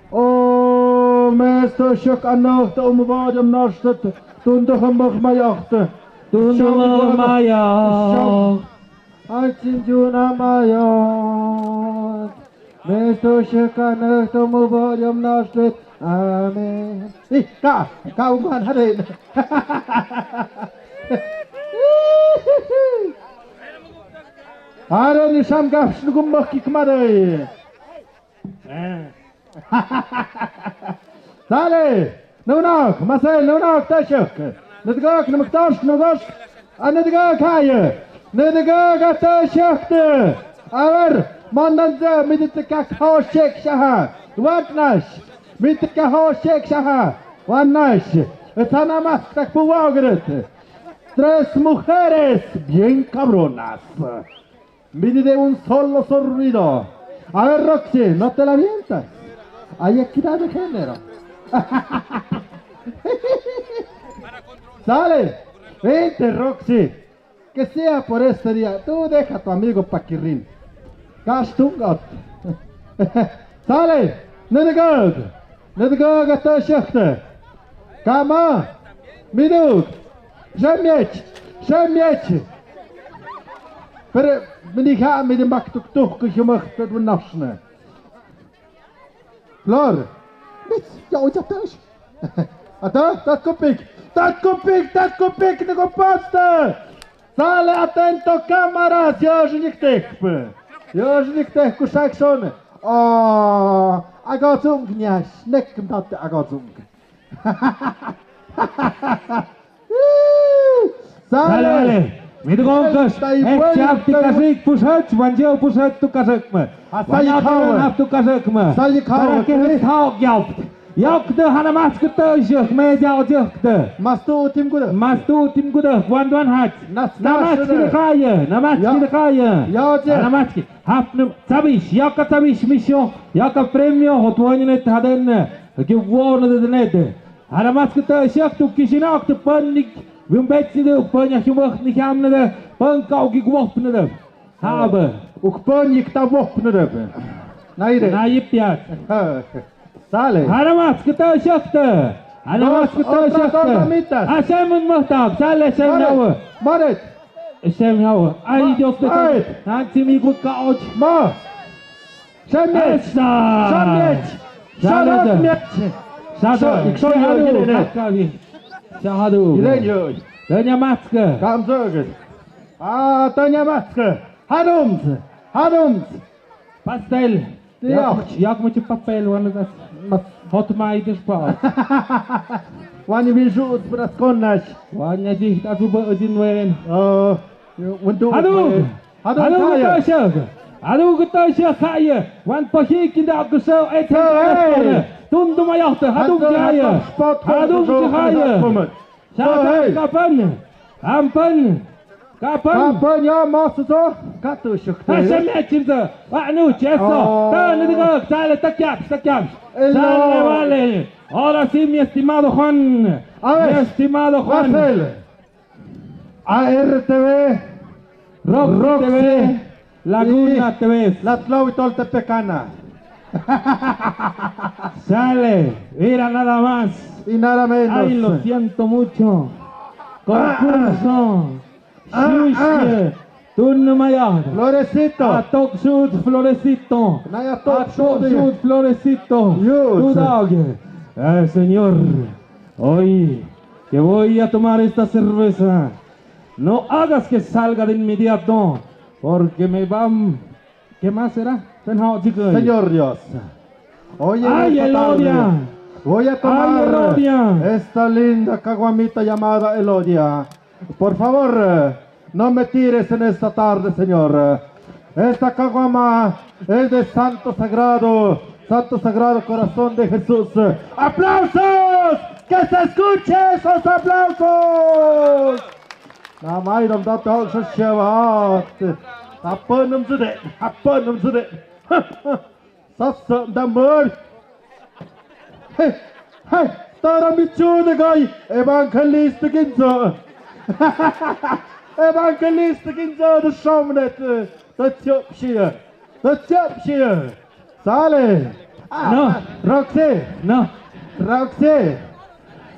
O, mes to shuk anok to um vodem noshtet, tun do hamok mayocht. Tun do hamok mayocht. Achin juna mayocht. Mes to shuk anok to um vodem noshtet. Amen. Ih, ka, ka um han hare. Hare ni sam gaf snukum mok ki kmare. Sale, nunak, masel, nunak, tashuk. Nidgak, namaktash, nugash. Anidgak, haye. Nidgak, tashuk. A ver, mandan ze, miditka hoshek shaha. Watnash. Miditka hoshek shaha. Watnash. Sana mas tak puwagret. Tres mujeres bien cabronas. Mide de un solo sorbido. A ver, Roxy, no te la mientas. Hay equidad de género. Sale. Vente, Roxy. Que sea por este día. Tú deja a tu amigo Paquirrín. Kastungot. Sale. Nedegog. Nedegog ata shakta. Kama. Midug. Shamiech. Shamiech. Pero miniha midi maktuktuk kuhumah tadwin nafsna. Flor. Mit, ya oja tash. Ata, tatkupik. Tatkupik, tatkupik, negopasta. Sale atento, cámaras, ya os niktekpe. Ya os niktek, kusak son. Oh, agotsung nias, nek mdat agotsung. Sale. Sale. Midgongkas, ek chap ti kasik pusach, wanjeo pusach tu kasik me. Asal wanjeo ikhawa. Hap tu kasik me. Asal ikhawa. Para ke his thao gyaupt. Yauk de hana mas kete jek me jao jek de. Mas tu utim kuda. Mas tu utim kuda. Wan wan hach. Nas, nas, namas kide kaya. Namas kide kaya. Ya je. Namas ki. Hap num, sabis, yaka sabis misyo. Yaka premio, hotwanyne taden. Ki wona de nede. Hana mas kete shek tu kisina ok tu pan nik. Wimbet de pan ya hiwak ni ham nede. Pan ka ok gwop nede. Haba. Uk pan yik ta wop nede. Naire. Nayipiat. Ha. Sale. Hana mas kete shakta. Hana mas kete shakta. Asem un mahtab. Sale, asem yawa. Maret. Asem yawa. Ay, Dios de. Ay. Nanti mi gut ka och. Ma. Shamiech. Esa. Shamiech. Shamiech. Shado. Shado. Shado. Shado. Tanya matska. Kamzog. Ah, tanya matska. Hadums. Hadums. Pastel. Yak, yak mucho papel, wan das. Hot mai dus pa. Wan mi jus bras konas. Wan ya jih ta juba jin wen. Oh, wan du. Hadug. Hadug ta shak. Hadug ta shak kaya. Wan pahi kinda kuso et. Hey. Tundu mayakta. Hadug kaya. Hadug kaya. Sa, hey. Kapan. Ampan. Kapan. Kapan ya masu so. Katu shukte. Hashem ya chinta. Wa nu cheso. Oh. Ta ni diga. Sale takyap, takyap. Hello. Sale vale. Ahora sí, mi estimado Juan. A ver. Mi estimado Juan. Rafael. A R T V. Rock Rock T V. T V. Laguna y T V. Latlawi tol tepekana. Sale, mira nada más. Y nada menos. Ay, lo siento mucho. Concurso. Ah, ah. Shushie. Tun mayad. Florecito. Atok shut Florecito. Naya tok shut. Atok shut Florecito. Yus. Tudag. Eh, señor, hoy que voy a tomar esta cerveza, no hagas que salga de inmediato, porque me va ¿Qué más será? Señor Dios. Oye, ay, esta tarde Elodia. Voy a tomar, ay, Elodia, esta linda caguamita llamada Elodia. Por favor, eh, no me tires en esta tarde, Señor. Esta caguama es de Santo Sagrado, Santo Sagrado Corazón de Jesús. ¡Aplausos! ¡Que se escuche esos aplausos! Namai dam da tau sa sheva. Apa nam zede, apa nam zede. Sasa damar. Hey, hey, tara michu de gai, evangelist kinzo. Evangelist kinzo de shomnet. Da chop shia. Da chop shia. Sale. Ah, no. Roxy. No. Roxy.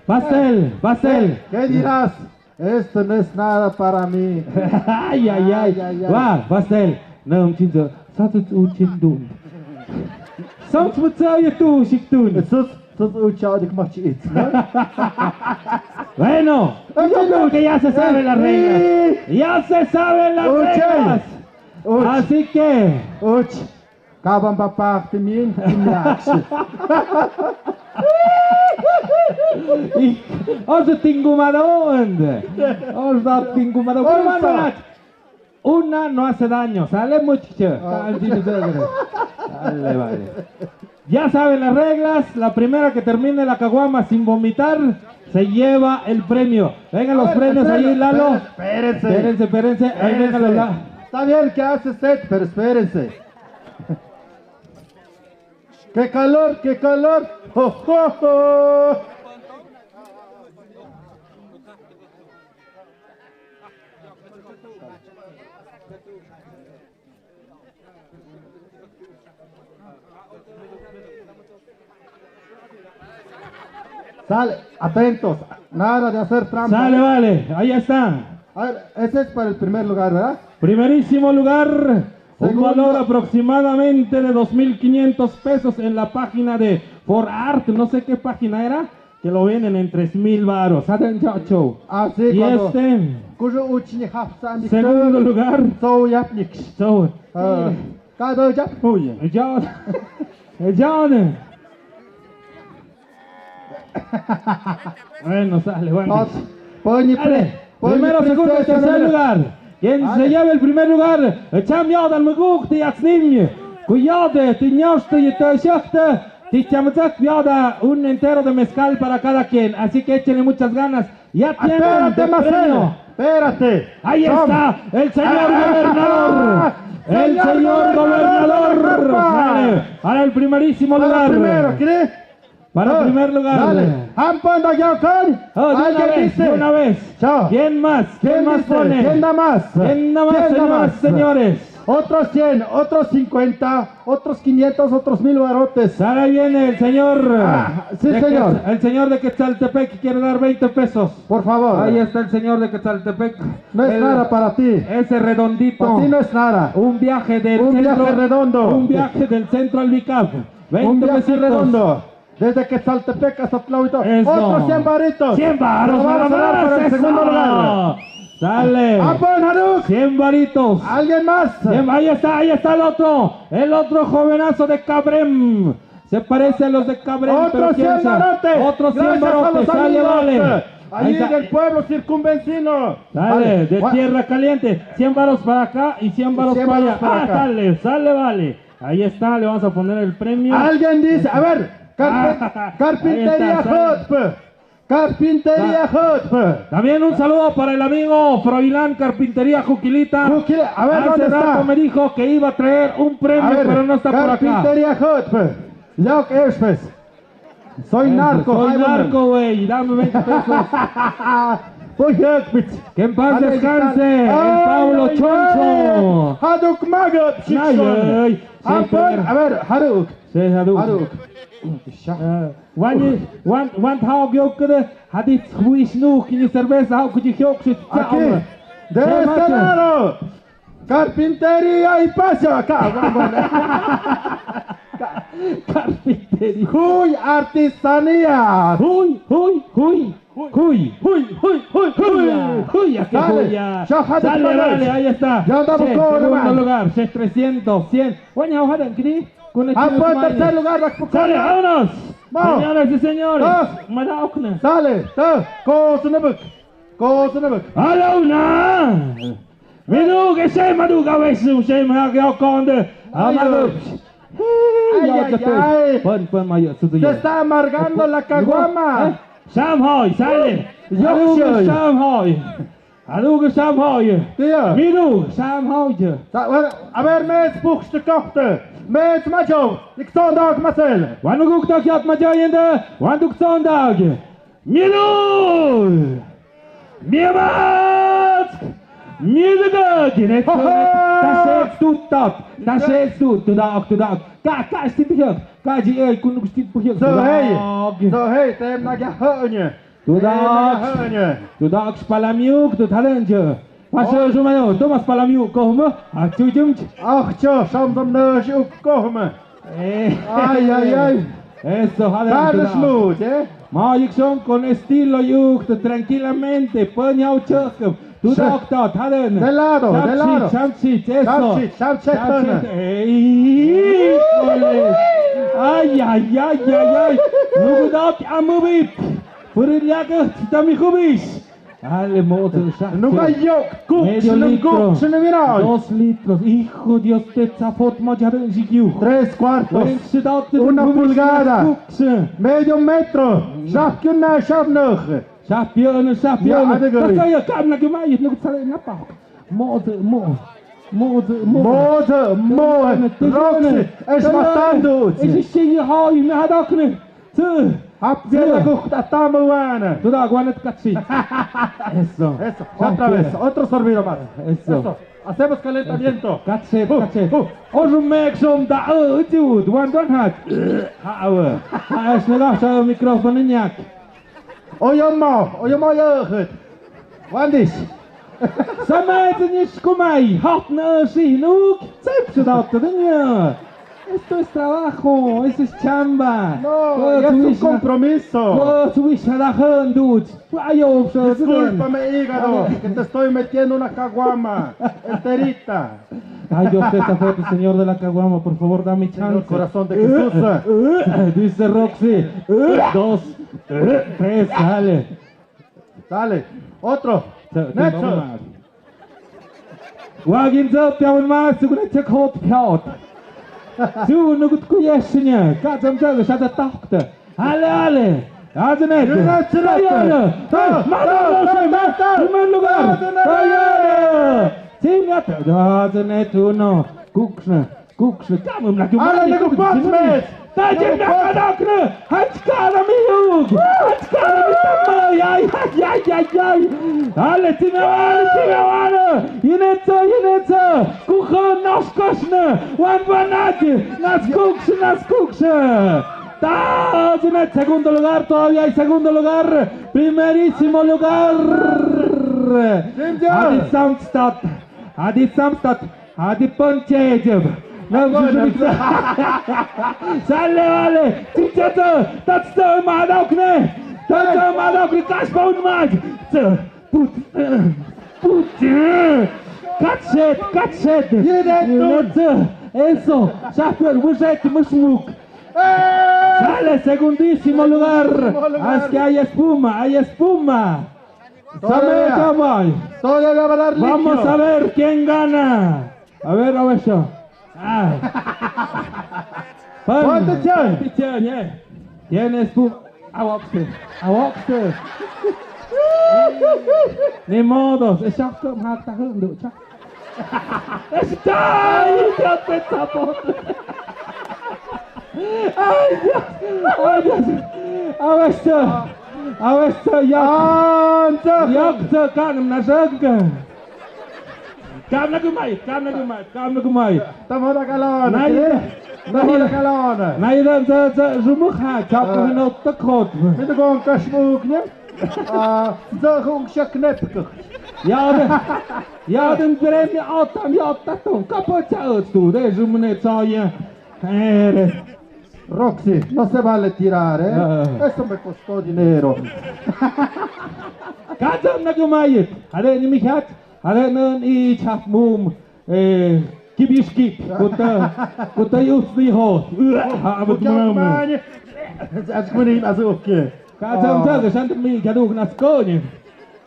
Pastel, pastel. ¿Qué dirás? Esto no es nada para mí. Ay, ay, ay. Ay, ay, ay. Wa, pastel. No, un chinzo. Satu un chindun. Sounds mutsaya tu shiktun. Sus, sus un chao dik machi it, ¿no? Bueno, yo creo que ya se saben las reglas. Ya se saben las reglas. Así que, uch. Kaban papá, te mien, te mien. Os tingumado, os tingumado. Una no hace daño, sale mucho. Dale, vale. Ya saben las reglas, la primera que termine la caguama sin vomitar se lleva el premio. Vengan los premios ahí, Lalo. Espérense. Espérense, espérense. Ahí vengan los la- Está bien que hace sed, pero espérense. ¡Qué calor, qué calor! ¡Jo, jo, jo! Sale, atentos, nada de hacer trampa. Sale, vale, ahí está. A ver, ese es para el primer lugar, ¿verdad? Primerísimo lugar, un valor aproximadamente de dos mil quinientos pesos en la página de For Art, no sé qué página era, que lo venden en tres mil varos. Aden ya cho. Ah, sí, y cuando este, segundo lugar. So, ya, ya, ya. Bueno, sale, bueno. Primero, segundo y tercer lugar. Quien se lleve el primer lugar, cham yoda al muguk ti atsnim. Kuyode, ti nyoste, y te shakte, ti chamzak yoda un entero de mezcal para cada quien. Así que échenle muchas ganas. Ya tienen el premio. Espérate, Marcelo. Espérate. Ahí está el señor gobernador. El señor gobernador. Sale. Para el primerísimo lugar. Para el primer lugar. Dale. Hampan da ya kan. Oh, de una vez, de una vez. ¿Quién más? ¿Quién más pone? ¿Quién da más? ¿Quién da más, señoras y señores? Otros cien, otros cincuenta, otros quinientos, otros mil barotes. Ahora viene el señor. Ah, sí, señor. El señor de Quetzaltepec quiere dar veinte pesos. Por favor. Ahí está el señor de Quetzaltepec. No es nada para ti. Ese redondito. Para ti no es nada. Un viaje del centro. Un viaje redondo. Un viaje del centro al Bicab. Un viaje redondo. Desde Quetzaltepec hasta Tlahuito. Eso. Otros cien varitos. Cien varos, vamos a dar para el segundo lugar. Dale. Apo, Naruk. Cien varitos. ¿Alguien más? Cien, ahí está, ahí está el otro. El otro jovenazo de Cabrem. Se parece a los de Cabrem, pero quién sabe. Otros cien barotes. Otros cien barotes. Sale, vale. Ahí del pueblo circunvecino. Dale, de Tierra Caliente. Cien varos para acá y cien varos para allá. Ah, dale, sale, vale. Ahí está, le vamos a poner el premio. Alguien dice, a ver, carpintería Hotp. Carpintería Hotp. También un saludo para el amigo Froilán Carpintería Juquilita. Hace rato me dijo que iba a traer un premio, pero no está por acá. Carpintería Hotp. Soy narco, güey, dame veinte pesos. Que en paz descanse el Pablo Choncho. Haduk magap, nej, sikson. Ampon, a ver, haduk. Sii, haduk. Haduk. Sha. Eh, wan, wan, wan thauk yok kede, hadit huis nuk, ini cerveza, hauk kuji hiok, si. Aquí. De este lado. Carpintería y pasa. Ka, wan, wan. Ka, carpintería. Huy artesanía. Huy, huy, huy. Huy, huy, huy, huy, huy. Huy, ya que sale. Huy, ya. Sale, vale, ahí está. Ya andamos. Segundo lugar, seis trescientos, cien. Bueno, ojalá que con el... Ah, pues, tercer lugar, la... Sale, vámonos. Vamos. Señoras y señores. Dos. Madaukna. Sale, dos. Cosa na buk. Cosa na buk. Alona. Midu, que se madu, cabeza, se me ha quedado con de. Ay, ay, ay. Pon, pon, mayo, su, su, se está amargando la caguama. Eh, Shamhoi, sale. Yo, yo, Shamhoi. Aduga Shamhoi. Tío. Midu, Shamhoi. Sa-, bueno, a ver, mes, puxte, kohte. Mes, macho. Iksondag, masel. Wanuguk, tak, yat, macho, yende. Wanduk, sondag. Midu! Miamatsk! Miamatsk! Gine, ho, ho! Tashe tu tap, tashe tu, tudak, tudak. Ka, ka, sti pihak. Ka, ji, ei, kunuk, sti pihak. So, hey. Tudak. So, hey, tem na kya ho nye. Tudak. Tem na kya ho nye. Tudak, spalamiuk, tu thalenje. Pasha, oh. Sumayo, Thomas Palamiu, kohma, ah, chu, chum, ch-. Ah, chu, sam, sam, na, shu, kohma. Eh. Ay, ay, ay. Eso, hale, dale, hale. Smooth, eh? Ma, yik, son, con estilo, yuk, tranquilamente, panyau, chuk, tu, sa-, doctor, hale. De lado, de lado. Shamsi, shamsi, eso. Shamsi, shamsi, shamsi, shamsi. Ey, híjole. Ay, ay, ay, ay, ay. Nugudak, amubit. Puriliak, tami, hubis. Ale, modo, sa-, nunca yo, kuk, medio litro, kuk, sini, mira. Dos litros. Hijo Dios, te tsafot ma jaden jikiu. Tres cuartos. Una pulgada. Medio metro. Shapkiuna, shapnuk. Shapkiuna, shapkiuna. Ya, ada gari. Tasaya, kam na gimai, nuk sale napa. Modo, mo. Modo, mo. Modo, mo. Roxy, es matando. Es si hoi, me hadakne. Tsü. Hap, tsü. Tudak, guanet katsi. Eso. Eso. Otra vez. Otro sorbido más. Eso. Eso. Hacemos calentamiento. Katsi, katsi. Orumek som da, eh, uti, duan, duan, hak. Ha, awe. Ha, es, nega, sa, micrófono, nyak. Oyomo, oyomo, yo, hut. Wandis. Samay tenish kumay, hot na si nuk, tsep sudot tenia. Esto es trabajo, eso es chamba. No, ya es un compromiso. Discúlpame, hígado, que te estoy metiendo una caguama enterita. Ay, Dios, esa foto, señor de la caguama, por favor, dame chance. Señor corazón de Jesús. Dice Roxy. Dos, tres, sale. Dale, otro. Next. Wagin zop piawan ma, suguna chak hot piaot. Su nugut kuyeshinya, ka zam zag shata tahkta. Ale, ale. Azenet. Primer lugar. Azenet. Azenet uno. Kuksna. Kuksna, kamum na kumani. Ala, nagu kuksna. Patmes. Tajin na kadakna. Hachkara mi yug. Hachkara mi tamay. Ay, ay, ay, ay, ay. Ale, timawana, timawana. Yinetsa, yinetsa. Kuha naskasna. Wan, wan, naki. Naskuksna, naskuksna. Tajin na segundo lugar, todavía hay segundo lugar. Primerísimo lugar. Adi Samstad. Adi Samstad. Adi pon chejeb. Sale, vale. Chichato. Tatsto madokne. Tatsto madokne. Kaspaun maj. Put. Put. Katset, katset. Eso. Shafir, wizet, musmuk. Sale, segundísimo lugar. Segundísimo lugar. Es que hay espuma, hay espuma. Todavía. Todavía va a dar líquido. Vamos a ver quién gana. A ver, a ver, yo. Ah. Pon. Pon atención. Pon atención, eh. Tienes pu-, awokste. Awokste. Ni modos. Esa ka ma ta hundu cha. Esta. Ay, ya te tapo. Ay, Dios. Ay, Dios. Awesta. Awesta, ya. Anta. Ya, ka, na, na, na. Kam na kumai, kam na kumai, kam na kumai. Tamo da kalon. Nai, nai, nai da za za zumuha, kam na no takot. Mito kon kasmuk ne. Ah, za hung shak nepkuk. Ja, de, ja, den bremi autam, ja, tatum, kapo cha tu, de zumne cha ye. Ere. Roxy, no se vale tirar, eh. Ah. Eso me costó dinero. Kazam na kumai. Hade ni mi hat. Hade nan i chap mum. Eh, kibishkip. Kuta, kuta yus ni ho. Ha, abot mama. As kuni as oke. Kazam sa san mi jadu nas koni.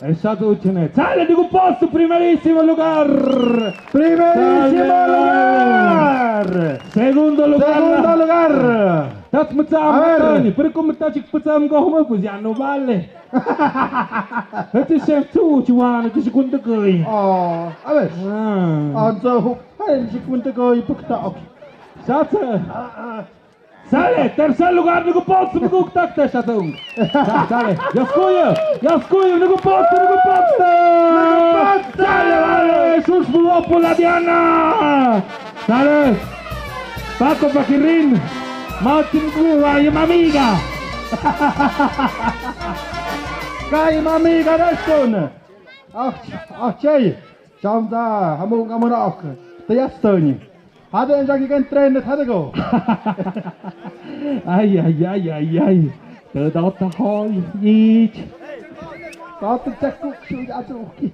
Esa tu chene. Sale de posto, primerísimo lugar. Primerísimo lugar. Segundo lugar. Segundo lugar. Tats metsam. A ver. Tani, pero como tats metsam, como, pues ya no vale. Este se tu chuan, que se cuenta que. Oh, a ver. Ah. Anza hu, ay, se cuenta que, pues, ta, ok. Sasa. Ah, ah. Sale, tercer lugar, niko pots, niko tak, tak, tak. Sa-, sale. Jaskuyo, Jaskuyo, niko pots, niko pots. Niko pots. Sale, vale, sus buo por la Diana. Sale. Paco Paquirin. Martin Gua, y mamiga. Kai mamiga Restone. Ah, ah, chei. Chamda, hamu ngamana ok. Tayas tani. Hade en jagi kan train hade go. Ai, ai, ai, ai, ai. Tơ dot ta hoi, ich. Tơ ta chakuk, shu ya chuk.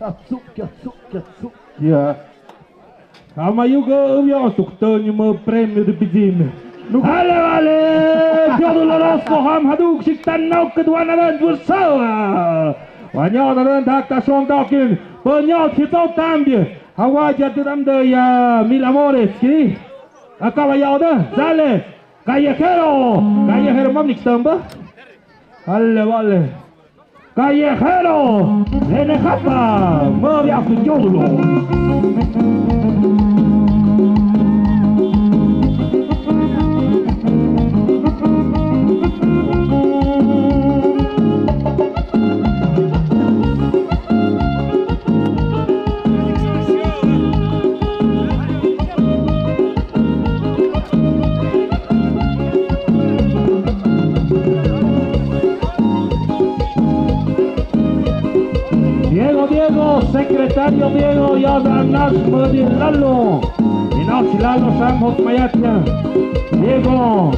Atsuk, atsuk, atsuk. Ya. Kama yugo, uvio, tuk tani mo premio de pidin. Vale, vale. Kio doloroso, ham haduk, shik tan nok, kedua na dan, bursawa. Wanyo na dan, tak ta shon dokin. Panyo, kito tambi. Hawa jati dam de ya mil amores, ki? Acaba ya oda, dale. Callejero, callejero, mam nik tamba. Vale, vale. Callejero, N J, mueve a tu yolo. Diego, Diego, secretario Diego, ya da nas modi Lalo. Inoch Lalo, Samhok Mayatia. Diego.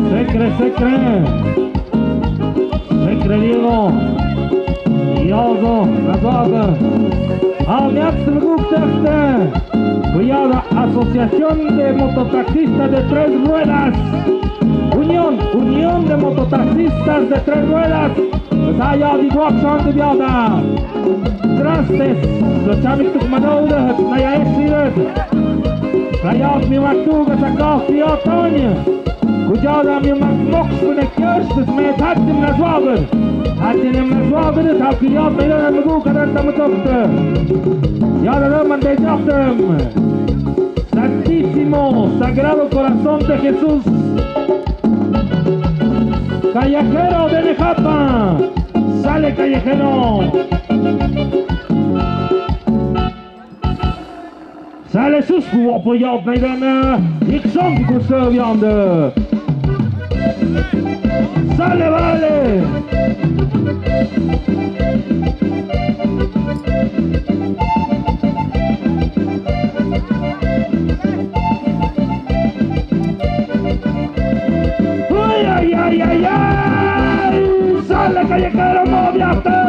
Sekre, sekre. Sekre Diego. Yodo, Nazodo. Amiak Sruguk Tekte. Kuyada Asociación de Mototaxistas de Tres Ruedas. Unión, Unión de Mototaxistas de Tres Ruedas. Saya di Guapsan de Biada. Trastes, lo chami tuk manouda, naya esidet. Rayat mi matuga sa kau pia tanya. Kujada mi mak moks kune kiers, tus me tatim na zuaber. Tatim na zuaber, ta kujada mi lana mugu kadan tamatokte. Yada da mande jaktem. Santísimo, Sagrado Corazón de Jesús. Callejero de Nejapa. Sale callejero. Sale sus ku apoyado na idana. Iksom ku serviando. Sale, vale. Ay, ay, ay, ay, ay. Sale callejero, moviate.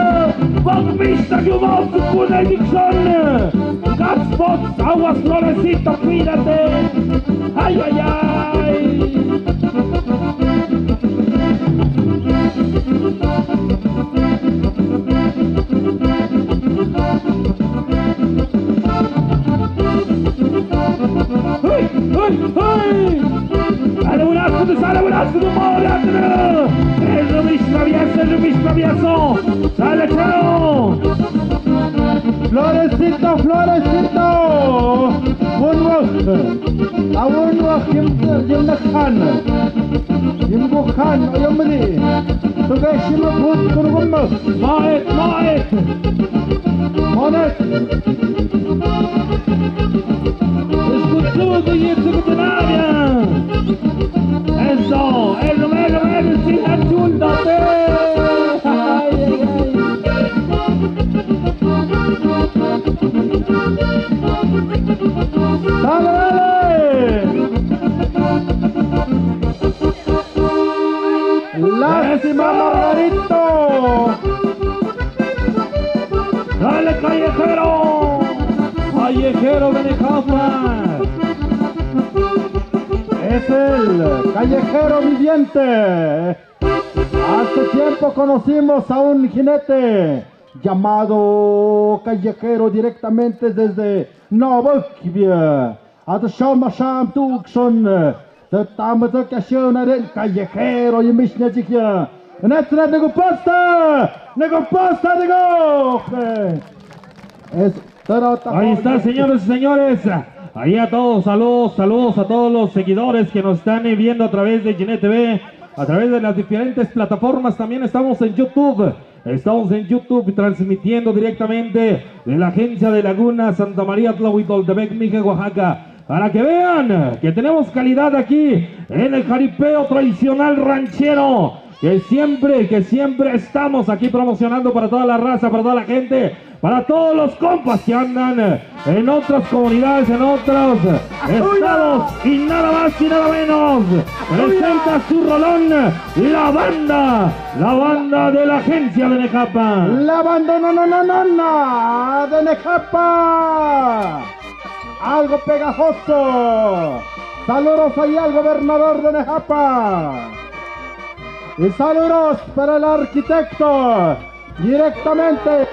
Bok mista, yo, bok, con adicción. Gatspots, aguas, Florecito, cuídate. Ay, ay, ay. Uy, uy, uy. Sale buenas, sale buenas, sale buenas. Eso me atraviesa, eso me atraviesa. Sale, chao. Florecito, Florecito. Bueno, Aun wa him, him na khan. Him ko khan, o yom ni. Tu ke shima phut kun gum. Maet, maet. Maet. Escuchó, oye, escuchó, nadie. Eso, eso, eso, eso, sí, achúltate. Ay, ay, ay. Dale, dale. Lástima, Margarito. Dale, callejero. Callejero de Necaxa. Es el callejero viviente. Hace tiempo conocimos a un jinete llamado Callejero directamente desde Nabokvia. Ata shama sham tu ukshon. Te tama te kashona ren Callejero y mishna chikia. Net, net, nego pasta. Nego pasta, nego. Es Ahí está, señores y señores. Ahí a todos, saludos, saludos a todos los seguidores que nos están viendo a través de Jinete T V, a través de las diferentes plataformas. También estamos en YouTube. Estamos en YouTube transmitiendo directamente de la agencia de Laguna Santa María Tlahuitoltepec, Mije, Oaxaca. Para que vean que tenemos calidad aquí en el jaripeo tradicional ranchero, que siempre, que siempre estamos aquí promocionando para toda la raza, para toda la gente, para todos los compas que andan en otras comunidades, en otros estados, y nada más y nada menos, presenta su rolón, la banda, la banda de la agencia de Nejapa. La banda, no, no, no, no, no, de Nejapa. Algo pegajoso. Saludos ahí al gobernador de Nejapa. Y saludos para el arquitecto directamente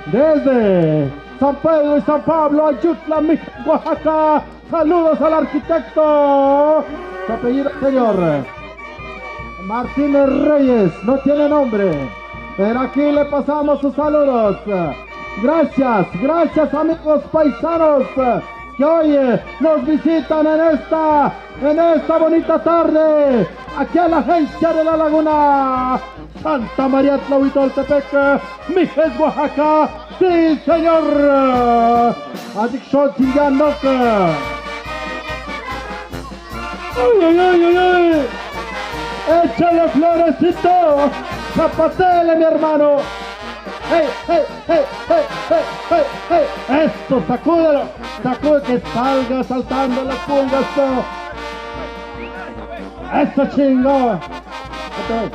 desde San Pedro y San Pablo, Ayutla, Mije, Oaxaca. Saludos al arquitecto. Su apellido, señor. Martínez Reyes, no tiene nombre, pero aquí le pasamos sus saludos. Gracias, gracias, amigos paisanos, que hoy, eh, nos visitan en esta, en esta bonita tarde, aquí a la agencia de La Laguna, Santa María Tlahuitoltepec, Mijes, Oaxaca. Sí, señor. Adicción, chingando. Ay, ay, ay, ay, ay. Échale, Florecito. Zapatele, mi hermano. Hey, hey, hey, hey, hey, hey, hey. Esto, sacúdelo. Sacude que salga saltando la pulga, esto. Eso, chingo. Otra vez.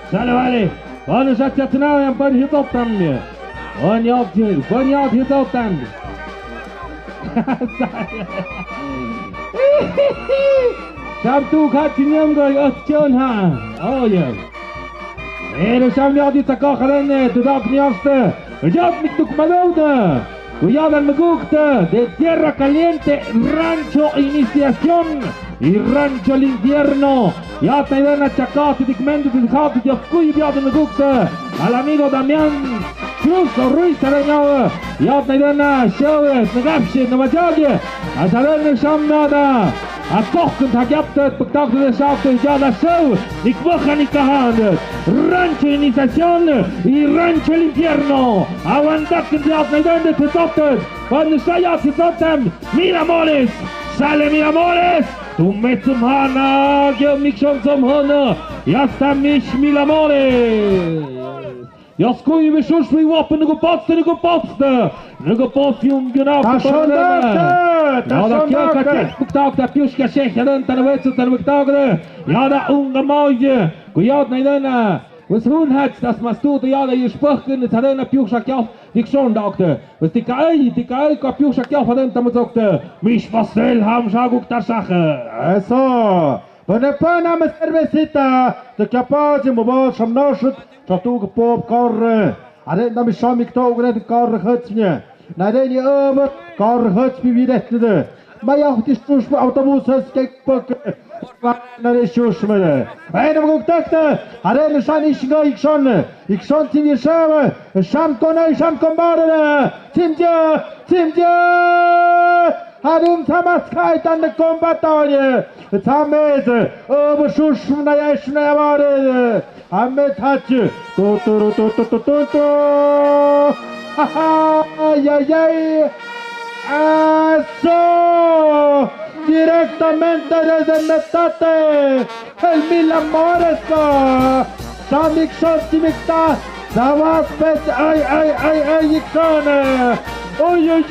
Sale, vale. Wan sha chatna yan pan hito tamne. Wan yot jil, wan yot hito tamne. Sham tu khat chinyam goi ot chon ha. Oh, yeah. Ere sham yot hito ko khadene, tu dok nyoste. Yot mik tuk madouda. Kuyadan magukta de Tierra Caliente, Rancho Iniciación y Rancho El Infierno. Yatna idana chakat dikmendo de khat de kuyadan magukta. Al amigo Damián Cruz Ruiz Arañaga. Yatna idana show, nagapshi, namajaje. Asadana shamnada. Akohkon tha kiaptad pwktagdad syaktad yada syaw, nikbahani kahandad. Rancho Iniciación y Rancho El Infierno. Awandakan yadnaidan de tizotad. Pan saya tizotam. Mil Amores. Sale Mil Amores. Tumetsumhana. Gyo mikshon somhana. Yasta mish Mil Amores. Yaskuy wishush wi wapun nugu potste, nugu potste. Nugu pot yung yunap. Tashondakte, tashondakte. Yada kia katek puktak ta piush ka sheh yadan tan wetsu tan wiktak de. Yada unga mauye. Kuyad naidana. Wis hun hach tas mastu de yada yush pahkin tadana piush ka kia. Dikshondakte. Wis tikai, tikai ka piush ka kia padan tamazokte. Mish pastel ham shaguk tashahe. Eso. Pane pana me cervecita, te kiapa si mo ba sham na shut, ta tu ke pop kar. Are na mi sham ik to gre kar hach nye. Na re ni över kar hach bi bi det de. Ma ya ti stus autobus has ke pak. Na re stus me de. Ai na mo tak ta. Are na shan ish ga ikshon. Ikshon ti ni sham. Sham kon ai sham kon bare. Tim je. Tim je. Harum thamas kai tan de kombatorie. Thames, över shush na ya ish na ya bare. Ame thach. Tu, tu, ru, tu, tu, tu, tu, tu. Ha, ha, ya, ya. Eso. Directamente desde Metate. El Mil Amores. Samik son simikta. Dawas pet, ay, ay, ay, ay, ikson. Uy, uy,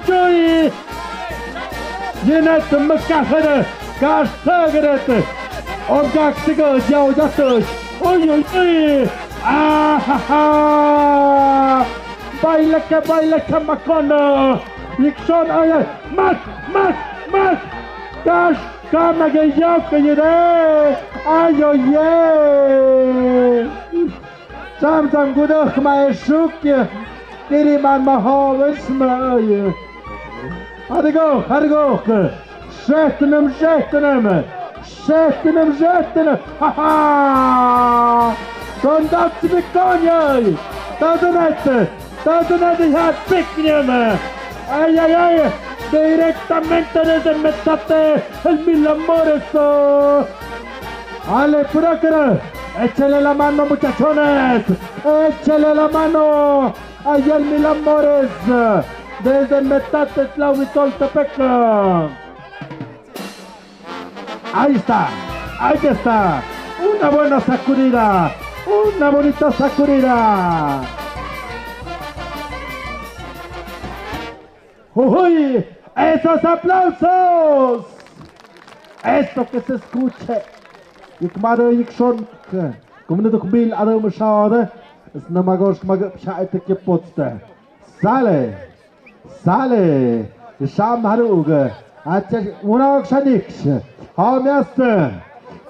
uy. Yenet mekahre, kash tegret. Omgak tigo, yau yatus. Uy, uy, uy. Ahaha. Baileke, baileke makono. Ikson, ay, ay. Mak, mak, mak. Kash, kamage yau ke yire. Ay, ay, ay. Sam sam gudok ma esuk ye. Kiri man ma ho wis ma ye. Hargo, hargo. Shetnem, shetnem. Shetnem, shetnem. Ha ha. Dondat sibikonya. Tazanet. Tazanet ya piknyem. Ay, ay, ay. Directamente desde Metate, el Mil Amores. Ale, pura cara. Échale la mano, muchachones. Échale la mano. Ay, el Mil Amores. Desde Metate, Tlahuitoltepec. Ahí está. Ahí está. Una buena sacudida. Una bonita sacudida. ¡Uy! ¡Esos aplausos! Esto que se escuche. Yik mare yik shon. Kumne duk mil ade mashade. Sna magosh magap shaite ke potste. Sale. Sale. Sham harug. Acha unak shaniksh. Ha miaste.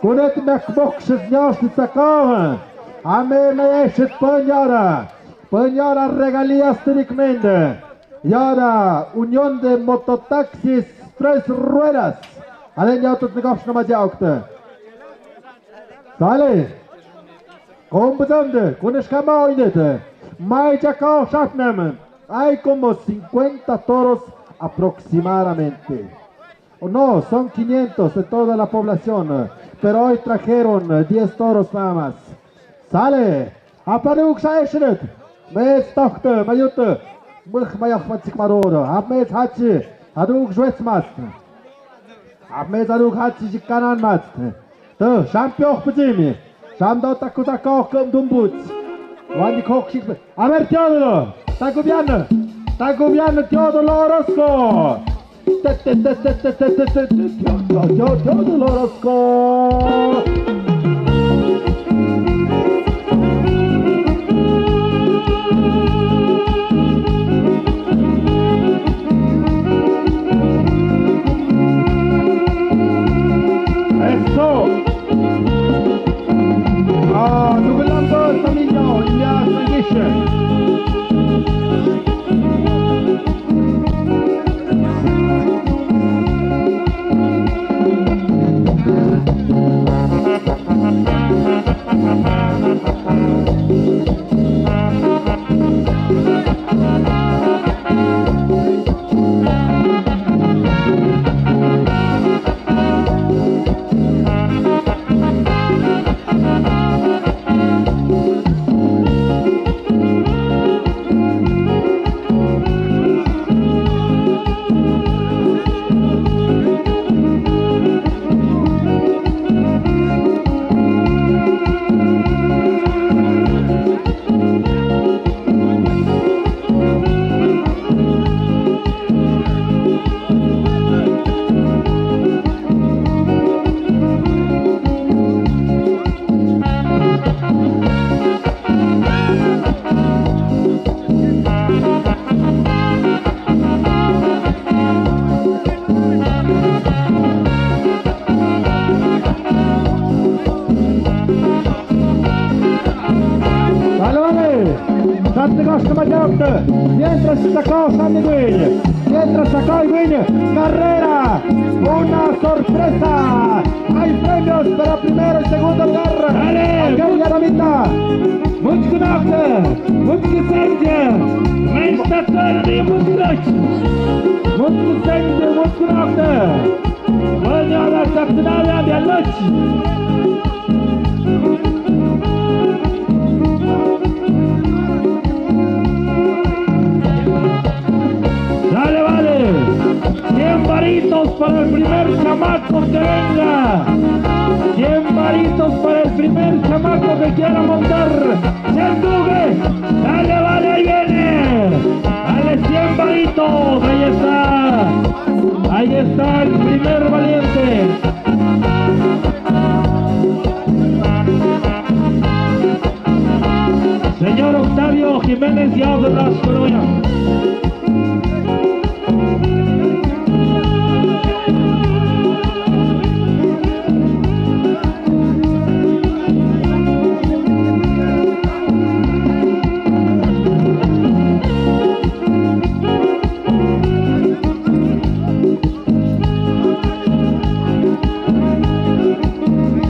Kunet mek boksh nyash tsakav. Ame me eshit panyara. Panyara regalías trikmende. Yara, Unión de Mototaxis Tres Ruedas. Alen ya tut negaf na majaukte. Sale. Kombudande, kuneshkama oinete. Mai jakao shatnem. Hay como cincuenta toros aproximadamente. No, son quinientos de toda la población, pero hoy trajeron diez toros nada más. Sale. Haparuk sa esret. Mes tohte, mayute. Mukh mayah matsik maroro. Hap mes hachi. Haduk jwets mas. Hap mes haduk hachi jikanan mas. Te, sham pioh pejimi. Sham do taku takoh kem dumbuts. Wani kok sik. A ver, Teodoro. Taku biana. Taku biana, Teodoro Orozco. Te, te, te, Teodoro Orozco. Eso. Ah, nugulambo, Tamino, ya, Sangishe. Mientras sacó Sandy Queen, mientras sacó Queen, carrera, una sorpresa. Hay premios para primero y segundo lugar. Dale. Aquella damita. Muchknakte, muchksenje. Mesta Sandy, muchknakte. Muchksenje, muchknakte. Bueno, ahora está final de la noche. Dale, vale. Cien varitos para el primer chamaco que venga. Cien varitos para el primer chamaco que quiera montar. Cien duge. Dale, vale, ahí viene. Dale, cien varitos. Ahí está. Ahí está el primer valiente. Señor Octavio Jiménez, ya de las Colonia.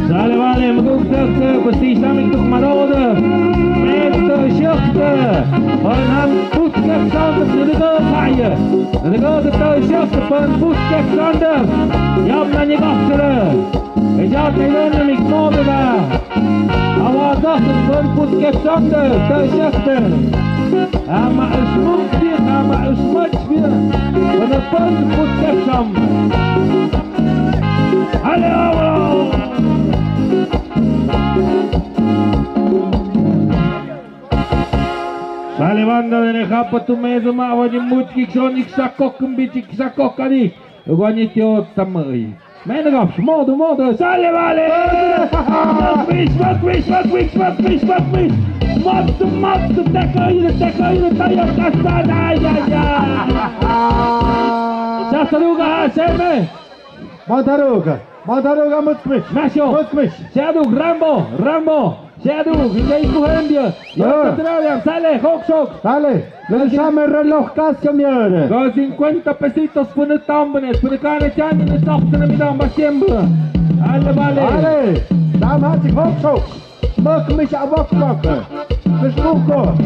Sale, vale, mguk tëk, pues ti samik tuk marod. Met, eh, shukt. Pan han put kek sand, nidego kaya. Nidego de tëk shukt, pan put kek sand. Yam na nyegak sele. Ejat na yene mik mode da. Awa dak, pan put kek sand, tëk shukt. Ama esmuk bi, ama esmuk bi. Pan put kek sand. Ale, awa! Sale banda de ne hapa tu medo ma, awa ni mut kik son ik sakok mbi tik sakok kani. Awa ni tio tamai. Mene gap, modo, modo, sale, vale! Makmish, makmish, makmish, makmish, makmish! Mat, mat, teka ina, teka ina, taya, kasta, ya, ya, ya! Sa saruga, ha, seme! Madaruga, madaruga, mutkmish. Masho. Mutkmish. Seaduk, Rambo, Rambo. Seaduk, jay kuhendia. Ya, ah. Petróleo, sale, hok, sok. Sale. Sale. Same reloj, casi, miare. Go cincuenta pesitos, punu tambane, punu kane, chane, ne, sok, ne, midam, ba, siempre. Ale, vale. Ale. Dam, hachik, hok, sok. Mak, mish, a, mak, mak. Mish, mak, mak.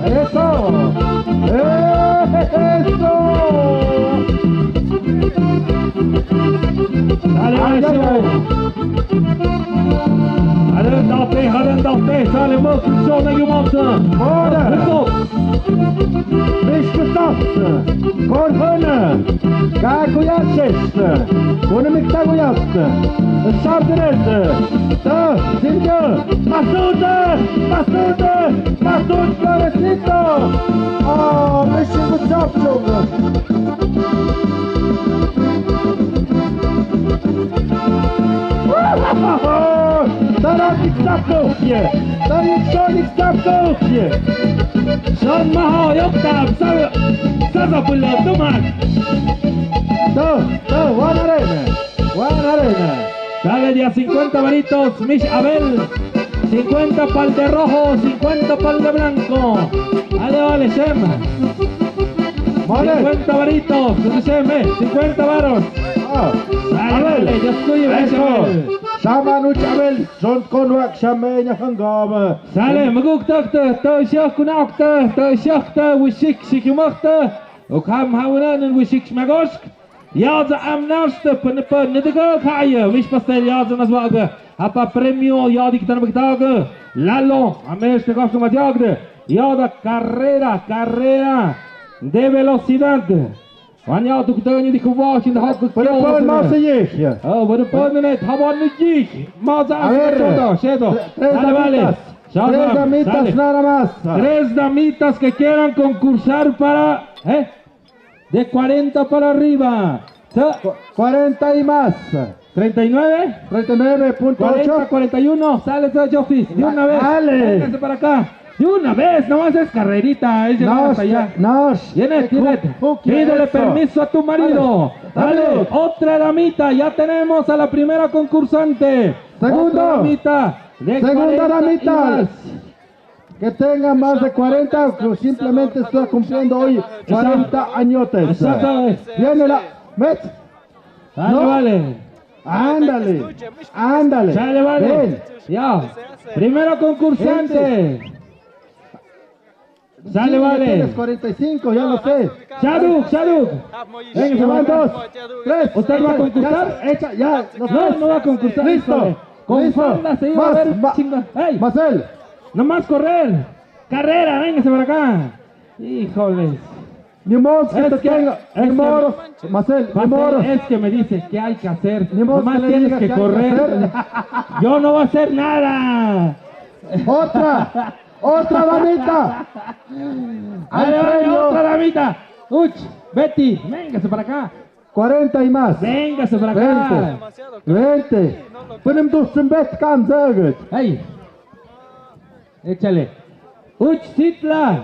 Eso. Eso. Dale, ay, eso. Ay, ay. Adelante, adelante, sale, mak, so, na, yu, mak. Ora. Eso. Mish, mak, mak. Korhana. Kakuyashes. Kuna miktakuyas. Sabres. Ta, sinja. Masud. Masud. Masud, pobrecito. Ah, mission good job, children. Tara tiktak ko ye. Tara tiktak ko ye. Son maho yok tab sa sa sa pulo tumak. To, to, wan arena. Wan arena. Dale, dia cincuenta varitos, Mish Abel. Cincuenta pa'l de rojo, cincuenta pa'l de blanco. Ale, vale, Shem. Vale. Cincuenta varitos, Shem, eh, cincuenta varos. Ah. Dale, Abel. Dale, ya estoy, eso. Abel. Sama nu Abel, son konwak Shem, eh, nya hangama. Sale, maguk tak te, te shak kunak te, te shak te, wishik, shikimak te. Ukam hawana nun wishik magosk. Yaza amnarste pene pene de kaya, mish pastel yaza naswaga, apa premio yadi kitan bagdaga, lalo, amesh te kafsu majagde, yada carrera, carrera de velocidad. Wan ya tu kutani di kuwa, chin hak. Pero por más allá. Oh, pero por no, tabon ni. Más a ver, shedo. Tres damitas. Tres damitas nada más. Tres damitas que quieran concursar para, ¿eh? De cuarenta para arriba. Cu-, cuarenta y más. Treinta y nueve. Treinta y nueve punto ocho. Cuarenta, cuarenta y uno. Sale, sale, Jofis. De una vez. Dale. Véngase para acá. De una vez, nomás es carrerita. Ahí llegamos hasta allá. Nos, nos. Viene, pídele permiso a tu marido. Dale. Dale, otra damita. Ya tenemos a la primera concursante. Segundo. Otra damita. De cuarenta y más. Segunda damita. Que tenga más de cuarenta, simplemente está cumpliendo hoy cuarenta añotes. Viene la, met. Dale, vale. Ándale, ándale. Sale, vale. Ven. Ya. Primero concursante. Sale, vale. Tienes cuarenta y cinco, ya lo sé. Shaduk, Shaduk. Venga, se van dos, tres. ¿Usted va a concursar? Echa, ya, los tres. No, no va a concursar. Listo. Con falda se iba a ver, chinga. Ey. Marcel. Nomás correr. Carrera, véngase para acá. Híjoles. Ni modo que te tenga, ni modo, Marcel, ni modo. Es que me dice qué hay que hacer. Ni modo. Nomás tienes que correr. Yo no voy a hacer nada. Otra, otra damita. Ahí va otra damita. Uch, Betty, véngase para acá. Cuarenta y más. Véngase para acá. Veinte. Veinte. Punem dos sin bet kan zaget. Hey. Échale. Uch Sitla.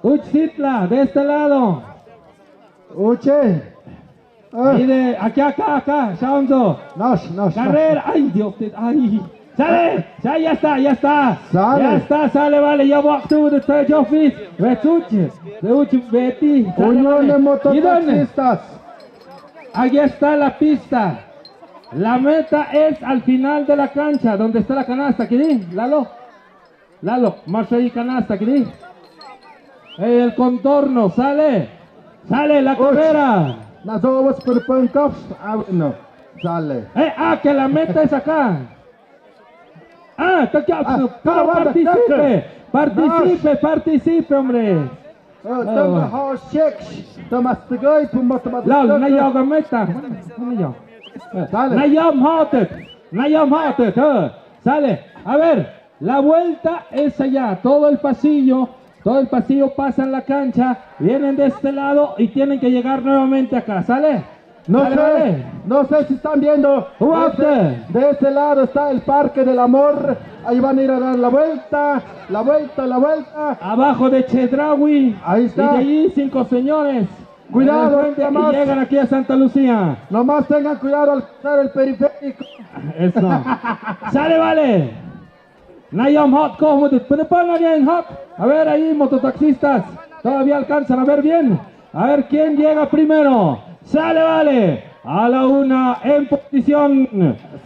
Uch Sitla, de este lado. Uche. Ah. Y de aquí, acá, acá, Shaunzo. Nash, nash, nash. Carrera. Ay, Dios, te-, ay. Sale, ya, ya está, ya está. Sale. Ya está, sale, vale, ya voy a tú de Jofis. Ve, Uche. Ve, Uche, Betty. Sale, Unión de Mototaxistas. Aquí está la pista. La meta es al final de la cancha, donde está la canasta. ¿Qué di? Lalo. Lalo, más ahí canasta, ¿qué di? El contorno, sale. Sale la carrera. Nazo was por pon cups. Ah, bueno. Sale. Eh, ah, que la meta es acá. Ah, está aquí. Ah, pero participe. Participe, participe, hombre. Lalo, na ya meta. Sale. Na ya matet. Na ya matet. Sale. A ver. La vuelta es allá, todo el pasillo, todo el pasillo pasa en la cancha, vienen de este lado y tienen que llegar nuevamente acá, ¿sale? No sé, no sé si están viendo. De este, de este lado está el Parque del Amor. Ahí van a ir a dar la vuelta, la vuelta, la vuelta. Abajo de Chedraui. Ahí está. Y de allí, cinco señores. Cuidado, y llegan aquí a Santa Lucía. Nomás tengan cuidado al cruzar el periférico. Eso. Sale, vale. Nayom hot, como de Pene Pene bien hot. A ver, ahí, mototaxistas. Todavía alcanzan a ver bien. A ver quién llega primero. Sale, vale. A la una en posición.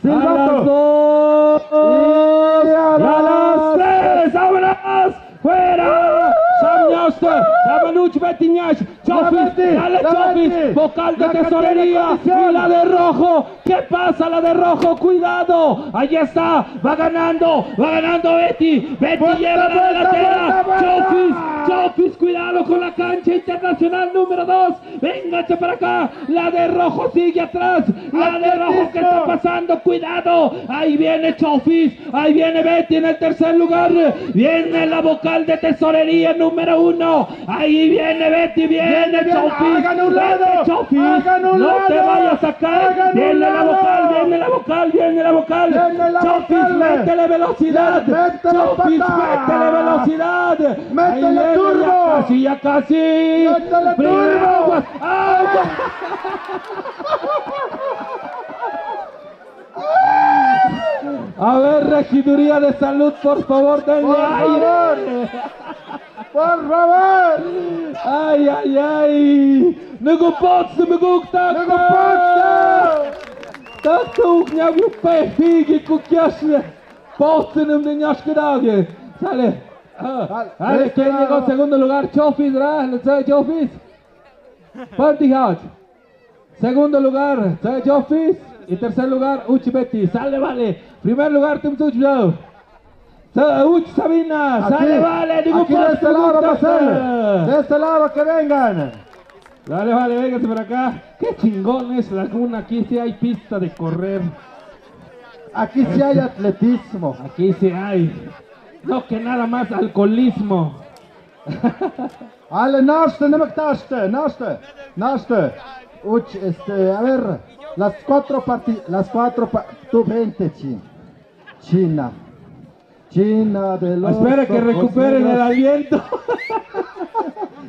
A las dos. Y a las tres. ¡Vámonos! ¡Fuera! Sam Nyaste. Sam Nuch Betinyash. Chofis, dale, Chofis, vocal de tesorería, y la de rojo, ¿qué pasa la de rojo? Cuidado, ahí está, va ganando, va ganando Betty, Betty lleva la delantera, Chofis, Chofis, cuidado con la cancha internacional número dos, vénganse para acá, la de rojo sigue atrás, la de rojo, ¿qué está pasando? Cuidado, ahí viene Chofis, Ahí viene Betty en el tercer lugar. Viene la vocal de tesorería número uno. Ahí viene Betty, viene Chofis. Vete, Chofis. No te vayas a caer. Viene la vocal, viene la vocal, viene la vocal. Chofis, métele velocidad. Chofis, métele velocidad. Métele turbo. Ya casi, ya casi. Métele turbo. Aguas. A ver, regiduría de salud, por favor, denle aire. Por favor. Ay, ay, ay. Nugu pots, nugu tak. Nugu pots. Tak tu nyablu pe higi kukiasle. Pots num de nyash kedage. Sale. Ah, sale, ¿quién llegó en segundo lugar? Chofis, ¿verdad? ¿Quién llegó en segundo lugar? Chofis. Panty Haj. Segundo lugar, Chofis. Y tercer lugar, Uchi Betty. Sale, vale. Primer lugar, Tim Such Blau. Uchi Sabina. Sale, vale. Aquí de este lado, Marcel. De este lado que vengan. Dale, vale, véngase para acá. Qué chingón es Laguna. Aquí sí hay pista de correr. Aquí sí hay atletismo. Aquí sí hay. No que nada más alcoholismo. Ale, nashte, nemek tashte, nashte, nashte. Uch, este, a ver, las cuatro parti-, las cuatro pa-, tu veinte, chi-, China. China de los Espera que ojos recuperen el negros. Aliento.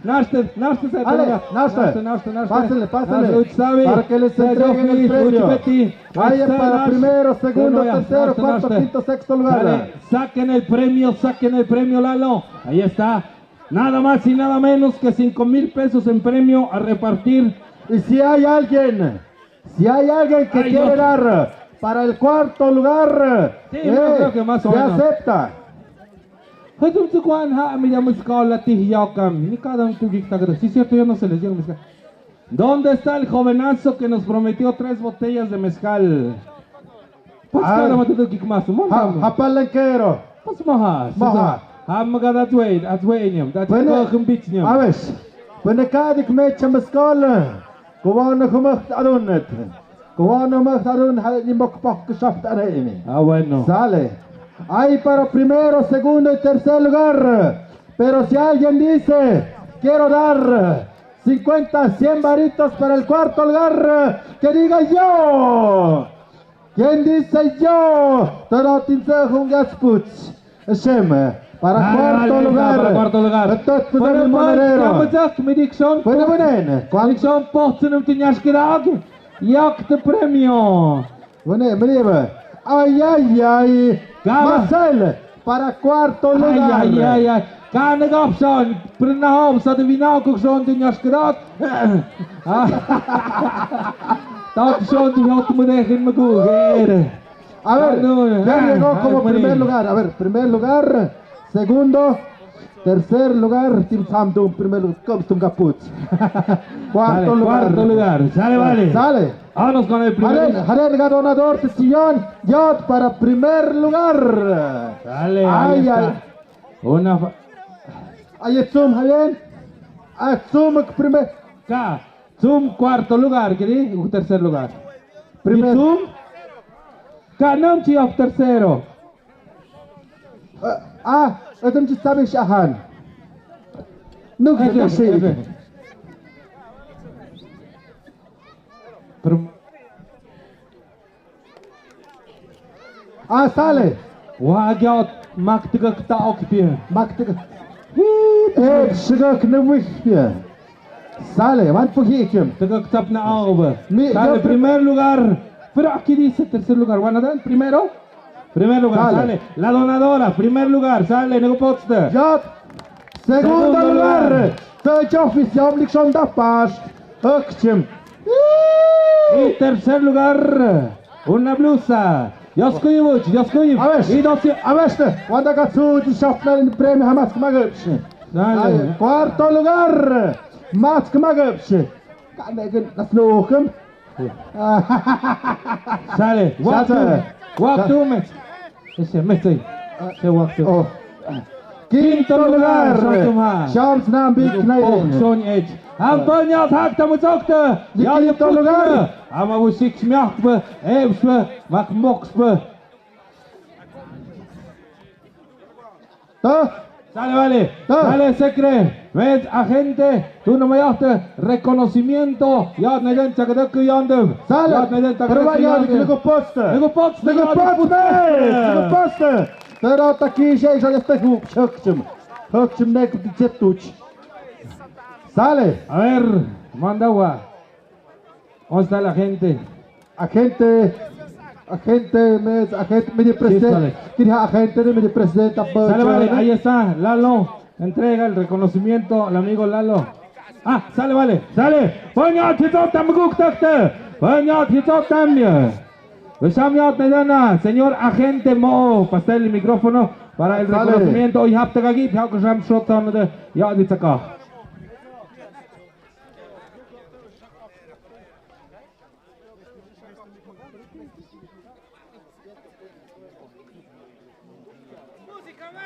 Naste, naste, se Ale, atrás. Naste. Naste, naste, naste. Pásale, pásale. Naste, Uchsavi. Para que les entreguen el premio. Uchpeti. Ahí para primero, segundo, tercero, cuarto, quinto, sexto lugar. Dale, saquen el premio, saquen el premio, Lalo. Ahí está. Nada más y nada menos que cinco mil pesos en premio a repartir. Y si hay alguien, si hay alguien que quiere dar para el cuarto lugar, sí, yo creo que más o menos. Se acepta. Hütsum tsukuan ha mi ya mezcal la tih yaukam. Ni cada un tugi takada. Sí, cierto, yo no se les dio mezcal. ¿Dónde está el jovenazo que nos prometió tres botellas de mezcal? Pues kada matutu kik mas mo. Ha, ha palanquero. Pues maha. Maha. Ha magada atwe, atwe nyam. Dati ko kumbit nyam. A ver. Bueno, kadik me chamaskol. Kuwana humak adunnet. Kuwana humak adun ha ni mok pok shaft ane ini. Ah, bueno. Sale. Hay para primero, segundo y tercer lugar. Pero si alguien dice, quiero dar cincuenta, cien varitos para el cuarto lugar, que diga yo. ¿Quién dice yo? Tara tinse hungas puts. Shem. Para cuarto lugar. Para cuarto lugar. Betot puts mi monedero. Bueno, bueno. Dikson pots num tinyash kidag. Yak te premio. Bueno, meriba. Ay, ay, ay. Marcel. Para cuarto lugar. Ay, ay, ay, ay. Kana gapson, prina hop, sa de vina kukson de nyaskrat. Tak son de hot me dejen me guger. A ver, ya llegó como primer lugar. A ver, primer lugar, segundo, tercer lugar, Tim Sam Dum, primer lugar, Cops Tum Caputs. Cuarto lugar. Cuarto lugar, sale, vale. Sale. Vámonos con el primer. Haré, haré ganador de Sion, Yot para primer lugar. Dale, ahí está. Una fa- Ahí Tsum, Javier. Ah, Tsum primer. Ka, Tsum cuarto lugar, ¿qué di? Un tercer lugar. Primer. Tsum. Ka, nam chi of tercero. Ah, ah, etem chi tabi shahan. Nuk kasi. Pero Ah, sale. Wa agiot mak tegak ta ok pia. Mak tegak. Eh, segak na wih pia. Sale, wan puhi kim. Tegak tap na aoba. Sale, primer lugar. Pero aquí dice tercer lugar. Wan adan, primero. Primer lugar, sale. La donadora, primer lugar, sale, nego potste. Yot. Segundo lugar. Te chofis yam likson da pas. Okchim. Y tercer lugar, una blusa. Dios cuide, Dios cuide. A ver, y doce. A ver, cuando katsu di shafna premio hamas kmagepsi. Dale. Cuarto lugar, mas kmagepsi. Kan de nas lukem. Sale. Walk two. Walk two minutes. Ese, me estoy. Se waktu. Oh. Quinto lugar. Shams Nambi Knaiden. Son Edge. Ampanya thak tamuchokta. Quinto lugar. Ama wusik smiakba, ebsba, makmoksba. Ta. Sale, vale. Ta. Sale, sekre. Ves, agente. Tú no me llamaste. Reconocimiento. Ya, nayan chakadaku yandem. Sale. Ya, nayan chakadaku yandem. Nego poste. Nego poste. Nego poste. Pero ta ki shei sa este hu. Chokchum. Chokchum nek chetuch. Sale. A ver, manda wa. ¿Dónde está la gente? Agente, agente, me, agente, me di presidente. Quería agente, me di presidente. Sale, vale, ahí está, Lalo. Entrega el reconocimiento al amigo Lalo. Ah, sale, vale, sale. Buena actitud, también. Buena actitud, también. Señor agente Mo, pasa el micrófono para el reconocimiento. Y hapta aquí, ya, di tsaka.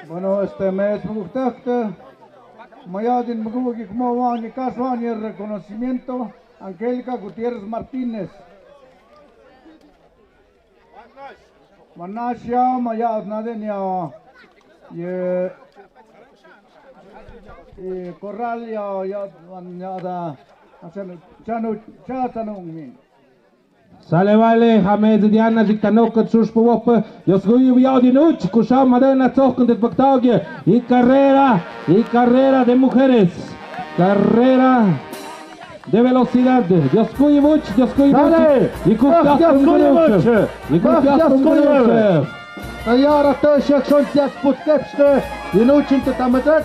Bueno, este mes muguktakta, mayadin mugukik mo wani kas wani el reconocimiento, Angélica Gutiérrez Martínez. Manasia, mayad nadenia, ye, ye corral ya, ya, ya da, chanu, chanu, cha chanu min. Sale vale, ha mè:dse Diana, xiktanohkët, suxpwuhpwä, dioskuyi vio'ti nuuch, kusha madena tsohkon det baktaokia, y carrera, y carrera de mujeres, carrera de velocidad, dioskuyi vuch, dioskuyi vuch, y kuhkiahkon kunuuch, y kuhkiahkon kunuuch. Tayara tø siak son siak sput kepste, y nuuch inte tamadek,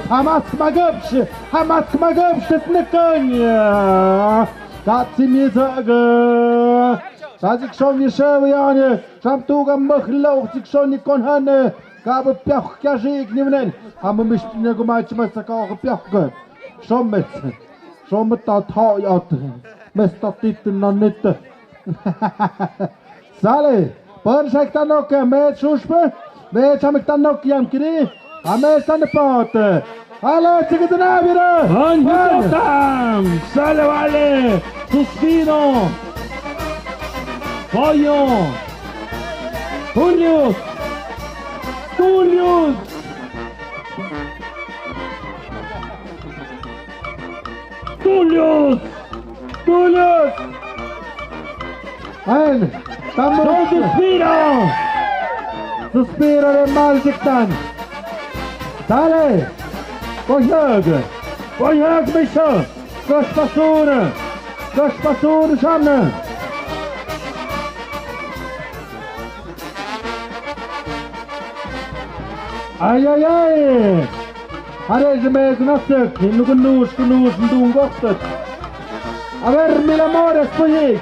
hamas kmagepsh, hamas kmagepsh, tnekaña. Katsi mi zøge. Sa zik son mi sewe yane. Sam tuga møh lo zik son ni kon hane. Ka bø pioh kya zik ni mnen. Hamu mis ne gumach mas ka ka pioh ke. Som mes. Som ta tha yat. Mes ta tit na nit. Sale, pøn sekta nok, eh, mè:dse suxpwuhpwä, mè:dse samekta nok yamkiri, ha mè:dse tane pate. Ale, chikitana vira. Pøn. Sale, vale. Suspiro. Pollo. Julius. Julius. Julius. Julius. Ayan, tamo. Suspiro. Suspiro de mal siktan. Dale. Koyag. Koyag misha. Kosh pasur. Kosh pasur shamna. Ay, ay, ay. Are, je me gnasek, nu gnus, gnus, ndung goktet. A ver, mil amores, puyik.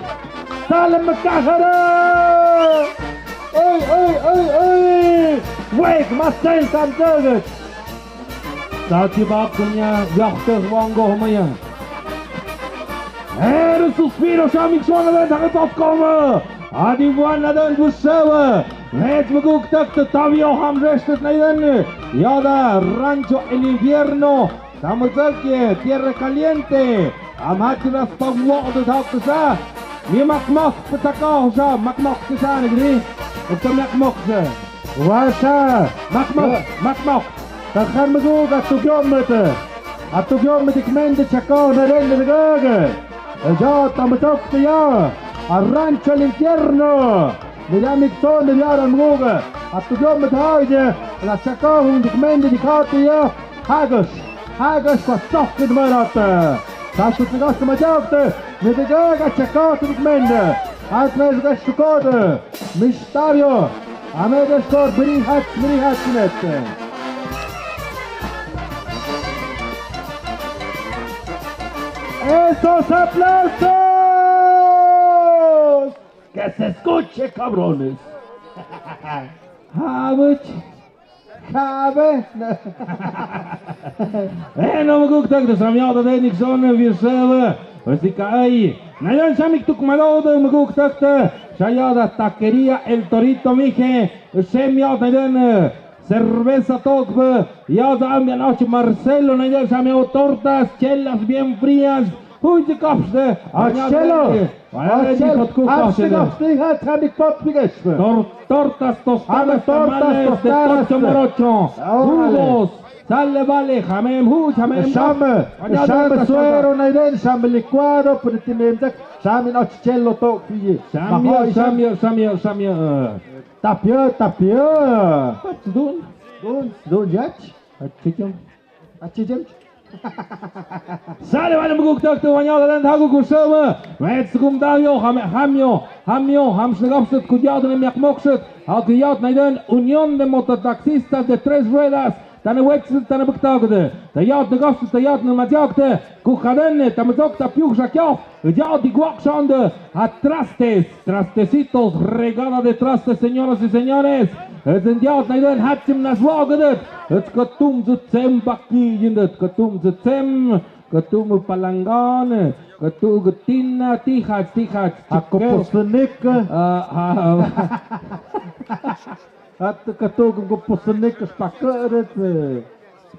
Salem kahara. Ay, ay, ay, ay. Wek, masel, tam döget. Sa tibak kunya, yahte wango maya. Ere suspiro, shamik suana den, tange tot koma. Adi buana den, busewa. Rej muguk tak te tavio ham restet naiden. Yada rancho El Invierno. Tamazaki, Tierra Caliente. Amati ras pagwo de taksa. Mi makmok, petako sa, makmok sa negri. Ukta makmok sa. Wasa. Makmok, makmok. Takhan muguk, atukyomete. Atukyomete kmende chako na rende gaga. Ya, tamazok ya. A rancho El Invierno. Mira mi kso, mira ran muguk. Atukyomete haye. La chako hung dikmende dikhati ya. Hagas. Hagas kwa sok kid marata. Sa su tigas kama jokte. Mira gaga chako dikmende. At me gaga shukode. Mistario. Ame de skor brihat, brihat net. Esos aplausos. Que se escuche, cabrones. Habuch. Habe. Eh, no me gusta que se samió de Nixon, Virsebe. Pues sí, cae. Nayan shamik tuk malo de me gusta que se haya de taquería El Torito, mije. Semió de den, eh, cerveza tokbe. Ya da ambian och Marcelo, nayan shamik tortas, chelas bien frías. Hui, kapste. Marcelo. Tor-, tortas tostadas, tamales, de tocho morocho. Jugos. Sale, vale, jamem, hu, jamem. Shame, shame suero, naiden, shame licuado, pero tiene, shame no chelo to, fiji. Shame, shame, shame, shame, eh. Tapio, tapio. Dun. Dun, dun, yach. Achicham. Achicham. Sale, vale, muguk tak tu wanyao dan hagu kusama. Met sukum davio, ham-, hamio, hamio, ham snagapset, kudiat ne miakmokset. Hakiat naiden Unión de Mototaxistas de Tres Ruedas. Tane wetset, tane bektagde. Tayat nagapset, tayat namatiakte. Kujaden, tamazok, tapiuk, shakiok. Ya di guak shonde. Atrastes. Trastecitos, regada de trastes, señoras y señores. Es en dios naiden hachim naswagedet. Es katum zutsem baki yindet. Katum zutsem. Katum palangan. Katum gutina, tihach, tihach. Ako posenik. Ah, ah. At katum ko posenik spakeret.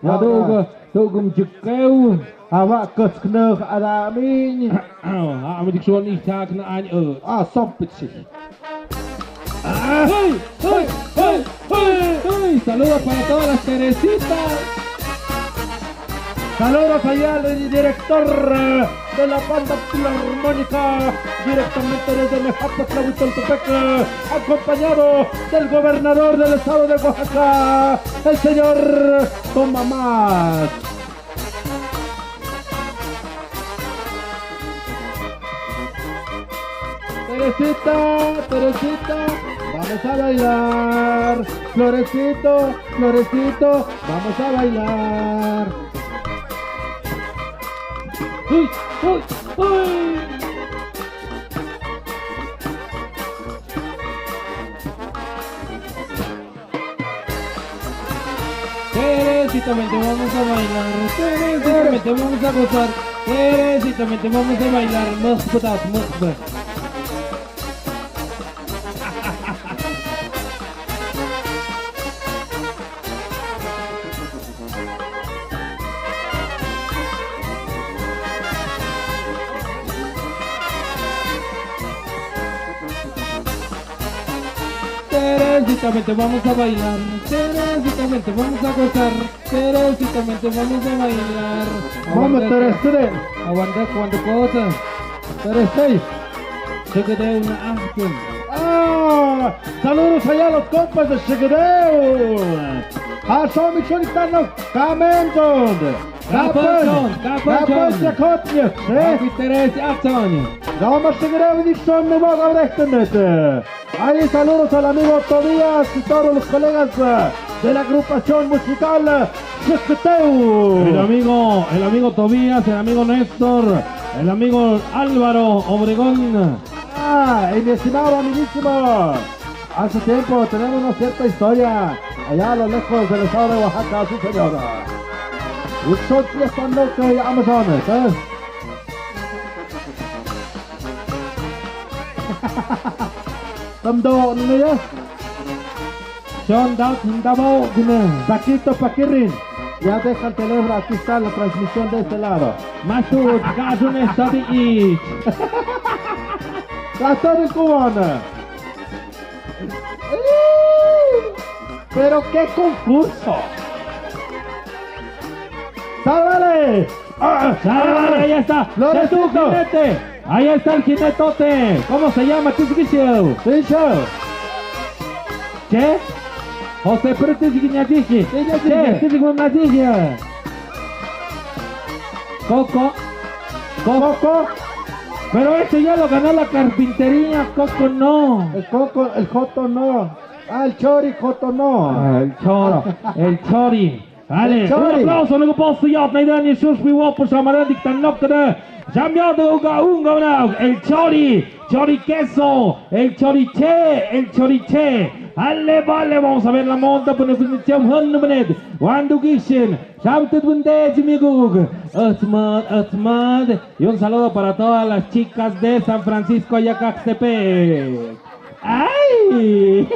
Aduga, tugum jikeu. Awa kasknag arami. Ah, amu diksuan ih tak na añ, eh. Ah, sompit sih. Ah, hey, hey, hey, hey, hey. Saludos para todas las Teresitas. Saludos allá al director, eh, de la banda filarmónica, directamente desde Nejapa, Tlahuitoltepec, acompañado del gobernador del estado de Oaxaca, el señor Tomás. Teresita, Teresita, vamos a bailar. Florecito, Florecito, vamos a bailar. Uy, uy, uy. Teresitamente vamos a bailar, Teresitamente vamos a gozar, Teresitamente vamos a bailar, mıh bıtat, mıh bıh. Teresitamente vamos a bailar, Teresitamente vamos a gozar, Teresitamente vamos a bailar. Vamos, Teres, Teres. Aguanta cuando cosa. Teres, seis. Shigedeu na ahpun. Ah, saludos allá a los compas de Shigedeu. Ah, son mis solitanos. Kamenton. Kapachon, kapachon. Kapachon, kapachon. Happy Teres, achon. Vamos, Shigedeu, ni son, no va a haber este mete. Ahí saludos al amigo Tobías y todos los colegas, eh, de la agrupación musical, eh, Shigedeu. El amigo, el amigo Tobías, el amigo Néstor, el amigo Álvaro Obregón. Ah, y mi estimado amiguísimo, hace tiempo tenemos una cierta historia allá a lo lejos del estado de Oaxaca, sí, señor. Y son fiestas locas y Amazonas, ¿eh? Tamdo, ¿no ya? Shon dat, ndabo, gune. Paquito, Paquirin. Ya deja el teléfono, aquí está la transmisión de este lado. Masut, gadun esta di ich. Gastón el cubano. Pero qué concurso. ¡Sálvale! Ah, ah, sálvale, ahí está. Florecito. Está tu jinete. Ahí está el jinetote. ¿Cómo se llama? ¿Qué se dice? Pincho. ¿Qué? José, pero te dije, ya dije. Sí, ya dije. ¿Qué? Te digo, ya dije. Coco. Coco. Coco. Pero este ya lo ganó la carpintería, Coco no. El Coco, el Joto no. Ah, el Chori, Joto no. Ah, el Choro, el Chori. Vale, el Chori. Un aplauso, nungu posto ya, na idea ni sus mi guapo, samaran diktan no queda. Cambiado, uga, unga, una, el Chori, Chori queso, el Choriche, el Choriche. Ale, vale, vamos a ver la monta, por definición, un minuto. Cuando quisien. Shamtet bundej, mi gug. Ahmad, Ahmad. Y un saludo para todas las chicas de San Francisco Ayacaxtepec. ¡Ay!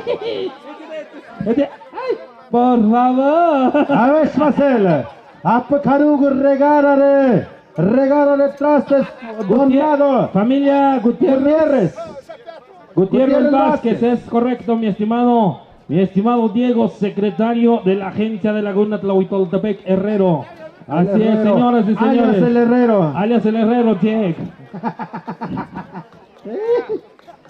Este, ¡ay! Por favor. A ver, Marcel. Apa karug regarare. Regarare trastes. Gutier-, donado. Familia Gutiérrez. Gutiérrez. Gutiérrez Vázquez, es correcto, mi estimado. Mi estimado Diego, secretario de la agencia de Laguna Tlahuitoltepec, Herrero. Así es, señoras y señores. Alias el Herrero. Alias el Herrero, Diego.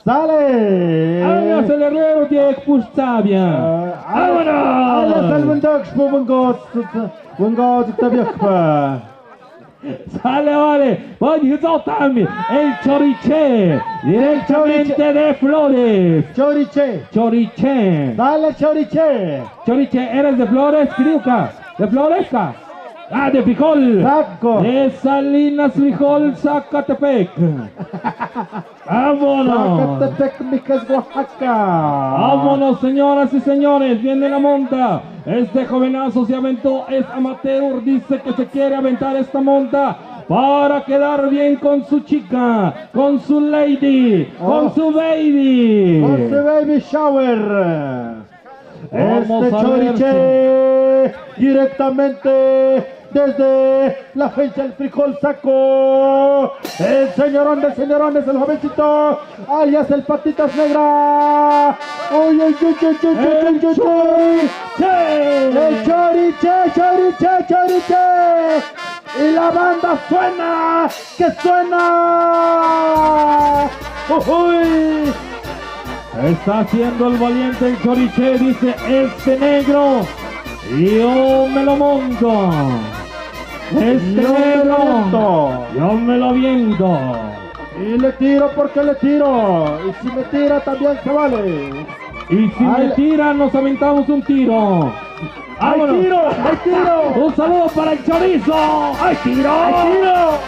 ¡Sale! Alias el Herrero, Diego, pues, sabia. Ah, alias, ¡vámonos! Alias el Bundox, Bundox, Bundox, Tabiakpa. Sale, vale. Voy, yo también. El Choriche. Directamente de Flores. Choriche. Choriche. Dale, Choriche. Choriche, ¿eres de Flores, Criuca? ¿De Flores, ca? Ah, de Frijol. Saco. De Salinas, Frijol, Zacatepec. ¡Vámonos! Zacatepec, Mijas, Oaxaca. ¡Vámonos, señoras y señores! Viene la monta. Este jovenazo se aventó, es amateur, dice que se quiere aventar esta monta para quedar bien con su chica, con su lady, con su baby. Con su baby shower. Vamos a ver. Este Choriche, directamente desde la agencia El Frijol Saco. El señorón de señorones, el jovencito, alias el Patitas Negra. Uy, uy, uy. El Choriche. El Choriche, Choriche, Choriche. Y la banda suena, que suena. Uy. Está haciendo el valiente el Choriche, dice: "Este negro, yo me lo monto. Este negro, yo me lo aviento". Y le tiro porque le tiro. Y si me tira también se vale. Y si me tira, nos aventamos un tiro. ¡Hay tiro! ¡Hay tiro! Un saludo para el Chorizo. ¡Hay tiro! ¡Hay tiro!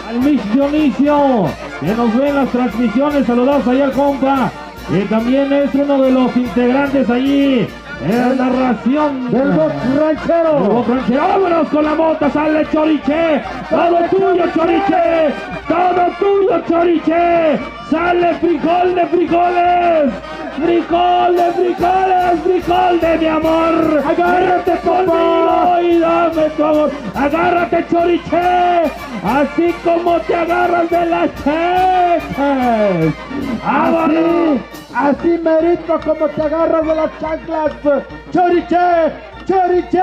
Al Mish Dionisio, que nos ve en las transmisiones, saludos ahí al compa, que también es uno de los integrantes allí en la narración del Box Ranchero. El Box Ranchero. ¡Vámonos con la mota! ¡Sale Choriche! ¡Todo tuyo, Choriche! ¡Todo tuyo, Choriche! ¡Sale frijol de frijoles! ¡Frijol de frijoles! ¡Frijol de mi amor! ¡Agárrate, papá! Y dame tu amor. ¡Agárrate, Choriche! Así como te agarras de las cheches. ¡Vámonos! Así, así merito como te agarras de las chanclas. ¡Choriche! ¡Choriche!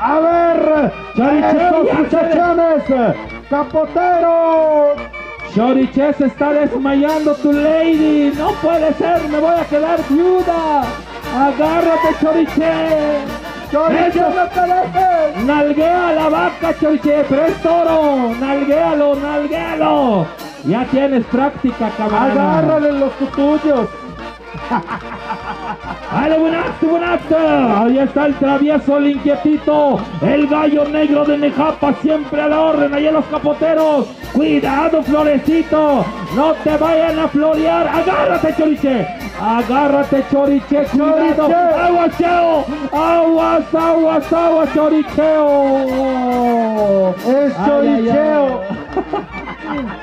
A ver, Choriche, esas sensaciones, capotero. Choriche, se está desmayando tu lady. No puede ser, me voy a quedar viuda. Agárrate, Choriche. Choriche, no te dejes. Nalguea la vaca, Choriche, pero es toro. Nalguéalo, nalguéalo. Ya tienes práctica, camarada. Agárrale los tuyos. ¡Ale, buenas, buenas! Ahí está el travieso, el inquietito, el gallo negro de Nejapa, siempre a la orden. Ahí en los capoteros. Cuidado, Florecito. No te vayan a florear. Agárrate, Choriche. Agárrate, Choriche. Cuidado. Choriche. Aguas, cheo. Aguas, aguas, aguas, Choricheo. Es Choricheo.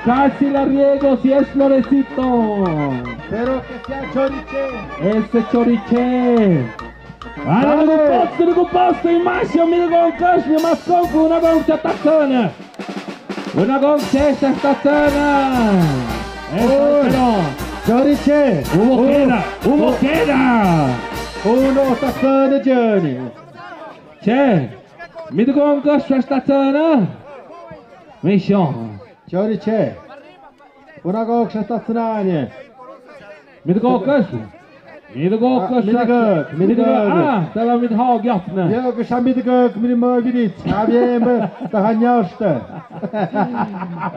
Casi la riego, si es Florecito. Pero que sea Choriche. Ese Choriche. ¡Ale, nugu post, nugu post! ¡Y más, yo, mira, con cash, ni más con una con chatacan! Una con chesta esta cena. Eso, pero Choriche. Hubo queda, hubo queda. Uno esta cena, Johnny. Che. Mira, con cash esta cena. Mission. Choriche. Una goksa tatsnanye. Midgokes. Midgokes. Midgok, midgok. Ah, tala midhog yatne. Yo, kesa midgok, midmo vidit. Abiem, tahanyasta.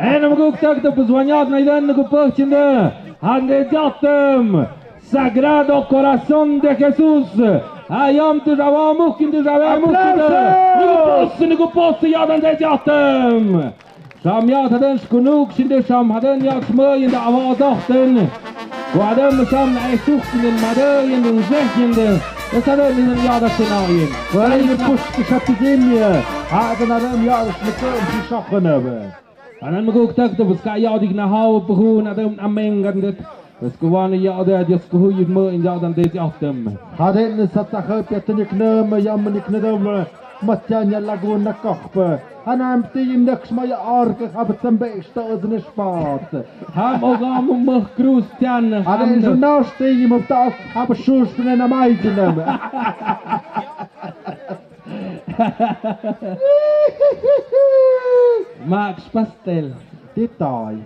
Enam guk tak de puzwanyat na idan nugu pachinde. Hande yatem. Sagrado Corazón de Jesús. Ayam tu rawa mukin tu rawa mukin. ¡Aplauso! Nugu pos, nugu pos, yadan de yatem. Sam yat haden skunuk sinde sam haden yat smøy inde awa dohten. Kwadem sam na esuk nden made inde uzeh inde. Esaden inde yada senayin. Kwadem pus kisapizimye. Haden haden yat smøy kisapinebe. Anan maguk tak de buska yadik na hau puhu na dem ameng gandet. Bas kuwan yade, Dios kuhu yid mo in yadan de yatem. Haden ne satahep yatnik nem yamnik nedem. Matyan ya lagun na kahpe. Hanam ti yim neks ma ya arke habet sambe sta ozne spat. Ham ogam møh krus tyan. Haden ham su nas ti yim tak hab sus ne na mai tinem. Max Pastel. Titay.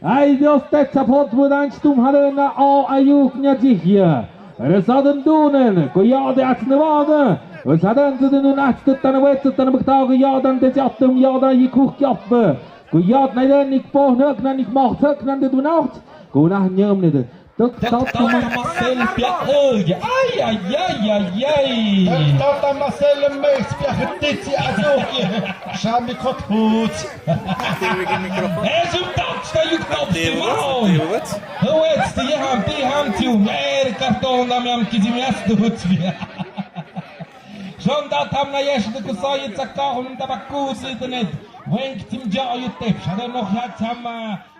Ay Dios, te tsapot budanch tum harena o ayuk nya jihya. Resadem dunen, ko yade atsnevade. Resaden zeden un ats tan wet tan bktag yadan de jatum yada yikuk yapbe. Ko yad naiden nik pohnek nan nik mahtek nan de dunacht. Ko nah nyem ne de. Tuk tata masel piak. Ay, ay, ay, ay, ay. Tuk tata masel mes piak titsi azuk. Shami kot hut. Ezum tok sta yuk tok sti mau. Huwet sti yaham ti ham tiu mer karton dam yam kizim yas duhut. Shon da tam na yesh de kusai tsakahum tabakusi tenet. Wenk tim ja yutep shada no ha tam.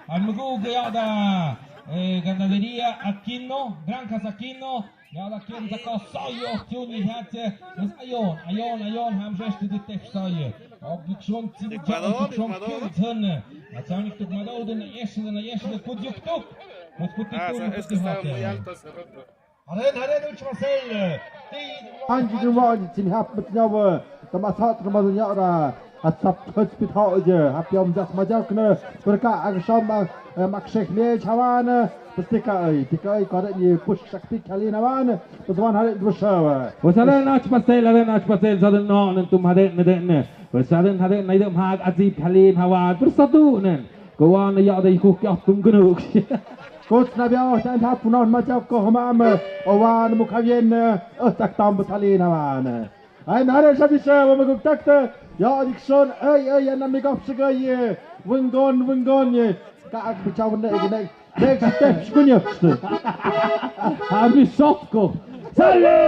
Almugu gayada, eh, ganadería Aquino, granjas Aquino, yada kion zaka sayo, kion yihate, es ayon, ayon, ayon, ham jesh de tef sayo. Og gikshon tsin, gikshon kion zene. Atsanik tuk madauden, na yesh, na yesh, na kudyuk tuk. Mas kutik tuk, na kutik hate. Haren, haren, uch masel. Anji ni wa anji chin hap mit nyawa. Tama sat kama dunya ra. Asap hospital je. Hap yom jas majak ne. Berka agsham, eh, maksek ne chawan. Bes tika ai, tika ai, kada ni push shakti kali nawan. Bes wan haren rushawa. Wasaden ach pasel, haren ach pasel, saden no, nen tum haren, ne den ne. Wasaden haren, ne den hak azi kali nawan. Bersatu nen. Kawan ya de kuk ya tum genuk. Kos na biao tan hap punon majak ko hamam. Owan mukhavien, eh, tak tam bes kali nawan. Ai, nare shabi sha, wa maguk takte. Ya, adikshon, ai, ai, ya, nami gap shagaye. Wenggon, wenggon, ye. Ka ak bichaw ne, ne. Nek, nek, shkunyo. Abi sotko. Sale,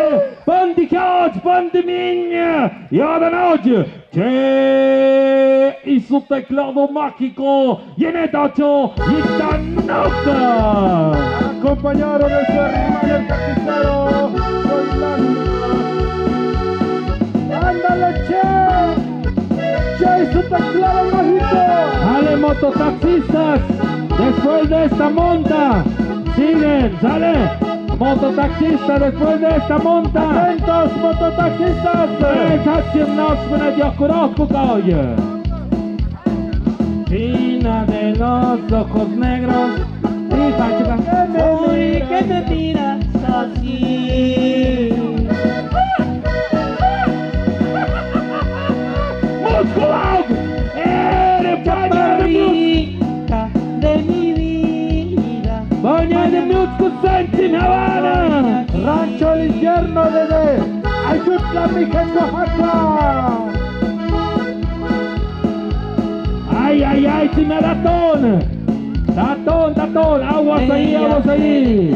bandi kaj, bandi minya. Ya, dan audio. Che hizo teclado mágico. Yenetacho Itanoka. Acompañado de su hermano el carpintero, Froilán. ¡Ándale, che! Che, su teclado mágico. Dale, mototaxistas, después de esta monta, siguen, sale. Mototaxista, después de esta monta. Atentos, mototaxistas. Tres acciones, pero yo conozco, oye. China de los ojos negros. Hija, chica. Uy, ¿qué me miras así? Músculo! ¡Eres chaparrita de mi vida! Baña de Mutku Santi Navana. Rancho El Infierno de Ayutla, Mijares, Oaxaca. Ay, ay, ay, si me da ton. Da ton, da ton. Aguas ahí, aguas ahí.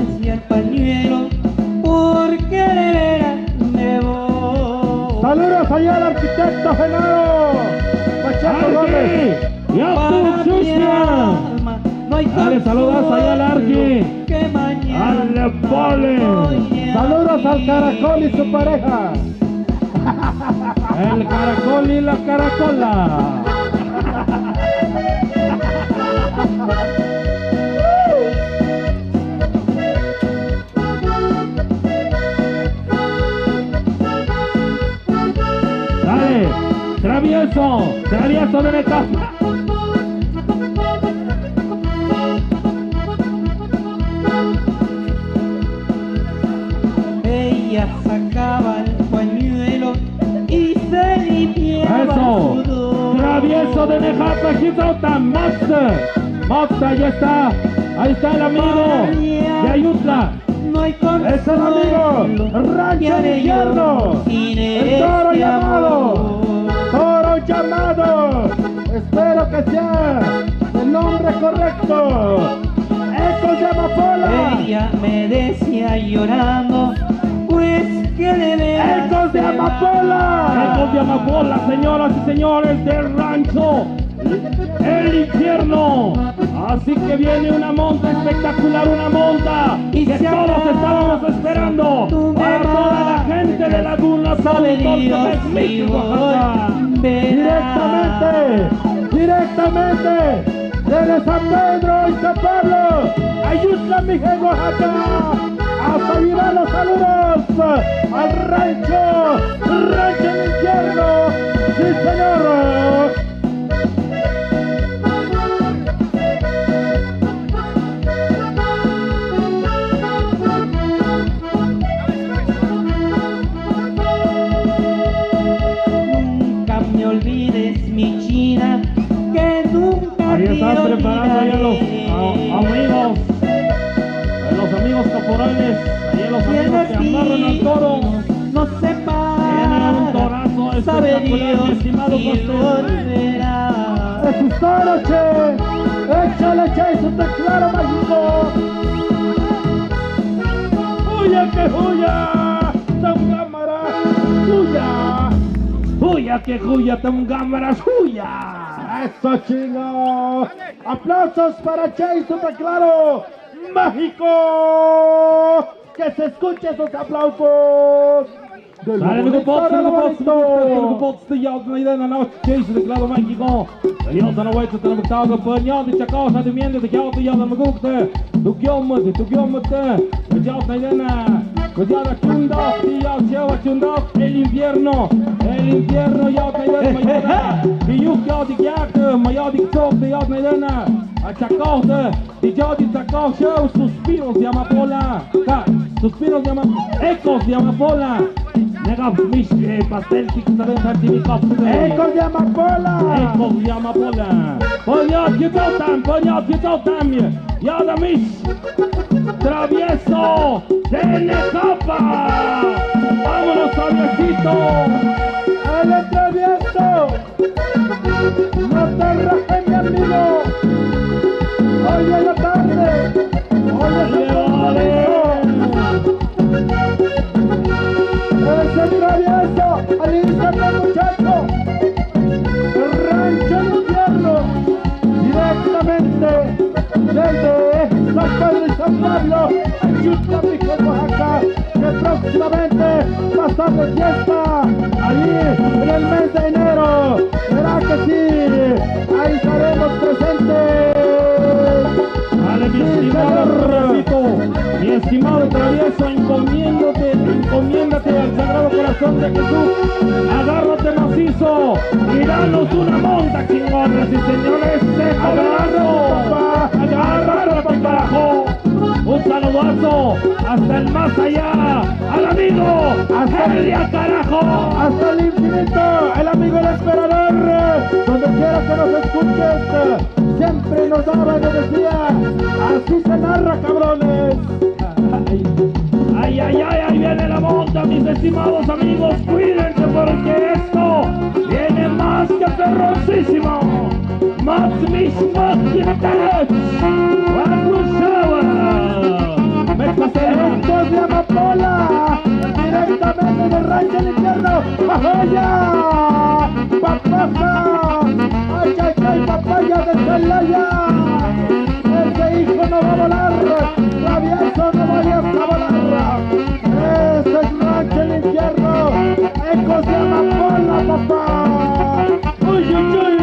Saludos allá al arquitecto Genaro Pacheco Gómez. Ya tú, Sucia. Dale, saludos allá al Arqui. Dale, vale. Saludos al Caracol y su pareja. El Caracol y la Caracola. Dale, travieso, travieso de meta. Ella sacaba el pañuelo y se limpiaba el sudor. Eso. Travieso de Nejapa, Jizota, Master. Master, ahí está. Ahí está el amigo de Ayutla. Es el amigo Rancho El Infierno. El toro llamado. Toro llamado. Espero que sea el nombre correcto. Ecos de Amapola. Ella me decía llorando, pues que de veras. Ecos de Amapola. Ecos de Amapola, señoras y señores, del Rancho El Infierno. Así que viene una monta espectacular, una monta que todos estábamos esperando para toda la gente de Laguna, San Luis, México, Oaxaca. Directamente, directamente desde San Pedro y San Pablo, Ayutla, Mijares, Oaxaca, hasta llevar los saludos al rancho, Rancho El Infierno. Sí, señor. Nunca me olvides, mi China, que nunca te olvidaré. Ahí están preparando ya los, ah, amigos, eh, los amigos caporales, ahí los amigos que amarran al toro. Tiene un torazo espectacular, mi estimado pastor. Es historia, che. Échale, che, su teclado mágico. Huya que huya, tam cámara, huya. Huya que huya, tam cámara, huya. Eso, chingo. Aplausos para Che y su teclado mágico. Que se escuche esos aplausos. Sale, nukupots, nukupots, nukupots, nukupots, ya, na, na, Che y su teclado mágico. Yo, tana, wait, tana, magtao, ka, pa, ya, di, chakao, sa, di, miende, di, ya, di, ya, na, maguk, te, tu, kyo, mo, di, tu, kyo, mo, te, ya, na, na, Pues ya la chunda, ya se va chunda, el infierno, el infierno, ya te ven, eh, eh, eh, mayona. Di yuk ya di yak, mayo di chok, ya te ven. A chakos, di yo di chakos, suspiros de amapola. Ka, suspiros de ama-, ecos de amapola. Nega mis, eh, pastel, ki saben, tan, ti, mi kos, eh. Ecos de amapola. Ecos de amapola. Ponya, ki totan, ponya, ki totan. Ya la mis. Travieso de Necapa. Vámonos, traviesito. ¡Ale, travieso! No te rajes, mi amigo. Hoy es la tarde. Hoy es el compromiso. Ese travieso, alístate, muchacho. Rancho del Infierno, directamente desde San Pedro y San Pablo, Ayutla, Pico, Oaxaca, que próximamente va a estar de fiesta allí en el mes de enero. ¿Verdad que sí? Ahí estaremos presentes. Dale, mi estimado, sí, señor. Repito, mi estimado travieso, encomiéndate, encomiéndate al Sagrado Corazón de Jesús. Agárrate macizo y danos una monta, chingones y señores. Agárrate, papá. Agárrate, carajo. Un saludazo hasta el más allá, al amigo Argelia, carajo. Hasta el infinito, el amigo el emperador, donde quiera que nos escuches, siempre nos daba y nos decía: "Así se narra, cabrones". Ay, ay, ay, ahí viene la monta, mis estimados amigos, cuídense porque esto viene más que perrosísimo. Max Mix Max Quintana. Back to shower. Ecos de Amapola, directamente de Rancho del Infierno. ¡Papaya! ¡Papaya! ¡Ay, ay, ay, papaya de Celaya! Ese hijo no va a volar. Travieso, no vayas a volar. Ese es Rancho del Infierno. Ecos de Amapola, papá. Uy, uy, uy.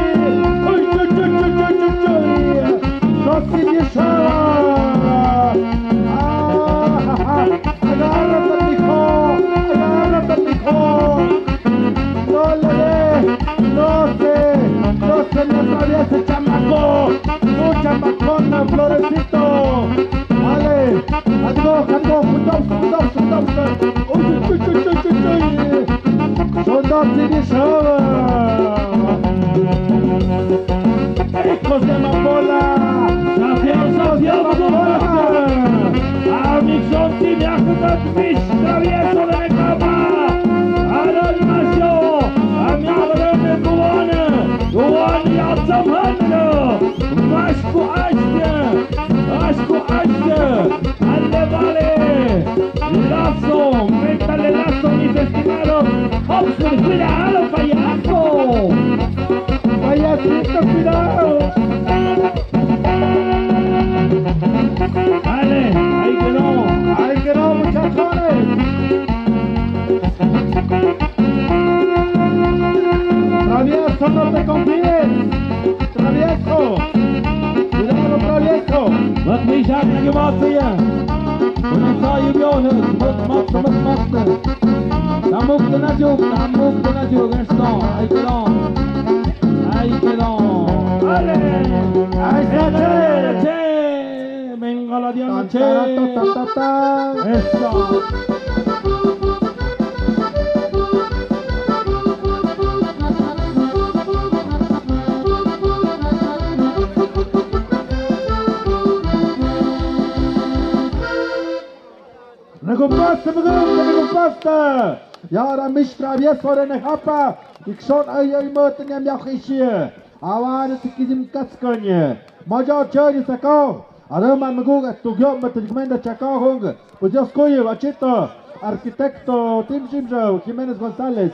Uy, uy, uy. Dos y diez. Ah, ja, ja. Agárrate, mijo. Agárrate, mijo. No le dé. No se, no se me atraviese, chamaco. Un chamacón, florecito. Vale. Adiós, adiós, adiós, adiós, adiós. Uy, uy, uy. Son dos y diez. Ecos de Amapola. Safiao, safiao, Amapola. Amixon ti miakhtat mis travieso de Necapa. Aran masio. Amiabaran kuwan. Kuwan ya tsamhan. Mashku ashte. Ashku ashte. Ande vale. Lazo, métale lazo, mis estimados. Hopson, cuidado, payaso. Payasito, cuidado. Dale, ahí quedó. Ahí quedó, muchachones. Travieso, no te confíes. Travieso. Cuidado, travieso. Wat mi shak na gimasiya. Una sayu yo, no, mat, mat, mat, mat. Tamuk na juk, tamuk na juk, esto, ahí quedó. Ahí quedó. Dale. Ahí está, che. Che. Venga la diana, che. Tan, tan, tan, tan, tan. Eso. Nagupasta, nagupasta. Yara mis travieso de Necapa. Ikson ay ay mot niam yahishie. Awan tikisim katskanye. Maja chani sakao. Adama maguga tugyo mata kumenda chakao hong. Pues Dios koye bachito. Arquitecto Tim Jimjo Jiménez González.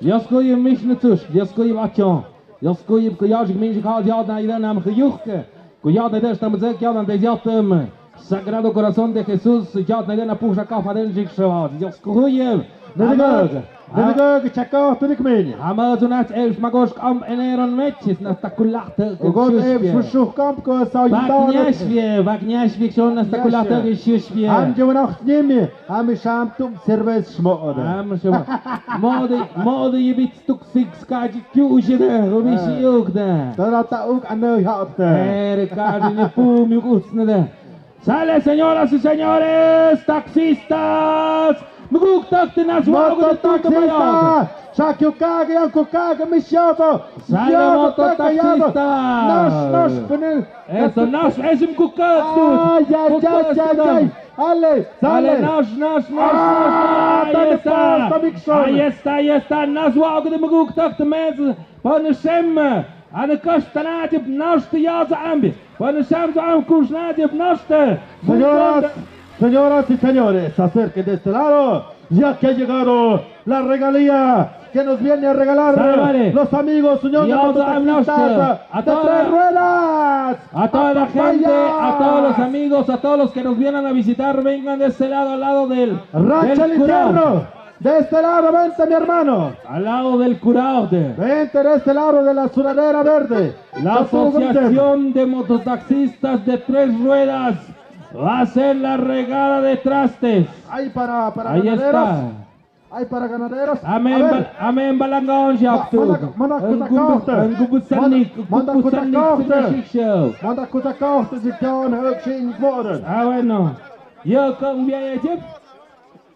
Dios koye mishnitsush. Dios koye bacho. Dios koye kuyaj minji kha yada idan am khuyuhke. Kuyada des tam zek yada des yatem. Sagrado Corazón de Jesús, ya te den a puxa kafa den zik shwa, Dios kuhuyev. Nidagag, nidagag chakaw tunik min. Ama zunach el smagosh kam enero mechis na takulakte. Ugot el shushuk kam ko sa yintaro. Baknyashvie, baknyashvie shon na takulakte shushvie. Am jewanach nimi, am sham tum cervez shmoda. Am shwa. Modi, modi yibit stuk sik skaji kyushide, rubishi ukde. Tara ta uk ano yapte. Ere kaji ni pum yuk utsnede. Sale, señoras y señores, taxistas. Muguk takte nas wa taxista. Shakyu kage, yanku kage, mi shoto. Sale, mototaxista. Nash, nash, penel. Eso, nash, es un kukak. Ay, ay, ay, ay, ay. Ale, sale. Nash, nash, nash, nash. Ahí está. Ahí está, ahí está. Nas wa de muguk takte mes. Panishem. Ana kashtanatip nashte ya za ambi. Panishem za am kushnatip nashte. Señoras, señoras y señores, se acerquen de este lado, ya que ha llegado la regalía que nos viene a regalar los amigos, señor, de mototaxistas de tres ruedas. A toda la gente, a todos los amigos, a todos los que nos vienen a visitar, vengan de este lado, al lado del, del curao. De este lado, vente, mi hermano. Al lado del curao. Vente de este lado de la sudadera verde. La Asociación de Mototaxistas de Tres Ruedas va a hacer la regada de trastes. Hay para, para ganaderos. Ahí está. Hay para ganaderos. Amén, a ver. Amén, balangaon, manda, manda, manda kuta kaohte. Manda kuta kaohte. Manda kuta kaohte, si kaon, eh, sin moren. Ah, bueno. Yo, con bien, eh,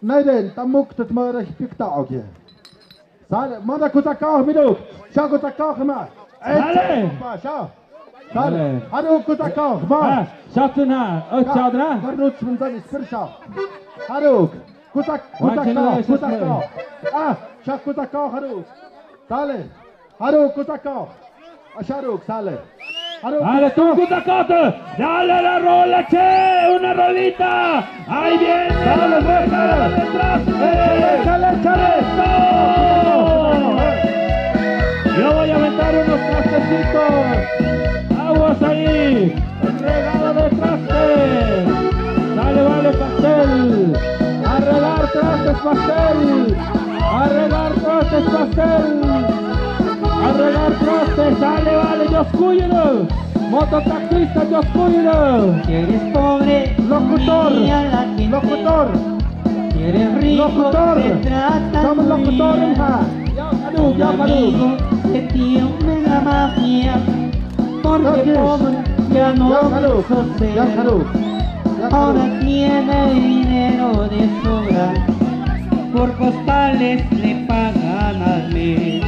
Naiden, tamuk tet mare pikta oke. Sale, manda kuta kaoh miduk. Sha kuta kaoh ma. Sale. Sale. Haru kuta kaoh ma. Sha tuna, o chadra. Haru kuta kaoh, kuta kaoh. Ah, sha kuta kaoh haru. Sale. Haru kuta kaoh. Asharuk, sale. Haru. Dale, tú, kuta kaoh. Dale la rola, che, una rolita. Ahí viene. Sale, la regada de traste. Échale, échale. Eso. Yo voy a aventar unos trastecitos. Aguas ahí. Regada de trastes. Sale, vale, pastel. A regar trastes, pastel. A regar trastes, pastel. A regar trastes, sale, vale, Dios cuídalo. Mototaxista, Dios cuídalo. Si eres pobre, locutor, mira la gente. Locutor. Si eres rico, locutor, te tratan muy bien. Somos locutores, hija. Ya, salud, ya, salud. Amigo, te tiene la mafia. Porque pobre ya no quiso ser. Ahora tiene dinero de sobra. Por costales le pagan al mes.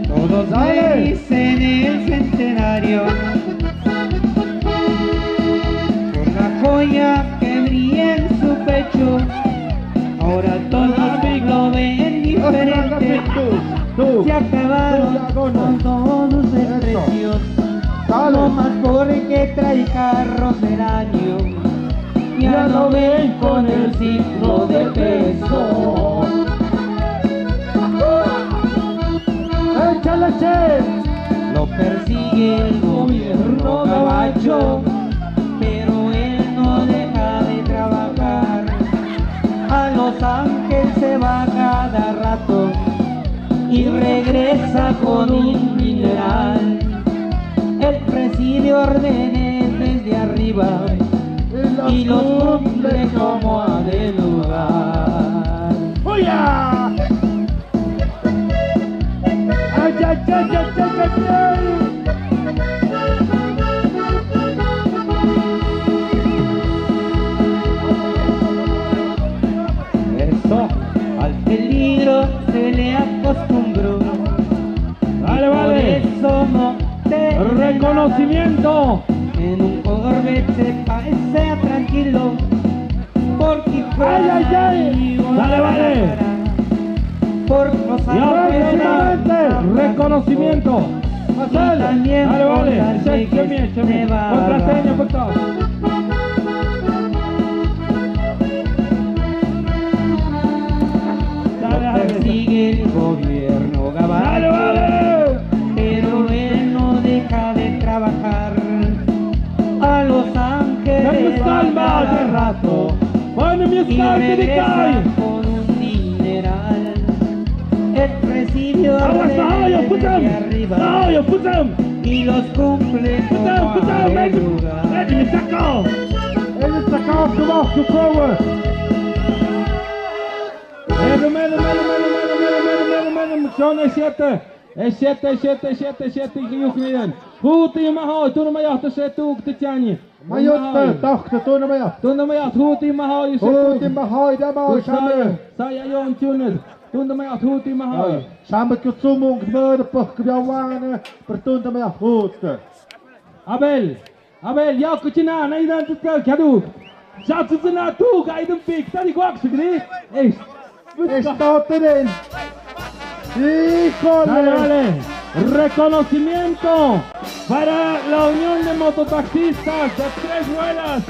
Todos me dicen el centenario. Por la joya que brilla en su pecho, ahora todos lo ven diferente. Se acabaron con todos sus desprecios. No más porque trae carros del año, ya lo ven con el signo de peso. Échale, che. Lo persigue el gobierno gabacho, pero él no deja de trabajar. A Los Ángeles se va cada rato y regresa con un dineral. Él recibe órdenes desde arriba y los cumple como ha de lugar. ¡Huya! Ay, ay, ay. Eso, al peligro se le acostumbró. Vale, vale. Por eso no te reconocimiento. En un Corvette se pasea tranquilo. Ay, ay, ay. Dale, vale. Reconocimiento. Dale, vale. Contraseña, puto. Dale, dale. Sigue el gobierno gabacho. Dale, vale. Pero él Hace rato. Bueno, mi y está, regresa con un dineral. Él recibió aguas, el reino desde arriba. Aguas, aguas, aguas. Y los cumple como a el lugar. Él sacó. Él sacó su voz, su cover. Menos, menos, menos. Son siete. Siete, siete, siete, siete, yuk niyan. Huti maho, tuna mayahta se tuk te chani. Mayot, tok te tuna mayot. Tuna mayot, huti maho, huti maho, ya maho, shame. Saya yon chunet. Tuna mayot, huti maho. Shame kutsumung, mada pok biawana, per tuna mayot, huti. Abel. Abel, ya kuchina, na idan tutka khadu. Shatsutsuna tu, ka idan pik, tadi kwak sugri. Eish. Está tenen. Híjole. Dale, dale. Reconocimiento para la Unión de Mototaxistas de Tres Ruedas.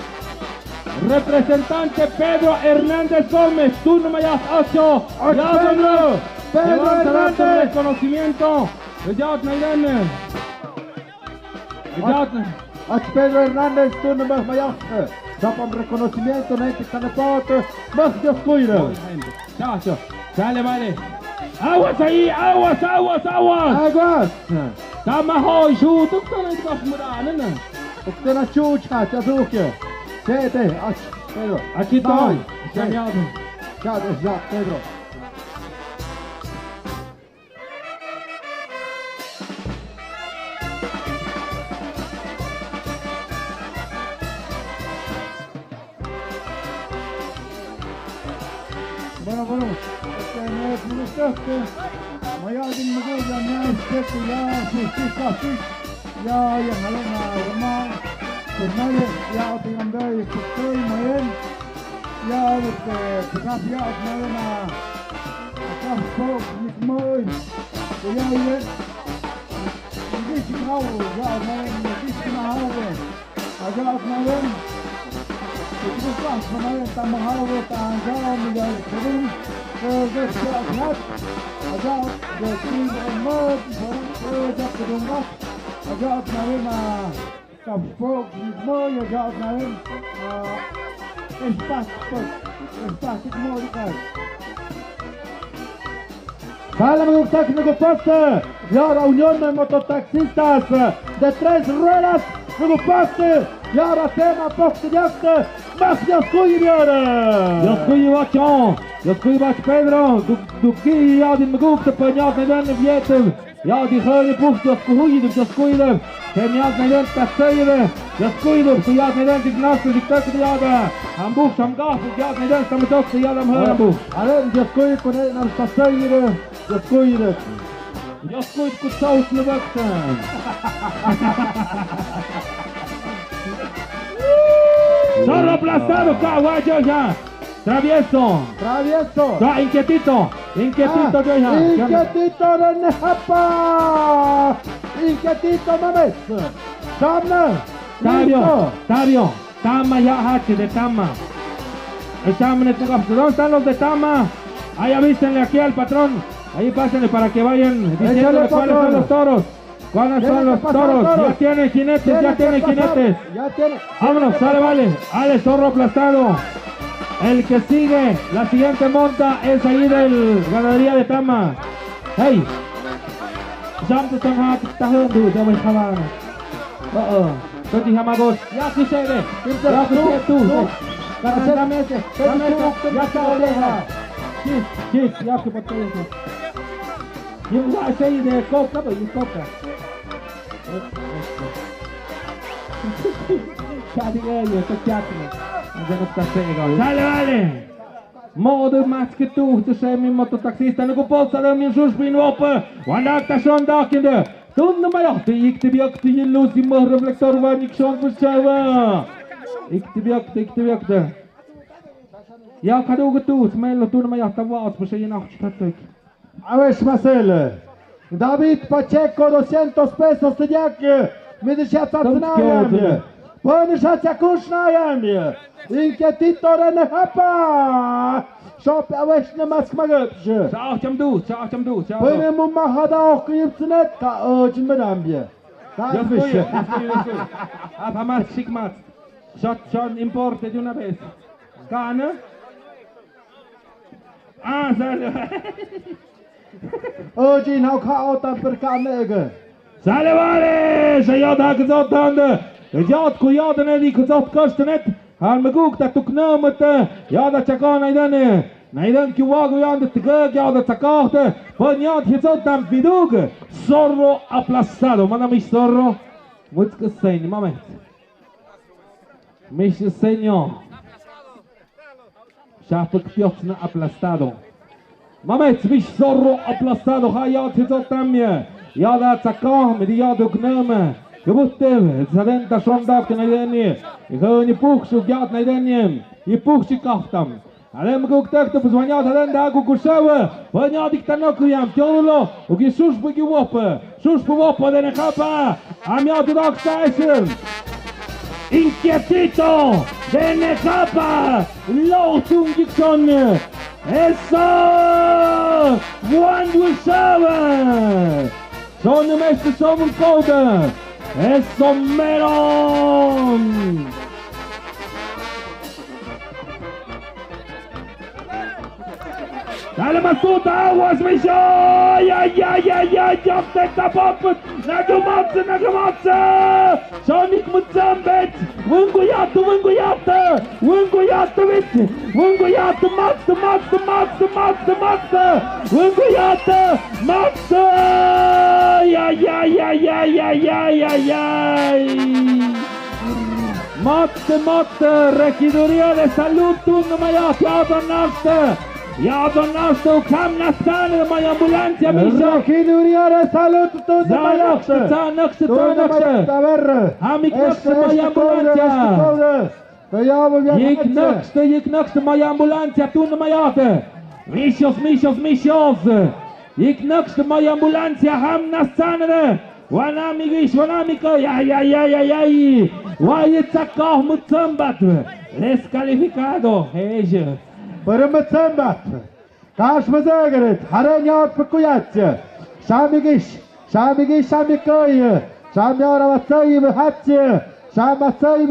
Representante Pedro Hernández Gómez, turno mayas ocho. Ocho, ya, Pedro. Pedro Hernández. Reconocimiento. Ya, na idan. Ach Pedro Hernández, tuna mah mayahta. Sapam reconocimiento, na idan tanapote. Mah Dios cuida. Chacho. Dale, vale. Aguas ahí, aguas, aguas, aguas. Aguas. Tama hoy, shu, tuk tana idan mura, nana. Tuk tana chu, cha, cha, suke. Che, te, ach, Pedro. Aquí estoy. Cha, cha, Pedro. Bueno, bueno, este, me gusta que me haya dinmagul ya, me este, ya, sí, sí, sí, sí. Ya, ya, halena, rama, pues nadie, ya, tingandai, pues estoy, mayen. Ya, este, pues ya, nadie, na. Akah pok, nikmoi. Kuya iye. Ngisiknau, ya, na, ngisiknau. Aja, na, wen. Kuya, na, wen, tamahau, ta, ya, mi, ya, kudung. Kuya, ya, ya. Aja, ya, kuya, na, wen, kuya, ya, kudung, aja, na, wen, na. Kapok, mo ya jaot na rin. Ah, espastik, espastik mo di kay. Salam maguktak nugu poste. Ya, la Unión de Mototaxistas de Tres Ruedas nugu poste. Ya, la tema poste yakte. Mas Dios kuyi biara. Dios kuyi bachon. Dios kuyi bach Pedro. Duk, duk ki ya di maguktak pa nyat na rin vietem. Ya di khani puf, Dios kuhuyi, Dios kuhuyi. Kemiat na rin tasayre. Dios kuhuyi, Dios kuhuyi, na rin dignas, dik tak ya da. Ambuk samgah, ya na rin samdok ya da mhar ambuk. Are, Dios kuhuyi, kone na tasayre. Dios kuhuyi. Dios kuhuyi, kutsaus na bakta. Zorro aplastado, caballo ya. Travieso. Travieso. Sa, inquietito. Inquietito, ah, yo ya. Inquietito de Nejapa. Inquietito, mames. Samna. Tabio. Listo. Tabio. Tama ya hache de Tama. El Tama, ¿dónde están los de Tama? Ahí avísenle aquí al patrón. Ahí pásenle para que vayan diciendo cuáles son los toros. Échale, patrón. ¿Cuáles son los toros? Ya tiene jinetes, ya tiene jinetes. Ya tiene. Vámonos, sale, vale. Ale, zorro aplastado. El que sigue, la siguiente monta es ahí del ganadería de Tama. Hey. Jam tu tong ha, ta hon du, ya voy a jabar. Oh, oh. Toti hamagos. Ya, sí se ve. Ya, sí se ve, tú. Dame, dame ese. Ya está, ya. Sí, sí, ya se puede. Yung wa sa i de coca ba, yung coca. Sa di nga yung sa chat na. Ang ganap sa sa ikaw. Sale, vale. Modo mas ke tu, tu sa mi mototaxista, no ko po sa mi sus bin wopa. Wanak ta son da kinde. Tun na mayo, te ik te biak te yellow si mo reflector wa nik son pues chawa. Ik te biak te, ik te biak te. Ya kadu ke tu, smelo tun na mayo, ta wa os pues ya na chutatek. A ver, Marcel. David Pacheco, doscientos pesos te yak. Mi de shat sa na yamie. Pon shat sa kush na yamie. Inquietito de Nejapa. Shop a ver, na mas magapsh. Sa cham du, sa cham du, sa. Pon mu mahada ok yipsnet ka o chin madambie. Ka. Apa mas sikmat. Shot, shot, importe de una vez. Gana. Ah, sale. Oye, no, ka o tan per kane ge. Sale vale, sa yod ha kazot tande. Yod ku yod ne di kazot kostenet. Han maguk ta tukna mate. Yod ha chakon aidan ne. Naidan ki wagu yod tge yod ha chakon te. Pon yod hizot tam bidug. Zorro aplastado. Mana mi zorro. Mutske sein mamet. Mish señor. Shapik piotna aplastado. Mamets mish zorro aplastado. Ha yod hizot tamia. Yod ha tsakah, mi di yod uknama. Kebute, zaden ta shondak na yeni. Iho ni pukshu yod na yeni. I pukshu kahtam. Alem guk tak tu puzwanyat haden da guk kusawa. Wanyat ik tanok yam tiolo. Uki sush bugi wopa. Sush bu wopa de ne kapa. Amyat dok station. Inquietito de Necapa, lo tungi con eso, one seven. Son mester son kode. Eso mero. Dale, Masuta, aguas, Misha! Ya, ya, ya, ya, ya, te tapapet! Nagamotse, Nagamotse! Sonic Mutsambet! Wunguyata, Wunguyata! Wunguyata, wit! Wunguyata, Matse, Matse, Matse, Matse, Matse! Wunguyata, Matse! Ya, ya, ya, ya, ya, ya, ya, ya! Måtte, måtte, regiduria de salud, tunne maja, ja, dan nächste. Ja, dan nächste, u kam nächste, maja ambulancia, Misha. Regiduria de salud, tunne maja. Sa nächste, sa nächste, sa nächste. Tunne maja, a ver. Hamik nächste, maja ambulancia. Jik nächste, jik nächste, maja ambulancia, tunne maja. Mishos, mishos, mishos. Jik nächste, maja ambulancia, ham nächste. Wanamigish, wanamiko, ya, ya, ya, ya, ya. Wayetsakah Mutsombat. Descalificado, ella. Pero Mutsombat. Kash mazagaret, hare nyot pakuyach. Shamigish, shamigish, shamikoy. Sham yara watsay, hach. Sham watsay.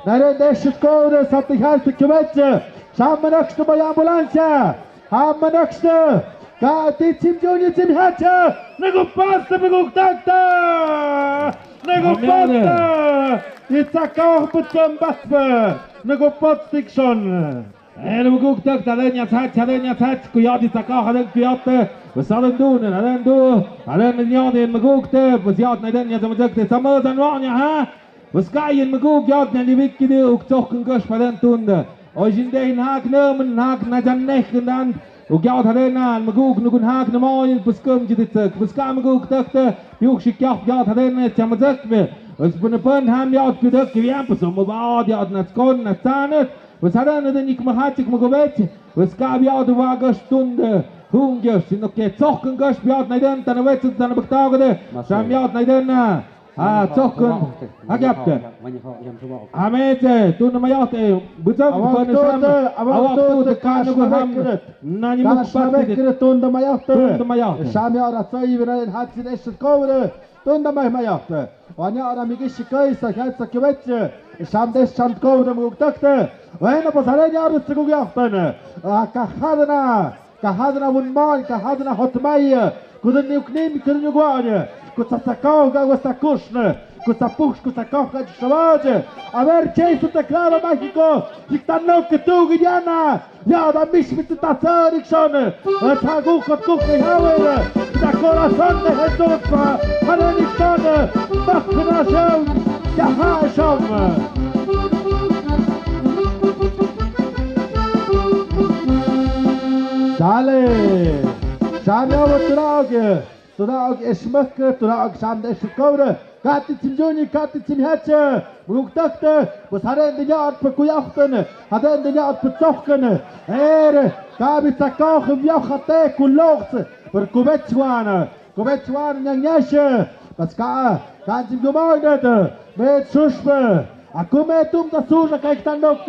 Nare deshit kore, sati hal tukubach. Sham manakshtu, maja ambulancia. Ham manakshtu, ka ti chim juni chim hacha, nagu pasta maguk takta, nagu pasta, itsakah Mutsombat, nagu pot stikshon. Eh, maguk takta, denya sach, denya sach, kuyat itsakah, den kuyat, pasaden dun, den du, den nyot, den maguk te, pasiat na denya sa majakte, sama dan wanya, ha? Paskayin maguk yat na libik kidi uk chok kengkes paden tunda. Ojin deh nhak nemen nhak na jan neh kendan. Uk yat hadenan maguk nukun hak na moyin paskum jiditsek. Paska maguk takte piuk shikyap yat hadena chamazek me. Pas penepen ham yat kidek kiwian pasom mabad yat na skon na sanet. Pas hadena den ik mahachik magubech. Paska yat wagas tunda. Hunggas sino ke chok kengkes yat na den tanawech tanabek tagde. Sam yat na den na. Ha, chokon. Ha, gyapte. Amete, tunde mayahte. Bujam, awak tute, awak tute, kanu ham. Nani mukparte. Tunde mayahte. Tunde mayahte. Sham ya ratsai, vina, hatsi, eshet, kobre. Tunde may mayahte. Wanya ara migi shikai, sa, sa, kiweche. Sham des, sham, kobre, muktakte. Bueno, pues, haré, ya, rutsu, yahte. Ah, kahadana. Kahadana wun man, kahadana hot mai, kudin niuk nim, kudin niuk wan, kutsa sakau ga wasa kushne, kutsa push, kutsa kau ga shabaj. A ver, Jesu te claro mágico, dictando que tú, Guiana, ya da mis, mis, ta tsarikshon, ta gu kot kuk ni hawer, ta corazón de Jesús, pa, para el instante, más que nación, ya ha, shom. Sale. Sham ya wa turaog. Turaog eshmak, turaog sham de eshkobre. Kati chimjuni, kati chimhache. Muktakte, pues hare de ya at pe kuyahten. Hare de ya at pe tsohken. Ere, kabi tsakoh, viahate, kuloks. Per kubechwana. Kubechwana nyang nyashe. Pas ka, ka chimjumagnet. Met shushpe. Akume tum ta susha kaiktanok.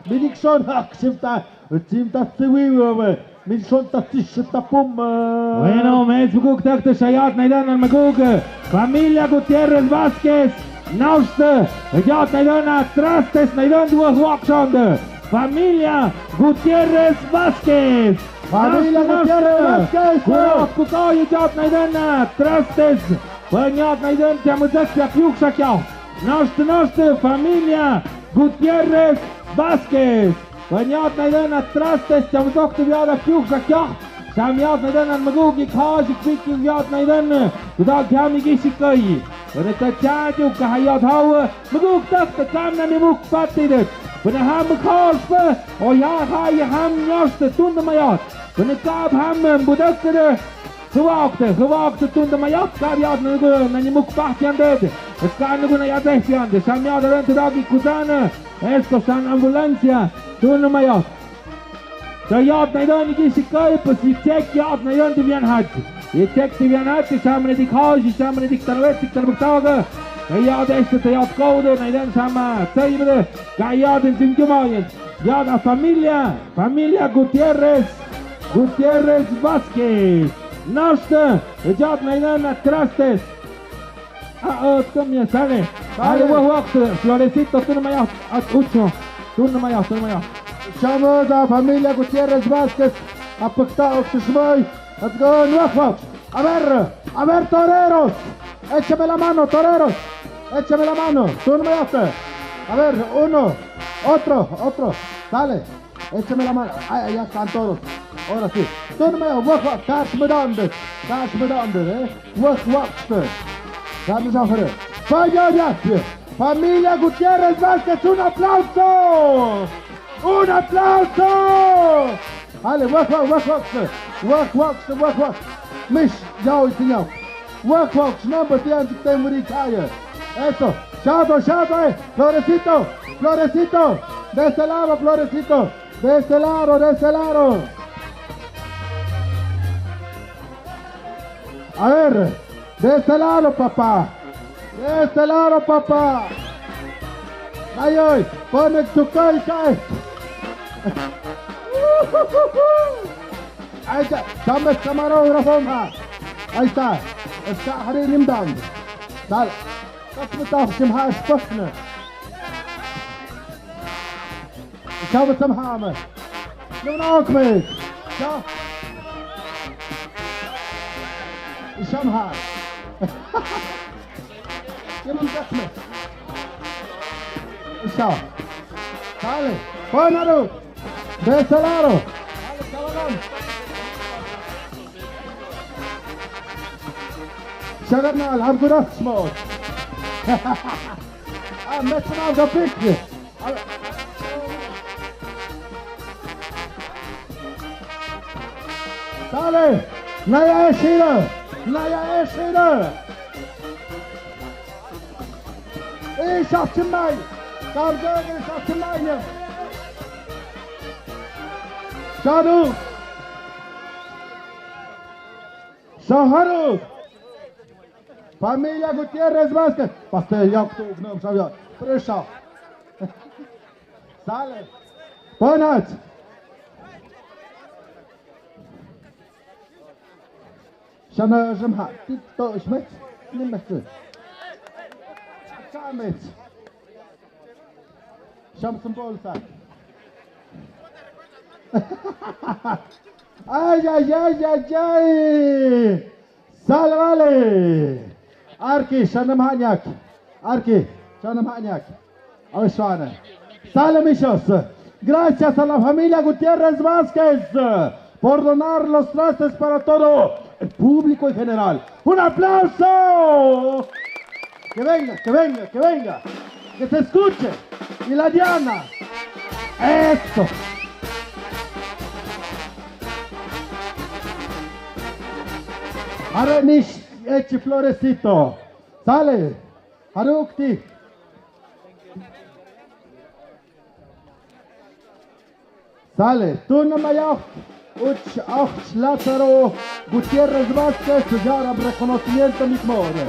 Minikshon hak shimta. Chim ta tsiwiwe, mi son ta tsish ta pum. Bueno, mes bukuk tak te shayat naidan an maguk. Familia Gutiérrez Vázquez. Nowrste, yad naidon a Trastes naidon duwag wak shonde. Familia Gutiérrez Vázquez. Familia Gutiérrez Vázquez. Kurak kukoy yad naidon a Trastes. Panyad naidon tiamuzak yak yuk sakyaw. Nowrste, nowrste, familia Gutiérrez Vázquez. Panyad naidon a Trastes, tiamuzak tiamyad yak yuk sakyaw. Samyad naidon a maguk i khash i kwik yad naidon. Kudak yami gishikoy. Panyad tachadu kahayad hawa. Maguk tak takam na nimuk patidet. Panyad ham khospe. O ya ha ya ham nowrste tunda mayad. Panyad kab ham budakede. Huwakte, huwakte tunda mayad kab yad nugu na nimuk patianded. Eska nugu na yad ehpiande. Samyad ren tadagi kuzana. Esto san ambulancia. Tunda mayad. Tayad naidon i gishikoy, pues i chek yad naidon tibian haj. I chek tibian haj, i samne dik haj, i samne dik tanwet, dik tanbuktaga. Tayad este, tayad koude, naidon sama, tsaybede. Kayad en jimjumayen. Yad a familia, familia Gutiérrez, Gutiérrez Vázquez. Nowrste, yad naidon a Trastes. Ah, oh, tumi, sale. Sale. Ale, wak, wak, Florecito, tunda mayad, at ucho. Tunda mayad, tunda mayad. Shamo da familia Gutiérrez Vázquez, apakta ok smoy, at go, wak, wak. A ver, a ver, toreros. Échame la mano, toreros. Échame la mano. Tunda mayad. A ver, uno, otro, otro. Sale. Échame la mano. Ay, ay, ya están todos. Ahora sí. Tunda mayad, wak, wak, kash medande. Kash medande, eh. Wak, wak, eh. Dame esa mujer. Vaya, ya, ya. Familia Gutiérrez Vázquez, un aplauso. Un aplauso. Ale, wak, wak, wak, wak, eh. Wak, wak, eh, wak, wak. Mish, ya, hoy, señor. Wak, wak, eh, no, pues, ya, te morí, calla. Eso. Shado, shado, eh. Florecito, Florecito. De este lado, Florecito. De este lado, de este lado. A ver, de este lado, papá. De este lado, papá. Ay, ay, pone tu kai, kai. Ay, ya, dame camarógrafo, ma. Ahí está. Está Harry Rimdan. Dale. Kasmita, Simha, Spokne. Shaba samhama. Nung nung kme. Sha. Samha. Nung nung kme. Sha. Dale. Buena luz. De este lado. Dale, cabrón. Shagat na, alham kuda, small. Ah, mete na, the big. Dale, naya eshira, naya eshira. Ey, shachimay, kargay, shachimay. Shadu. Saharu. Familia Gutiérrez Vázquez. Pastel yok tu no sabía. Presa. Sale. Buenas. Shana jemha. Tito shmet. Nimet. Kamet. Shamsun bolsa. Ay, ay, ay, ay, ay. Salvale. Arki, shanam hanyak. Arki, shanam hanyak. Awiswana. Sale, mijos. Gracias a la familia Gutiérrez Vázquez por donar los trastes para todo el público en general. ¡Un aplauso! Que venga, que venga, que venga. Que se escuche. Y la Diana. Eso. Arenish, echi Florecito. Sale. Harukti. Sale, tuna mayaw, uch, och, Lázaro Gutiérrez Vázquez, yara reconocimiento mikmore.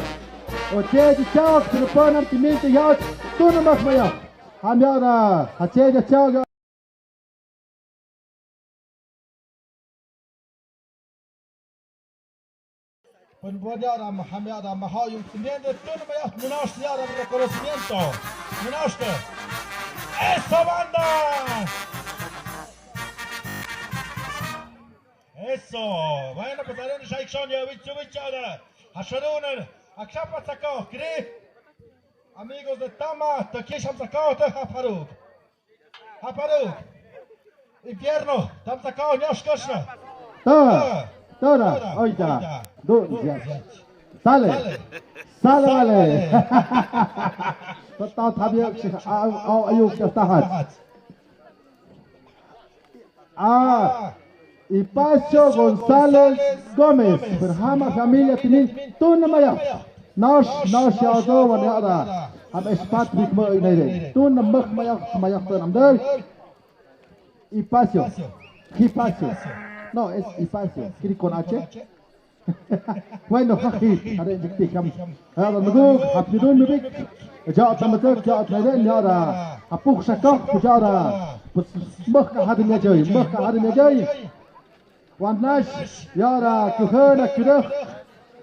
Oche, di chao, pero pon am timinti yao, tuna mak mayaw. Hamyara, hache, di chao. Pues, buena hora, Mohamed, hora, mejor, y un pendiente, tú no me has, menos, y ahora reconocimiento. Menos. ¡Eso, banda! Eso. Bueno, pues, haré un shake shon, ya, bicho, bicho, ahora. Hasharunen, akshapa sako, kri. Amigos de Tama, takisham sako, te haparuk. Haparuk. Infierno, tam sako, nyosh koshna. Ta, ta, ta, oida. Dun, ya. Sale. Sale, vale. Ta, ta, ta, bien, au, au, ayuk, ya está, hat. Ah, Hipacio González Gómez, Brahama familia tinin, tuna maya. Nash, nash ya do wan ya da. Ham espat bik mo inai de. Tuna mak maya, maya tun am dai. Hipacio. Hipacio. No, es Hipacio. Kiri con H. Bueno, hahi, hare jikti kam. Hada nugu, hapidun nubik. Ja ta matak, ja ta den, ja da. Hapuk shakak, ja da. Pues, maka hadi mejai, maka hadi mejai. Wanash, ja da, kuhana kudak.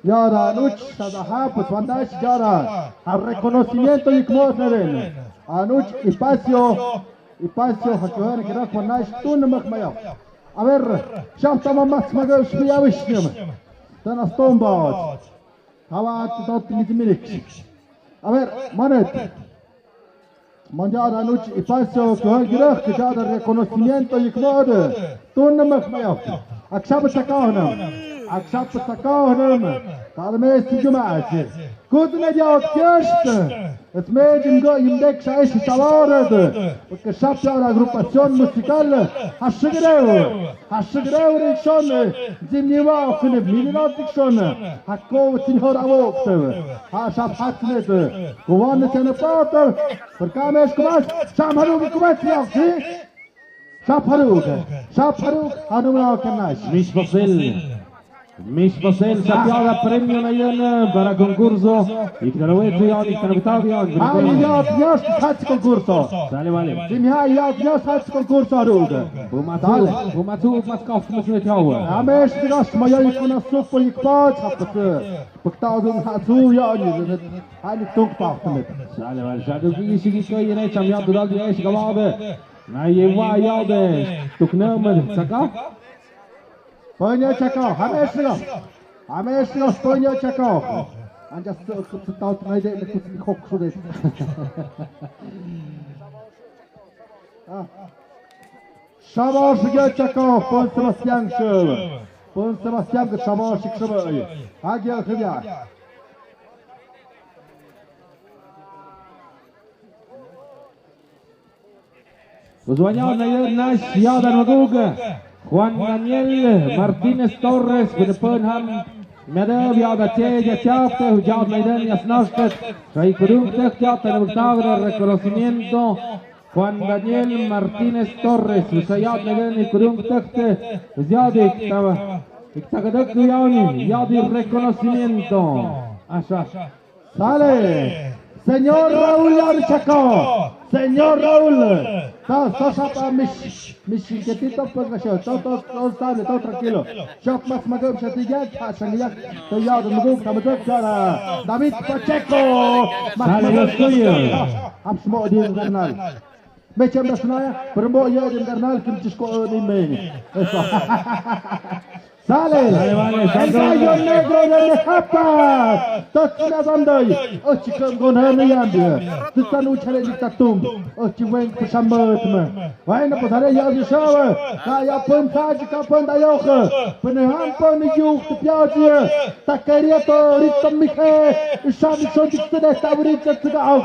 Ja da, nuch, sada ha, pues, wanash, ja da. Ha reconocimiento y como se ven. Anuch, Hipacio. Hipacio, ha kuhana kudak, wanash, tun mak mayo. A ver, sham tama mas maga shpiya wishnim. Tana stomba. Hawa tot nizmirik. A ver, manet. Manjara nuch Hipacio, kuhan girak, kejada reconocimiento yikmod. Tun namak mayo. Aksap sakahnam. Aksap sakahnam. Kadme sijuma aje. Kudne jaot kirst. Esme jimgo jimdek shaish shawared. Porque shapia la agrupación musical. Hashigreu. Hashigreu rikshon. Jimniwa okne milirat rikshon. Hako tinhor awokte. Ha shap hatnet. Kuwan chene pater. Perkamesh kumas. Shamaru kumas ya, si? Shaparuk, shaparuk, hanuma kanash. Mish Basel. Mish Basel, sapiada premio nayan para concurso. Iktarawe tuyan, iktarabitaw yan. Ami ya, ya, hach concurso. Dale, vale. Sim ya, ya, ya, hach concurso, haruk. Bumatsu, dale. Bumatsu, mas kaf, mas ne tiawa. Amesh, tigas, maya, ikuna, supo, ikpach, hapatsu. Pagtaw, dun, hatsu, ya, ni, ni, hani, tuk, pa, ni. Dale, vale, shadu, ki, isi, ki, ko, yene, cham, ya, dudal, ya, isi, kamade. Nai wa yau de tukna mer saka. Ponya chaka, hames lo. Hames lo, ponya chaka. Anja stu kut tau nai de kut hok su de. Ah. Shabash ya chaka, pon Sebastian shel. Pon Sebastian ke shabash shik shabash. Hagya khya. Pues wañaw na yau nash yau dan magug. Juan Daniel Martínez Torres, pinapun ham. Miada yau da che ya chapte, yau na yau yas nashtet. Shai kudung tek yau tan magtag reconocimiento. Juan Daniel Martínez Torres, shai yau na yau kudung tek te. Yau di taba. Iktakadek yau ni, yau di reconocimiento. Asha. Sale. Señor Raúl Archaco. Señor Raúl. Ta, sa, sa, pa, mish, mish, ketito, pues, gasho. To, to, to, sale, to, tranquilo. Shop mas magum, shatiyak, ha, shangiyak. To, ya, de, magum, kamadak, chara. David Pacheco. Mas, sale, magum, los tuyos. Hap, smo, di, carnal. Mechem dasnaya, pero mo yo din carnal, kim chisko ni me. Eso. Sale. Sale, vale, el gallo negro de Mejapa. Tot na bandai. Ochi kam gon han yambi. Tutan uchale ni tatum. Ochi wen kusamot me. Bueno, pues haré ya di shawa. Ka ya pon sa ji ka pon da yo. Pon han pon ni yu tu pya ji. Takeria to rito mije. Isha ni so ji tu de ta bri ji tu ga au.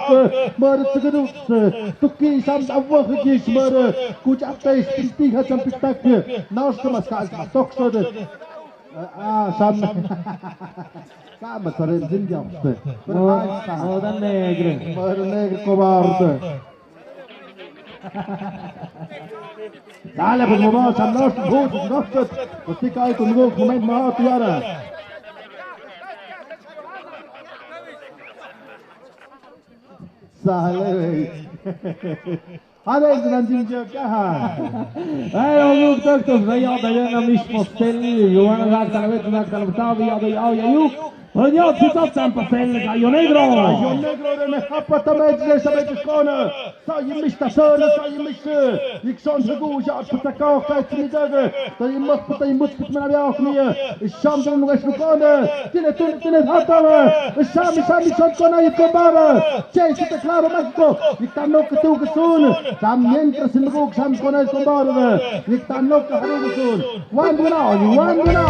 Mar tu ga du. Tuki sam awah ki smar. Kuch ape stinti ha sam pitak. Naus mas ka tok so de. Ah, sam. Ka mas sare jin jam. Oh, oh, dan negre. Mar negre cobarde. Dale, pues, vamos, sam naus, naus, naus. Pues, tika ay kun go, kumain ma tiara. Sale, wey. Hade nan jinja kaha. Ai, o yuk tak tos na ya da ya na mis postel, yo wan rak tan vet na tan tavi ya da ya ya yuk. Pues yo si tos tan postel, gallo negro. Gallo negro de me hapa también de sabe que con. Sa yimista sana, sa yimista. Yik son sa gu ya pata ka ka tini daga. Ta yimok pata yimut put mana bia oknia. Isham dan nungas nukona. Tine tune tine hatama. Isham isham isham kona yik kombara. Che si te claro mágico. Yik tano ke tu ke sun. Sa mientras sin gu sam kona yik kombara. Yik tano ke haru ke sun. Wan duna, wan duna.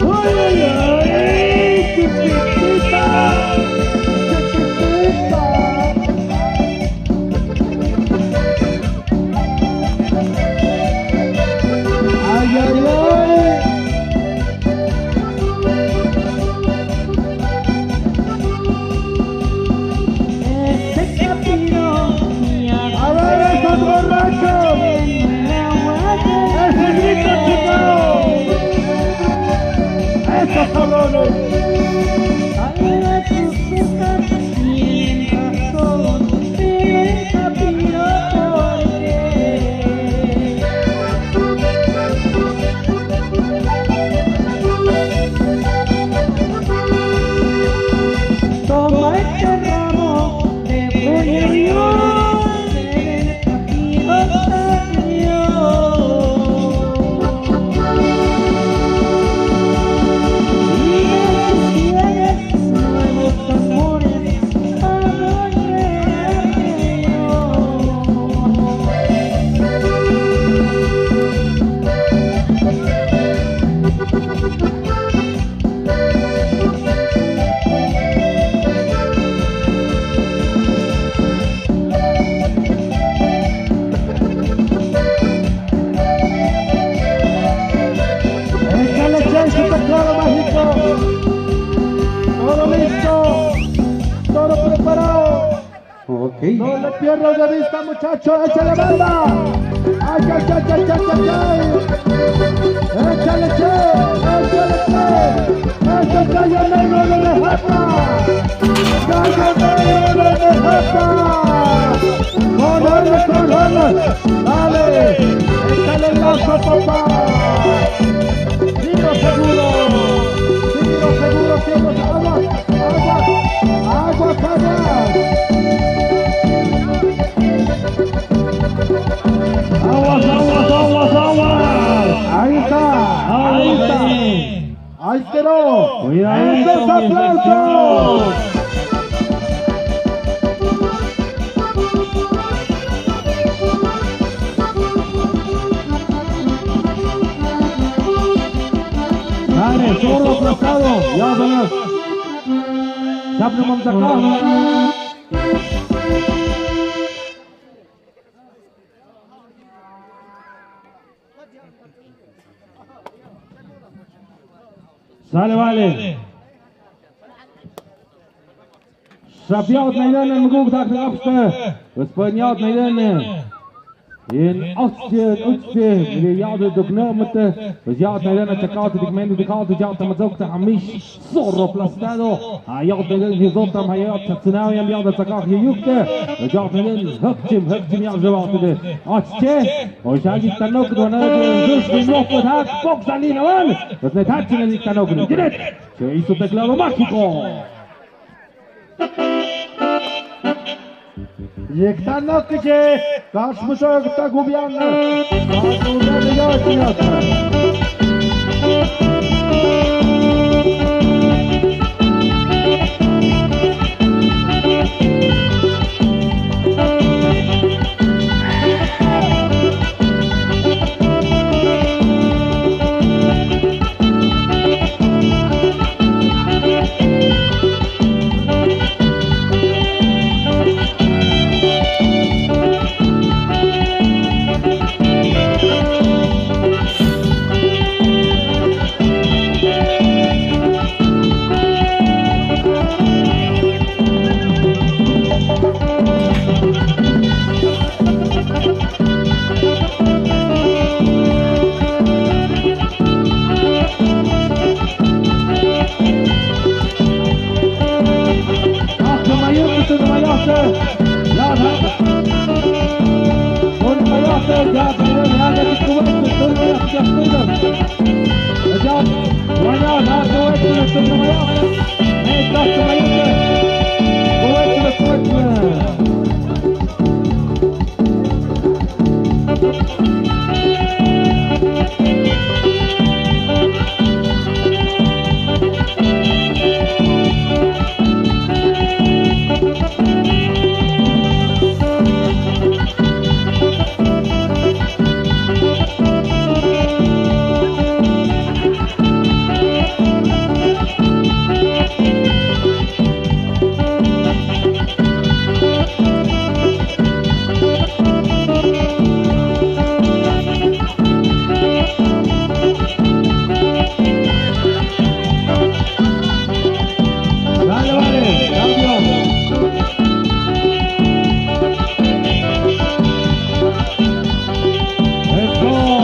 Uy, uy, uy, chiquitita, chiquitita. Ay, ay, ay. A ver, esos borrachos. Ese grito, chicos. Esos cabrones. Toma este ramo de buñuelos, de desafíos a Dios. Y de tus fieles nuevos amores. Échale, Che, su teclado mágico. Todo listo. Todo preparado. Ok. No le pierdas de vista, muchacho. Échale, banda. Ay, ay, ay, ay, ay, ay, ay. Échale, Che. Échale, Che. Échale, Gallo Negro de Nejapa. Gallo Negro de Nejapa. Con él, con él. Dale. Échale el lazo, papá. Tiro seguro. Tiro seguro, tiro seguro. Aguas, aguas, aguas, aguas. Aguas, aguas, aguas, aguas. Ahí está, ahí está. Ahí quedó. Cuidadito, esos aplausos. Dale, zorro aplastado. Ya, vamos. Sapno mamsaka. Sale, vale. Sapiaw tnai dene muguk dak dak apste. Wes pa nyaw tnai dene. Yen autse, autse, mire yaw de duk ne mete. Wes yaw tnai dene chakaw te dik men dik aw te yaw te mazok te hamish. Zorro aplastado. Ayaw tnai dene hi zot tam hayaw te tsinaw yam yaw de chakaw hi yuk te. Wes yaw tnai dene hak chim, hak chim yaw zawaw te de. Autse. O shalik tanok dona de dus di mok hak pok sali nawan. Wes ne thak chim dik tanok ne. Jinet. Che hizo teclado mágico. Yekta nok je, kas musa ta gubian. Kas musa ya ya. Vale, vale, cambio. Eso.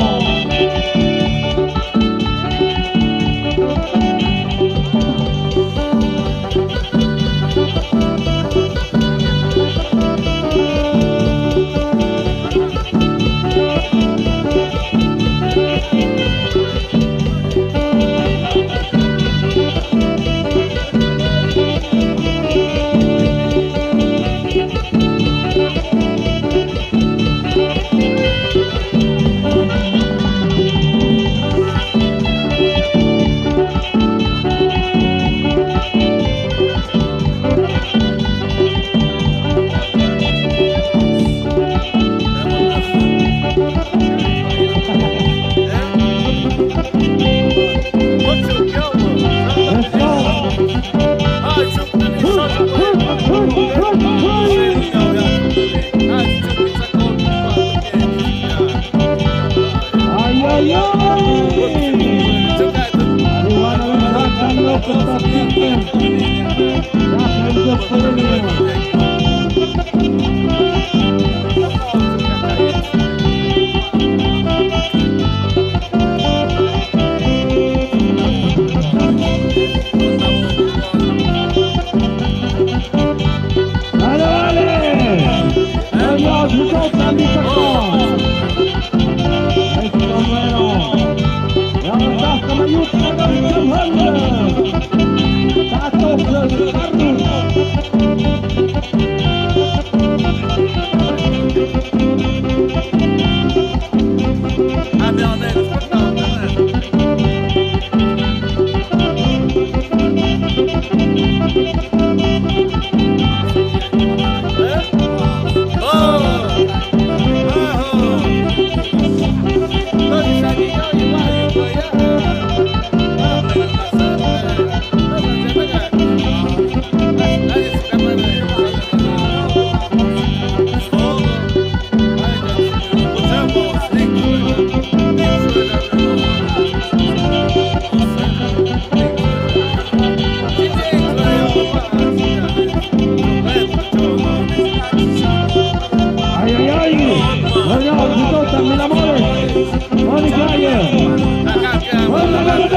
Ai, ai, ai! Ai, ai, ai, mira, mira. Mani Gaye. Mani Gaye.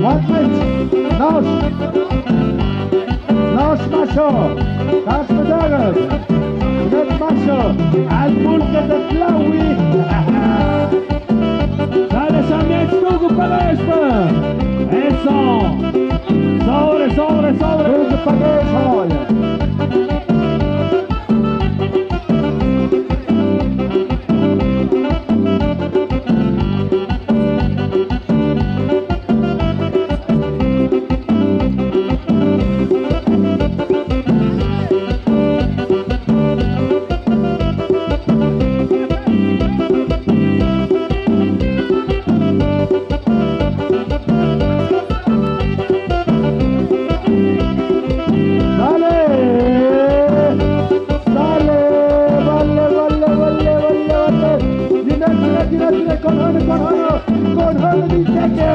Wat mit! Nash! Nash, Masho! Nash, Madagas! Net, Masho! Al pulque de Clawi! Dale, Sammy, tú que paga esto. Eso. Sobre, sobre, sobre. Tú que paga eso, oye. ¡Dale! ¡Dale! ¡Vale, vale, vale, vale, vale! ¡Tira, tira, tira, tira! ¡Con Hano, con Hano! ¡Con Hano, Ninja, Ninja,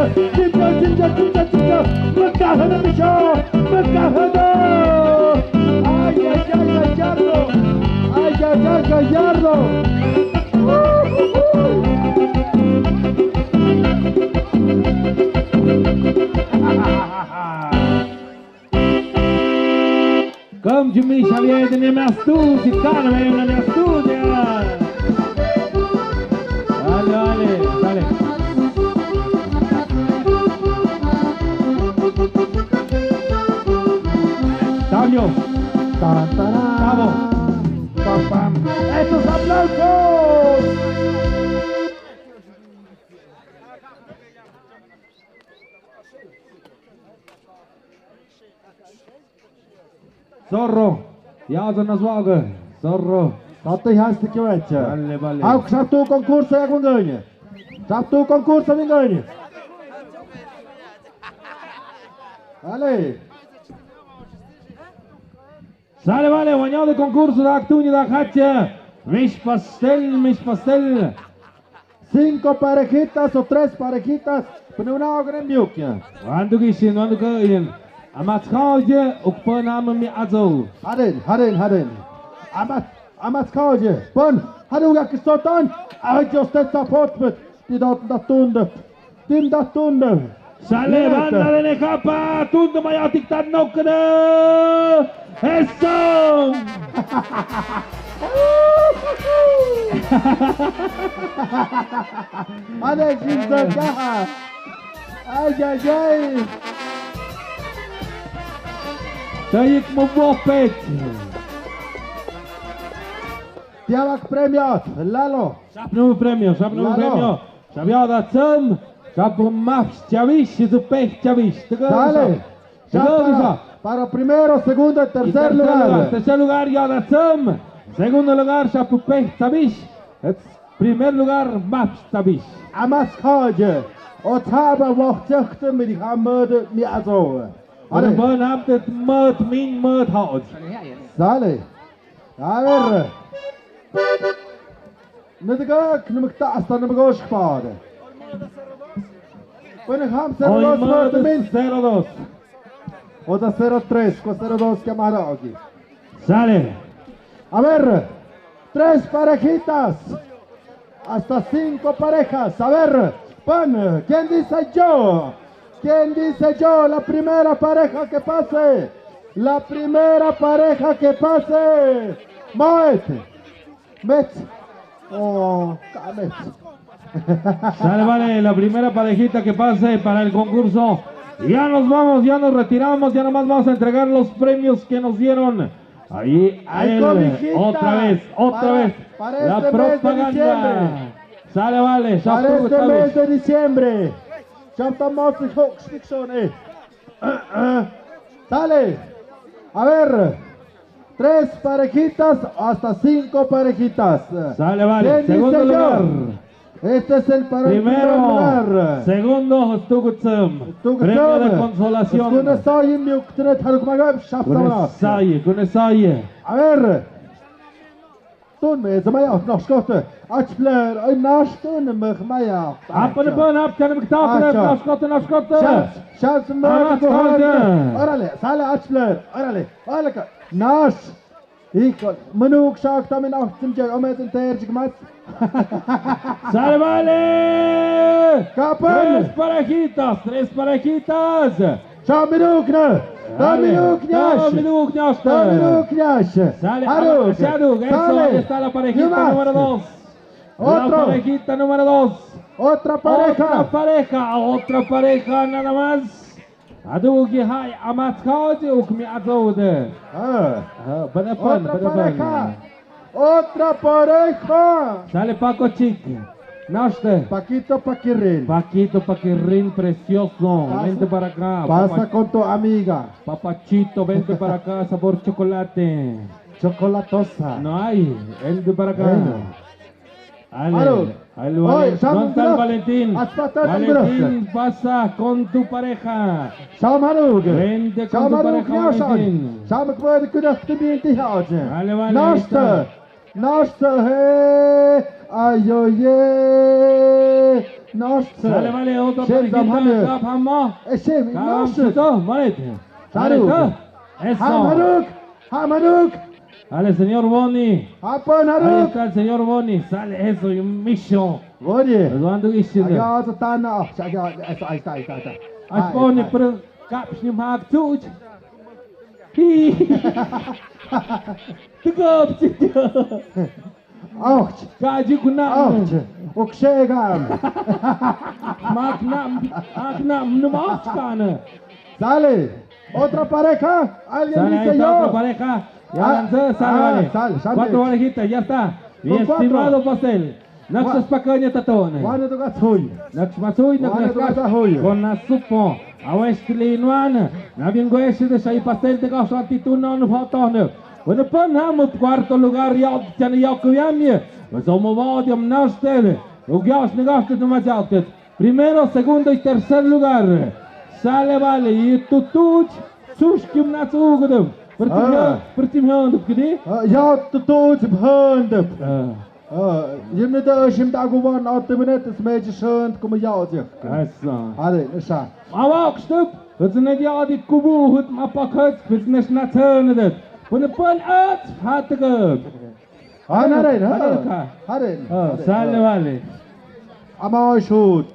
Ninja, Ninja! ¡Me cago en el bicho! ¡Me cago en el! ¡Ay, ay, ay, Gallardo! ¡Ay, ay, ay, Gallardo! Kom, Jimmy, Xavier, tenemos tú, si cara, ven, tenemos tú, ya. Dale, dale, dale. Tabio. Tan, tan, tan. Bravo. Pam, pam. ¡Estos aplausos! Zorro, ya, zorro, zorro. Tati hasti kiwacha. Vale, vale. Au, satu concurso ya kunganya. Satu concurso minganya. Vale. Sale, vale, wañao de concurso da Actuni da Hacha. Mish pastel, mish pastel. Cinco parejitas o tres parejitas. Pneu na ogre miukya. Wandu gisin, wandu kain. Amatskhaoye, ukpa nama mi azo. Haden, haden, haden. Amat, amatskhaoye. Pon, haden uga kistotan. Ay, Dios te sapot bet. Tidot datunda. Tim datunda. Sale, banda de Nejapa, tundu mayatik tan nokna. ¡Eso! ¡Ay, ay, ay! Tayik mo bopet. Tiawak premio, Lalo. Sapnu premio, sapnu premio. Xabiada tsum, sapu maf chavish, su peh chavish. Dale. Para primero, segundo y tercer lugar. Tercer lugar, yada tsum. Segundo lugar, sapu peh chavish. Primer lugar, maf chavish. Amas khaje. O taba wach chakhte mi hamad mi azo. Are. Mad aptet mad min mad haj. Dale. A ver. Nidgak, nimkta hasta nimgosh pade. Bueno, ham cero dos, cero dos. O da cero tres, con cero dos que mara aquí. Sale. A ver, tres parejitas. Hasta cinco parejas. A ver, pan, ¿quién dice yo? ¿Quién dice yo? La primera pareja que pase. La primera pareja que pase. Moet. Met. Oh, ka met. Sale, vale, la primera parejita que pase para el concurso. Ya nos vamos, ya nos retiramos, ya nomás vamos a entregar los premios que nos dieron. Ahí, ahí, otra vez, otra vez. La propaganda. Sale, vale, para este mes de diciembre. Sale. A ver, tres parejitas hasta cinco parejitas. Sale, vale. Segundo lugar. Este es el para el primer lugar. Segundo, Tugutsum. Premio de consolación. Kunesaye. A ver. Tun me zamaya, no, skote. Ach player, ay, nash tun me zamaya. Apan, apan, ap, kan me kta, no, skote, no, skote. Shans, shans, me. Órale, sale, ach player, órale, órale, ka. Nash. Hijo, manuk syak tamin ah, sim jay, ome ten ter jik mas. Sale, vale. Kapan. Tres parejitas, tres parejitas. Sa manuk na. Dale. Sa manuk na. Sa manuk na. Sa manuk na. Sale, Haruk. Haruk. Eso, ahí está la parejita número dos. La parejita número dos. Otra pareja. Otra pareja, otra pareja nada más. Adugi hai amat khaji ukmi azode. Ah. Ah, bada pan, bada pan. Otra pareja. Otra pareja. Sale Paco Chic. Naste. Paquito Paquirrin. Paquito Paquirrin, precioso. Pasa. Vente para acá. Pasa con tu amiga. Papachito, vente para acá, sabor chocolate. Chocolatosa. No hay. Vente para acá. Bueno. Ale, Haruk. Ale, Valentín. Oi, Valentín. Valentín, pasa con tu pareja. Sam Haruk. Vente con tu pareja, Valentín. Sam Haruk, Valentín. Sam Haruk, Valentín. Ale, vale, ahí está. Nasta. Nasta, he. Ay, oye. Nasta. Sale, vale, otra parejita. Shem, Sam Haruk. Kap hamo. Eh, Shem, Nasta. Kap hamo, vale. Sale, Haruk. Eso. Ham Haruk. Ham Haruk. Sale, señor Boni. Hapan Haruk. Ahí está el señor Boni. Sale eso, y un miso. Boni. Los mando y si. Aga, sa tana. Sa, aga, ahí está, ahí está, ahí está. Ay, Boni, pero kap sini mak tuj. Hi. Tegap sini. Ouch. Kaji kuna. Ouch. Okse gam. Mak nam, mak nam, nam ouch kana. Sale. Otra pareja. Alguien dice yo. Sale, ahí está otra pareja. Ya lanzó, sale, vale. Sale, sale. Cuatro parejitas, ya está. Mi estimado pastel. Nakshas pakaña tatone. Wana to gathoy. Nakshas masoy, nakshas gathoy. Kona supo. Awes tili nuan. Nabien goes de sai pastel de gasan tituno no foto no. Bueno, pon ham cuarto lugar ya, ya no ya kuviamie. Pues omo va diam nastel. Ugias negaste no majatet. Primero, segundo y tercer lugar. Sale, vale, y tu tuj, sush kim na tsugudum. Pertim, pertim handum kini? Ah, ya tu tuj handum. Ah. Ah, yimnida shim da guvan at minute smeji shand kum ya je. Asa. Hare, nisha. Awak stup, hutne ya di kubu hut ma pakhat, hutne na tsanadet. Pun pun at hatgud. Haren, haren, haren. Sale, vale. Ama shut.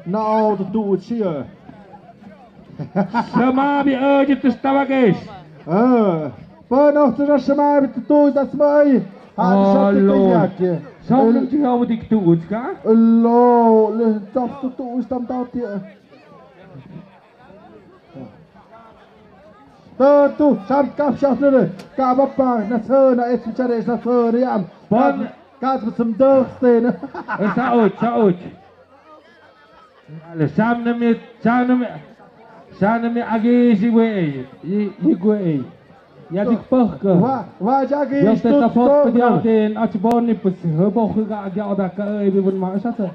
Na au tu tu chia. Shamabi aja tu stavagesh. Ah. Pa na tu shamabi tu tu zasmai. Ha, shamabi tu tu. Shamabi tu tu tu ka? Lo, le tu tu tu stam tau tia. Tatu, sam kap shah nere, ka bapa, na sena, et chare, na sena, yam. Pon. Ka, ka, sam dog stena. Eh, sa och, sa och. Ale, sam nemi, sam nemi, sam nemi agi si we, i, i we. Ya dik pah ka. Wa, wa jagi. Ya te tapot pediaten, ach boni pes, heboh ga agi ada ka, eh, bibun ma, sa sa.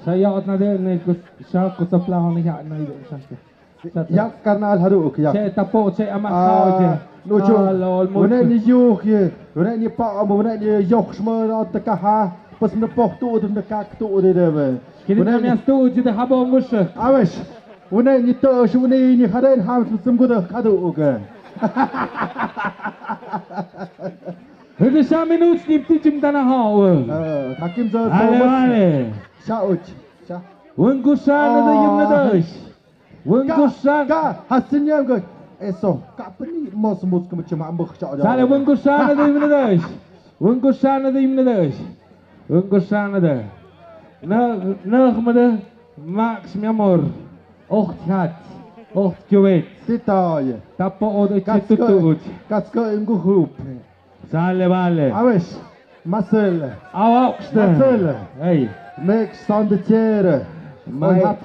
Sa ya ot na de ne kus, sa kus sa plang ne ya na de sa. Sa ya karna al haru ok ya. Sa tapo sa ama sa je. No chu. Wene ni yuk ye. Wene ni pa, wene ni yok shma ra ta ka ha. Pas na poh tu de na ka tu de de we. Kini na mi as tu je de habo musa. Awes. Wene ni to, wene ni haren ha sum guda ka du ok. Hede sa minut ni pti jim dana ha. Eh, hakim za. Ale, ale. Sa och. Sa. Wengku sana de yimna dash. Wengku sana. Ka, hasin yam ga. Eso. Ka peni mos mos kum chima ambuk sa. Sale wengku sana de yimna dash. Wengku sana de yimna dash. Wengku sana de. Na, na mada. Max, mi amor. Och hat. Och juet. Titaye. Tapo o de chitu tu. Kaska im gu hup. Sale, vale. Awes, Marcel. Awakste. Marcel. Hey. Mek sande tiere. Mike. Mohap,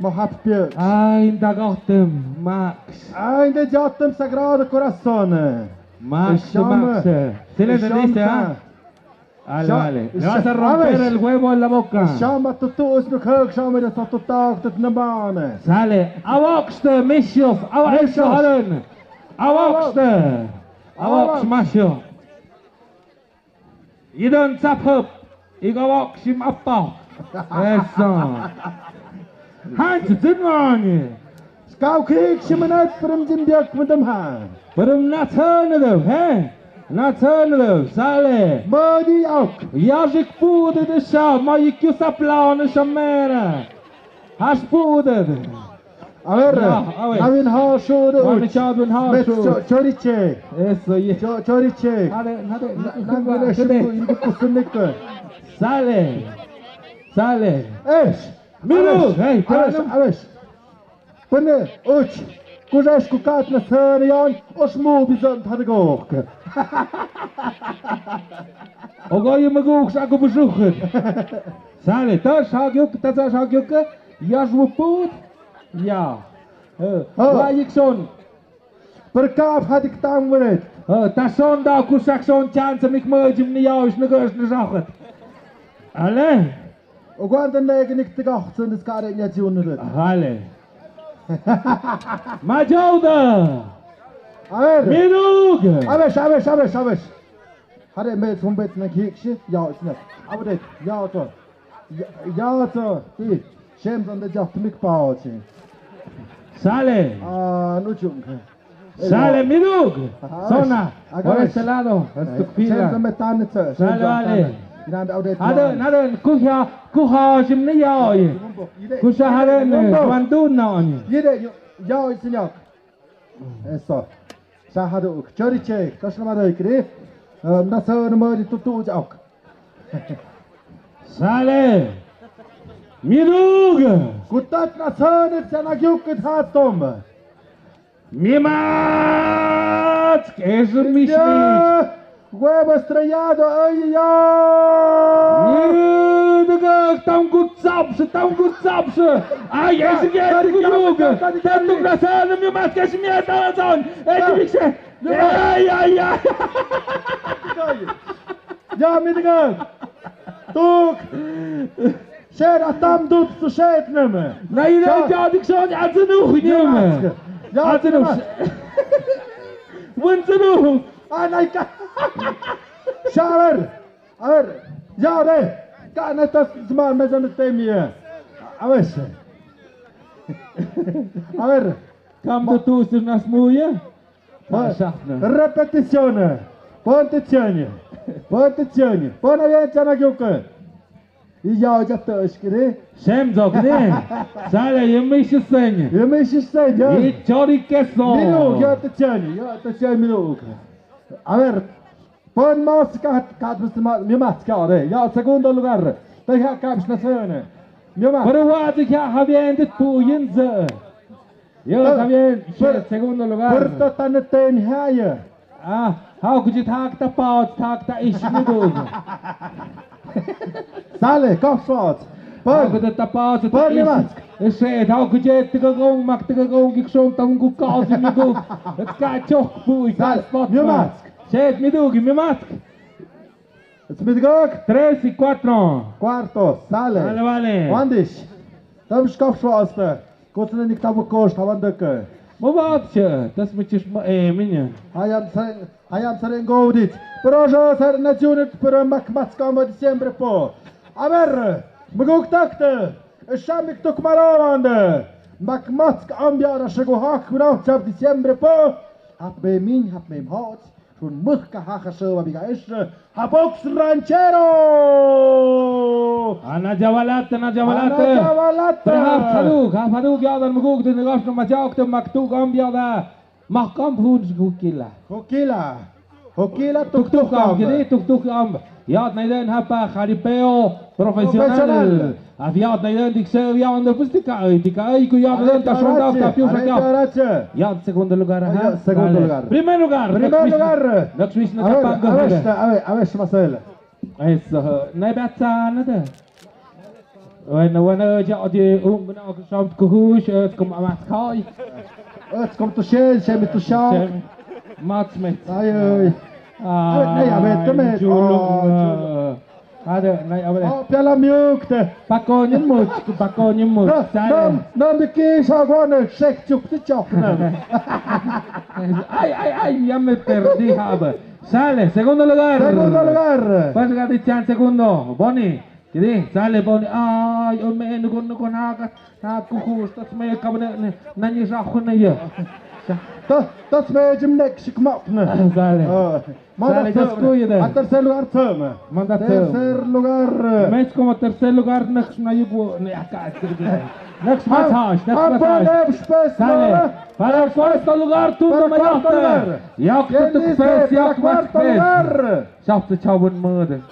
mohap pier. Ai, inda gotem, Max. Ai, inda jotem Sagrado Corazon. Max, Max. Se le dice, ah. Ale, ale. Le vas a romper el huevo en la boca. Shama tutus no khak, shama de tatutak tet namane. Sale. Awakste, misios. Awakste, halen. Awakste. Awak smasho. Idon saphup. Iga awak sim apa. Eso. Han, tsinwani. Kau khik simanat prum jimbiak mudum ha. Prum na thana do, he? Na thana do, sale. Modi auk. Yajik puda de sha, ma yik yu saplana shamera. Hash puda de. A ver, ya, a ver. Nawin ha shu de. Nawin uch. Cha bin ha shu. Cho-, choriche. Eso, ye. Cho-, choriche. Nade, nade, na-, nade, nade, nade. Sale. Sale. Miru, hey, a ver, a ver. Pene, uch, kujash ku kat na sene yan, os mu bizan tadagok. Ogo yu maguk sa ku busukhun. Sale, ta sa gyuk, ta sa gyuk, yas wu put. Ya. Eh, oh. Wa yik son. Perkap hadik tam weret. Eh, ta son da ku sak son chance mik mojim ni yaus na gus na sakhat. Ale. Oguan den nek nik tigach sen dis kare nya jiun ret. Ale. Majauda. A ver. Minug. A ver, a ver, a ver, a ver. Hare me sumbet na khik shi, ya, isna. Update, ya, to. Ya, ya, to. Ti, shem zan de jak mik pao chi. Sale. Ah, nu chung. Sale, Minug. Zona. Por este lado. Shem zan me tan, sir. Sale, vale. Hade, hade, kuha, kuha, jim ni ya, oye. Kusa hade, ne, kuandu na, oye. Yide, ya, oye, señor. Eso. Sa hadu, choriche, kasna mado ikri. Eh, na sa na mari tutu jak. Sale. Minug. Kutat na sa na sana gyuk kit hatom. Mimat, es un mismich. Ya. Huevo estrellado, ay, ya. Ni, daga, tam gut sapse, tam gut sapse. Ay, ay, sige, ay, sige, sige, sige. Tatuk na sa, na mi mas kasi mi atasan. Ay, sige, sige. Ay, ay, ay. Ya, mi daga. Tuk. Sher atam dut su shet neme. Na ina ja dik son atsunu neme. Atsunu. Wun tsunu. Ah, na ka. Sha, a ver. A ver. Ya, re. Ka na tas zma me zan temi. A ver. A ver. Kam du tu su nas muye. Repetizione. Ponte tieni. Ponte tieni. Pon aviencha na gyuke. I ya ya te eskiri. Shem zokni. Sale yemi shiseny. Yemi shiseny. I chori queso. Minu, ya te tieni. Ya te tieni minu. A ver. Pon mas kat kat mas mi mas ka re. Ya segundo lugar. Te ya kaps na sene. Mi mas. Pero wa te ya haviente tu yinze. Yo, también, segundo lugar. Puerta tan ten haya. Ah, hau kuji thak ta paut, thak ta ish mi dug. Sale, kau shot. Hau kuji ta paut, ta ish. Ese, hau kuji tiga gong, mak tiga gong, gik son tam gu kau si mi dug. Ka chok pu, ka spot. Shet mi dug, mi mask. Smidgok. Tres y cuatro. Cuarto, sale. Vale, vale. Wandish. Tam shkaf shwa asta. Kosne nik tabu kosh taban deke. Mo vat che, tas mi chish ma, eh, minya. Hayam sare, hayam sare ngodit. Pero yo sare na junit, pero mak mat skamba diciembre po. A ver, muguk takte. Shamik tuk marawande. Mak mat skambia ra shego hak, kurau chap diciembre po. Hap be min, hap be mhot. Shun muhka haha sewa biga es, eh, Hapoks Ranchero. Ana jawalat, ana jawalat. Ana jawalat. Pero hap haduk, hap haduk ya dan muguk din negos no majok te maktuk am ya da. Mahkam hun hukila. Hukila. Hukila tuk tuk am. Tuk tuk am. Ya naiden hapa jaripeo profesional. Profesional. Aviat na yan dik se aviat na pues tika ay, tika ay ku ya na ta son da ta piu sa ka. Ya segundo lugar, ha. Segundo lugar. Primer lugar. Primer lugar. Next wish na ta pang. A ver, a ver, a ver, Marcel. Eso, na batsa na da. Bueno, bueno, ya di un na ko som ko hush, eh, ko ma kai. Eh, kom to shen, shen mi to shan. Mats met. Ay, ay. Ay, nay, a ver, to met. Ade, nay, ade. Oh, piala miuk te. Pakoni much, pakoni much. Sale. Nam, nam de ki sa gone, sek chuk te chok na. Ay, ay, ay, ya me perdí, haba. Sale, segundo lugar. Segundo lugar. Pas gadi chan segundo. Boni. Kidi, sale Boni. Ah. Ai, o me en gun gun ha ka, ha ku hu, tas me ka bne, ne, na ni sa hu ne ya. Ta, tas me jim nek sik ma ne. Sale. Sale, just kuya de. A tercer lugar tsama. Manda tsama. Tercer lugar. Mes como tercer lugar, next na yugo, ne, aka. Next match, next match. Sale. Para cuarto lugar, tú no me llamas. Yak tu pes, yak match pes. Shafte chabun mode.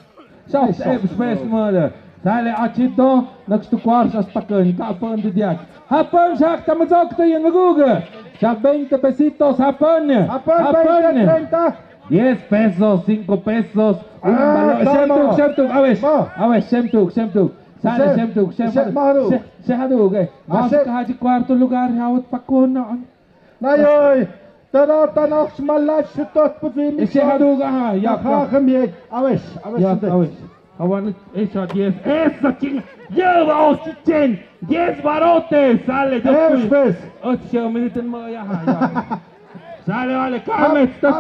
Shafte pes mode. Sale achito, next tu cuarto, hasta que ni ka pon de diak. Hapan shak tamazok te yen guga. Shak veinte pesitos, hapan. Hapan, veinte, treinta. Diez pesos, cinco pesos. Ah, shemtuk, shemtuk, a ver. A ver, shemtuk, shemtuk. Sale, shemtuk, shemtuk. Shehadu, ok. Mas ka haji cuarto lugar, hawat pakono. Nayoy, tada tanok smalach sutot puzim. Ese haduga ha, ya, ya. Khamiek, awes, awes. Ya, awes. Hawan, esa diez, esa ching. Lleva ochichen, diez barotes, sale, Dios mío. Ocho, militen mo, ya, ya. Sale, vale, kamet, tas.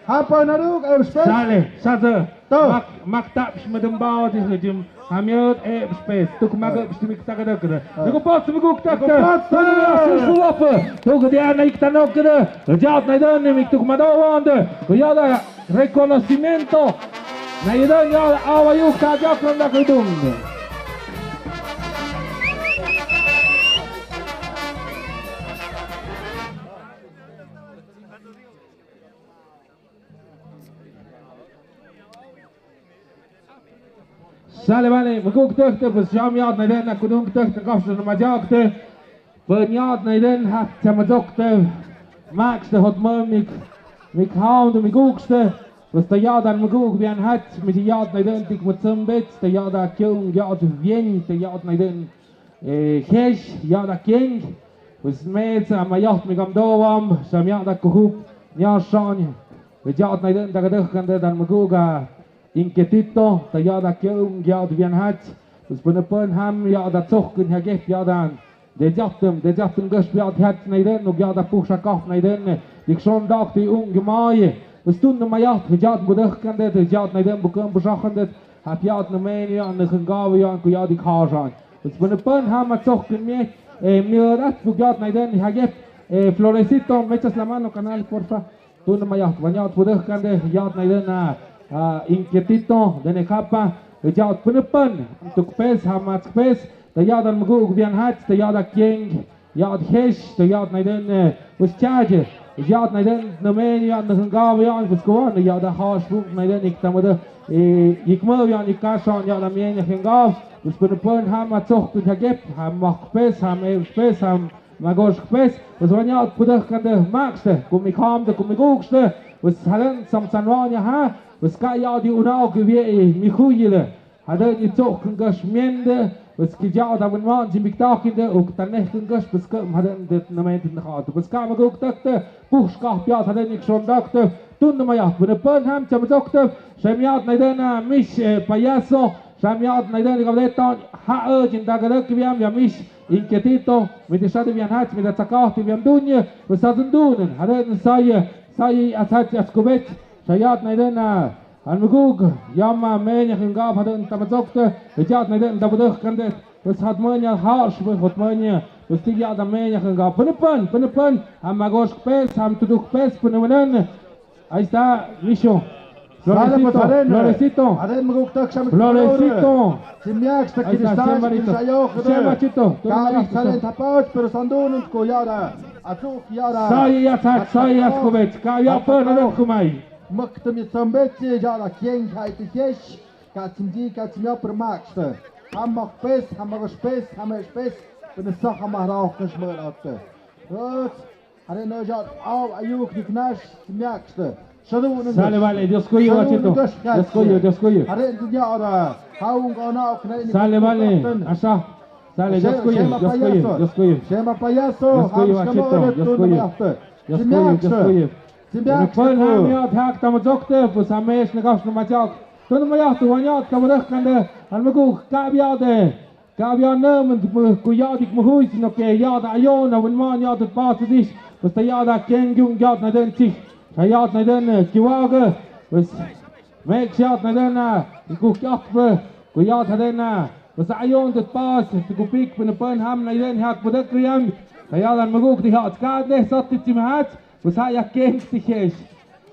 Hapa naruk, awes. Sale, saza. Mak, mak tap, shmedem bao, di hajim. Hamiot, eh, spes. Tuk mak, eh, shmik tak, tak, tak. Tuk pot, tuk tak, tak. Tuk pot, tuk pot. Tuk pot. Tuk dia na ik tanok, tak. Jat na idan, ni mik tuk mado wande. Kuyada reconocimiento. Na idan ya awa yuk ta jak na kudung. Sale, vale, mukuk tëhte, pues, sham yad na iden, na kudung tëhte, kafshan na majak te. Pues, yad na iden, hap, chamajok te. Max te hot mo, mik, mik haun te, mik uks te. Pues, ta yad an mukuk bian hach, mi yad na iden, tik mutsum bech, ta yad a kiung, yad bien, ta yad na iden. Eh, hesh, yada kieng, pues, mesa, mayaht, mi gamdoam, sa miada kuhup, nya shan, yad na iden, dagadeh, kande, dan maguga, inquietito, ta yada kieng, yad bian hach, pues, pene pen ham, yada tsohken, hageh, yadan, de jatum, de jatum, gas, yad hach, na iden, nuk yada puh, sakaf, na iden, dik son, dak, ti, ung, gemaye, pues, tun, mayaht, yad, budeh, kande, de yad, na iden, bukem, busahan, de, hap yad, na men, ya, na hengaw, ya, ku yad, dik hasan. Pues, bueno, pan, hama, tsohken, mi, eh, mi, rat, pu, yad, na iden, hagep, eh, Florecito, me echas la mano, canal, porfa. Tun, mayaht, wanyat, pudeh, kande, yad, na iden, ah, ah, inquietito, dene, hapa, eh, yad, pene, pan, tuk, pes, hama, pes, ta yad, an, mgu, uk, bian, hach, ta yad, a, kieng, yad, hesh, ta yad, na iden, eh, Pues chaje, yad na iden, na men, yad na hengaw, yad, pues kuan, yad a hash, buk na iden, ik tamada, eh, ik mo, yad, ik kasan, yad a men, hengaw, pues pun pun, hama, tsohken, hagep, hama, pes, hama, pes, hama, magosh, pes, pues wanyat, pudeh, kande, makste, kumi, kamde, kumi, gukste, pues halen, sam, sanwanya, ha, pues ka, yad, di, unao, ke, wie, eh, mi, huyile. Haden i tsok kengkash miende, pues ki jao da wen wan jim biktak inde, uk taneh kengkash, pues ke haden det namen det nahat, pues ka maguk takte, push kah piat haden ik son dakte, tun namayat, pene pen ham cham dokte, shamiat na iden a mish, eh, payaso, shamiat na iden i gabdeton, ha, eh, jin dagadek biam ya mish, inquietito, mi di shadi bian hach, mi da tsakah ti biam dunye, pues haden dunen, haden saye, saye asach askubech, shayat na iden a, An mugug, yama menya hengap haden tamazokte, ejat na den tabudeh kandet, pues hat menya harsh, pues hot menya, pues tig yada menya hengap, penepen, penepen, ham magosh pes, ham tuduk pes, penepen. Ahí está, Misho. Sale, pues, Florecito, Florecito. Haden mugug tak sham Florecito. Simiak sta ahí está, Kiristan, Shemachito. Shemachito. Kari salen tapach, pero sandun ko yada, atuk yada. Saya ya sak, saya ya skubet, ka ya pa na kumai. Muktum i tsambetsi, jala kieng hai ti hiesh, katsimji, katsimya permakste. Hamak pes, hamak pes, hamak pes, penesa hamak rauh kes merakte. Terus, hari no jat au ayuk diknas, simyakste. Sale, vale, Dios cuyo, Achito. Dios cuyo, Dios cuyo. Hari dunya ora, haung ona okna ini. Sale, vale, asha. Sale, Dios cuyo, Dios cuyo, Dios cuyo. Shema payaso, Dios cuyo, Achito, Dios cuyo. Dios cuyo, Dios cuyo. Simyakste. Pun hamiat hak tamazokte, pues hamesh nagaf namachak. Tun mayat tu wanyat tamazok kande, an magu kabiade. Kabiane men kuyadik muhui, sino que yada ayo na wen man yada patudis, pues ta yada kengyung yad na den chih. Sa yad na den, eh, kiwage, pues mek yad na den, eh, iku kyatbe, kuyat na den, eh, Pues ayoon tet paas, te kupik pene pan ham naiden hiak pudak riam. Tayadan maguk di hiak skat deh sat ti chimhat. Pues ayak ken ti hesh.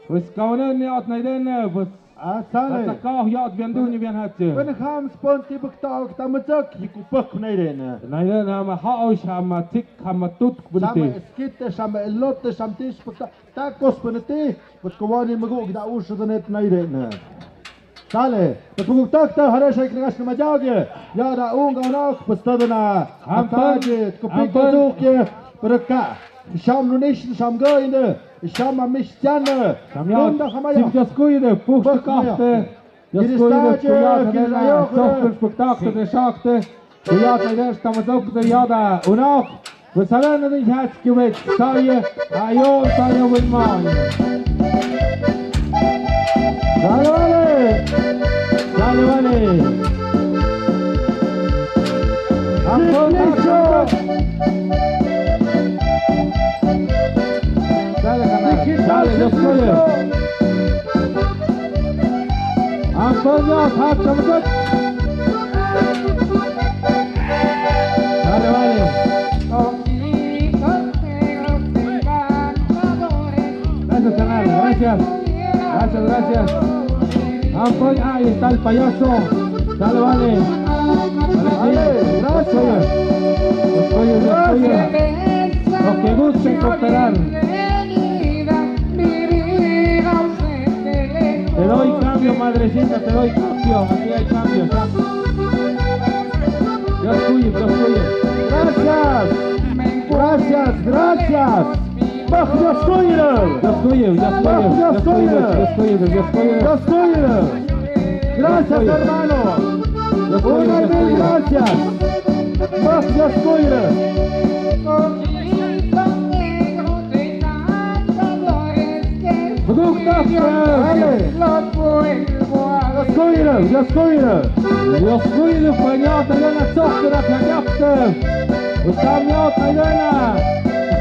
Pues kawanan ni at naiden, pues. Ah, sale. At kau hiak bian dun ni bian hat. Pene ham spon ti buktaok tamajak, hi kupak naiden. Naiden ham haosh, ham tik, ham tut bunti. Sama eskit, sama elot, sama tis bukta. Takos peneti, pues kawani maguk da usu danet naiden. Sale, pues maguk tak ta hare shai kregas na majage. Ya da unga nak, pues tadana. Ampan, ataje, kupik ampan. Duk ye, perka. Sham nunish, sham go inde, sham amish chan. Sham ya. Nunda hamaya. Sim jaskuide, puh. Bah, kahte. Jaskuide, kiristaje, kuyate, kiristaje. Sok spektakte, de shakte. Kuyate, de stamazok, de yada, unak. Pues sale na din hats kiwek, saye, ayo, saye, win man. Dale, vale. Dale, vale. Ampon, listo. Dale, canal. Dale, Dios tuyo. Ampon, Dios, hats, ampon. Dale, vale. Gracias, canal, gracias. Gracias, gracias. Ampon, ahí está el payaso. Dale, vale. Vale, sí. Dale, gracias. Los pollos, los pollos. Los que gusten cooperar. Te doy cambio, madrecita, te doy cambio. Aquí hay cambio, ya. Dios tuyo, Dios tuyo. Gracias. Gracias, gracias. Bah, Dios tuyo. Dios tuyo, Dios tuyo, Dios tuyo, Dios tuyo, Dios tuyo. Dios tuyo. Gracias, hermano. Dios tuyo, Dios tuyo. Una mil gracias. Bah, Dios tuyo. Duk tak, dale. Dios tuyo, Dios tuyo. Dios tuyo, panyata yana sokra kanyapte. Usamyata yana.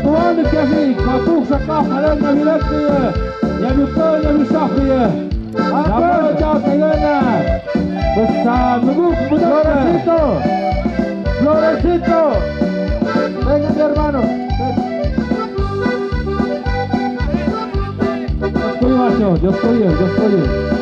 Tuan kasi, kapuk sa ka, halana milakte. Ya mi pa, ya mi sakte. Amen. Yamyata yana. Usamyata. Florecito. Florecito. Venga, mi hermano. Ven. Dios tuyo, Dios tuyo, Dios tuyo.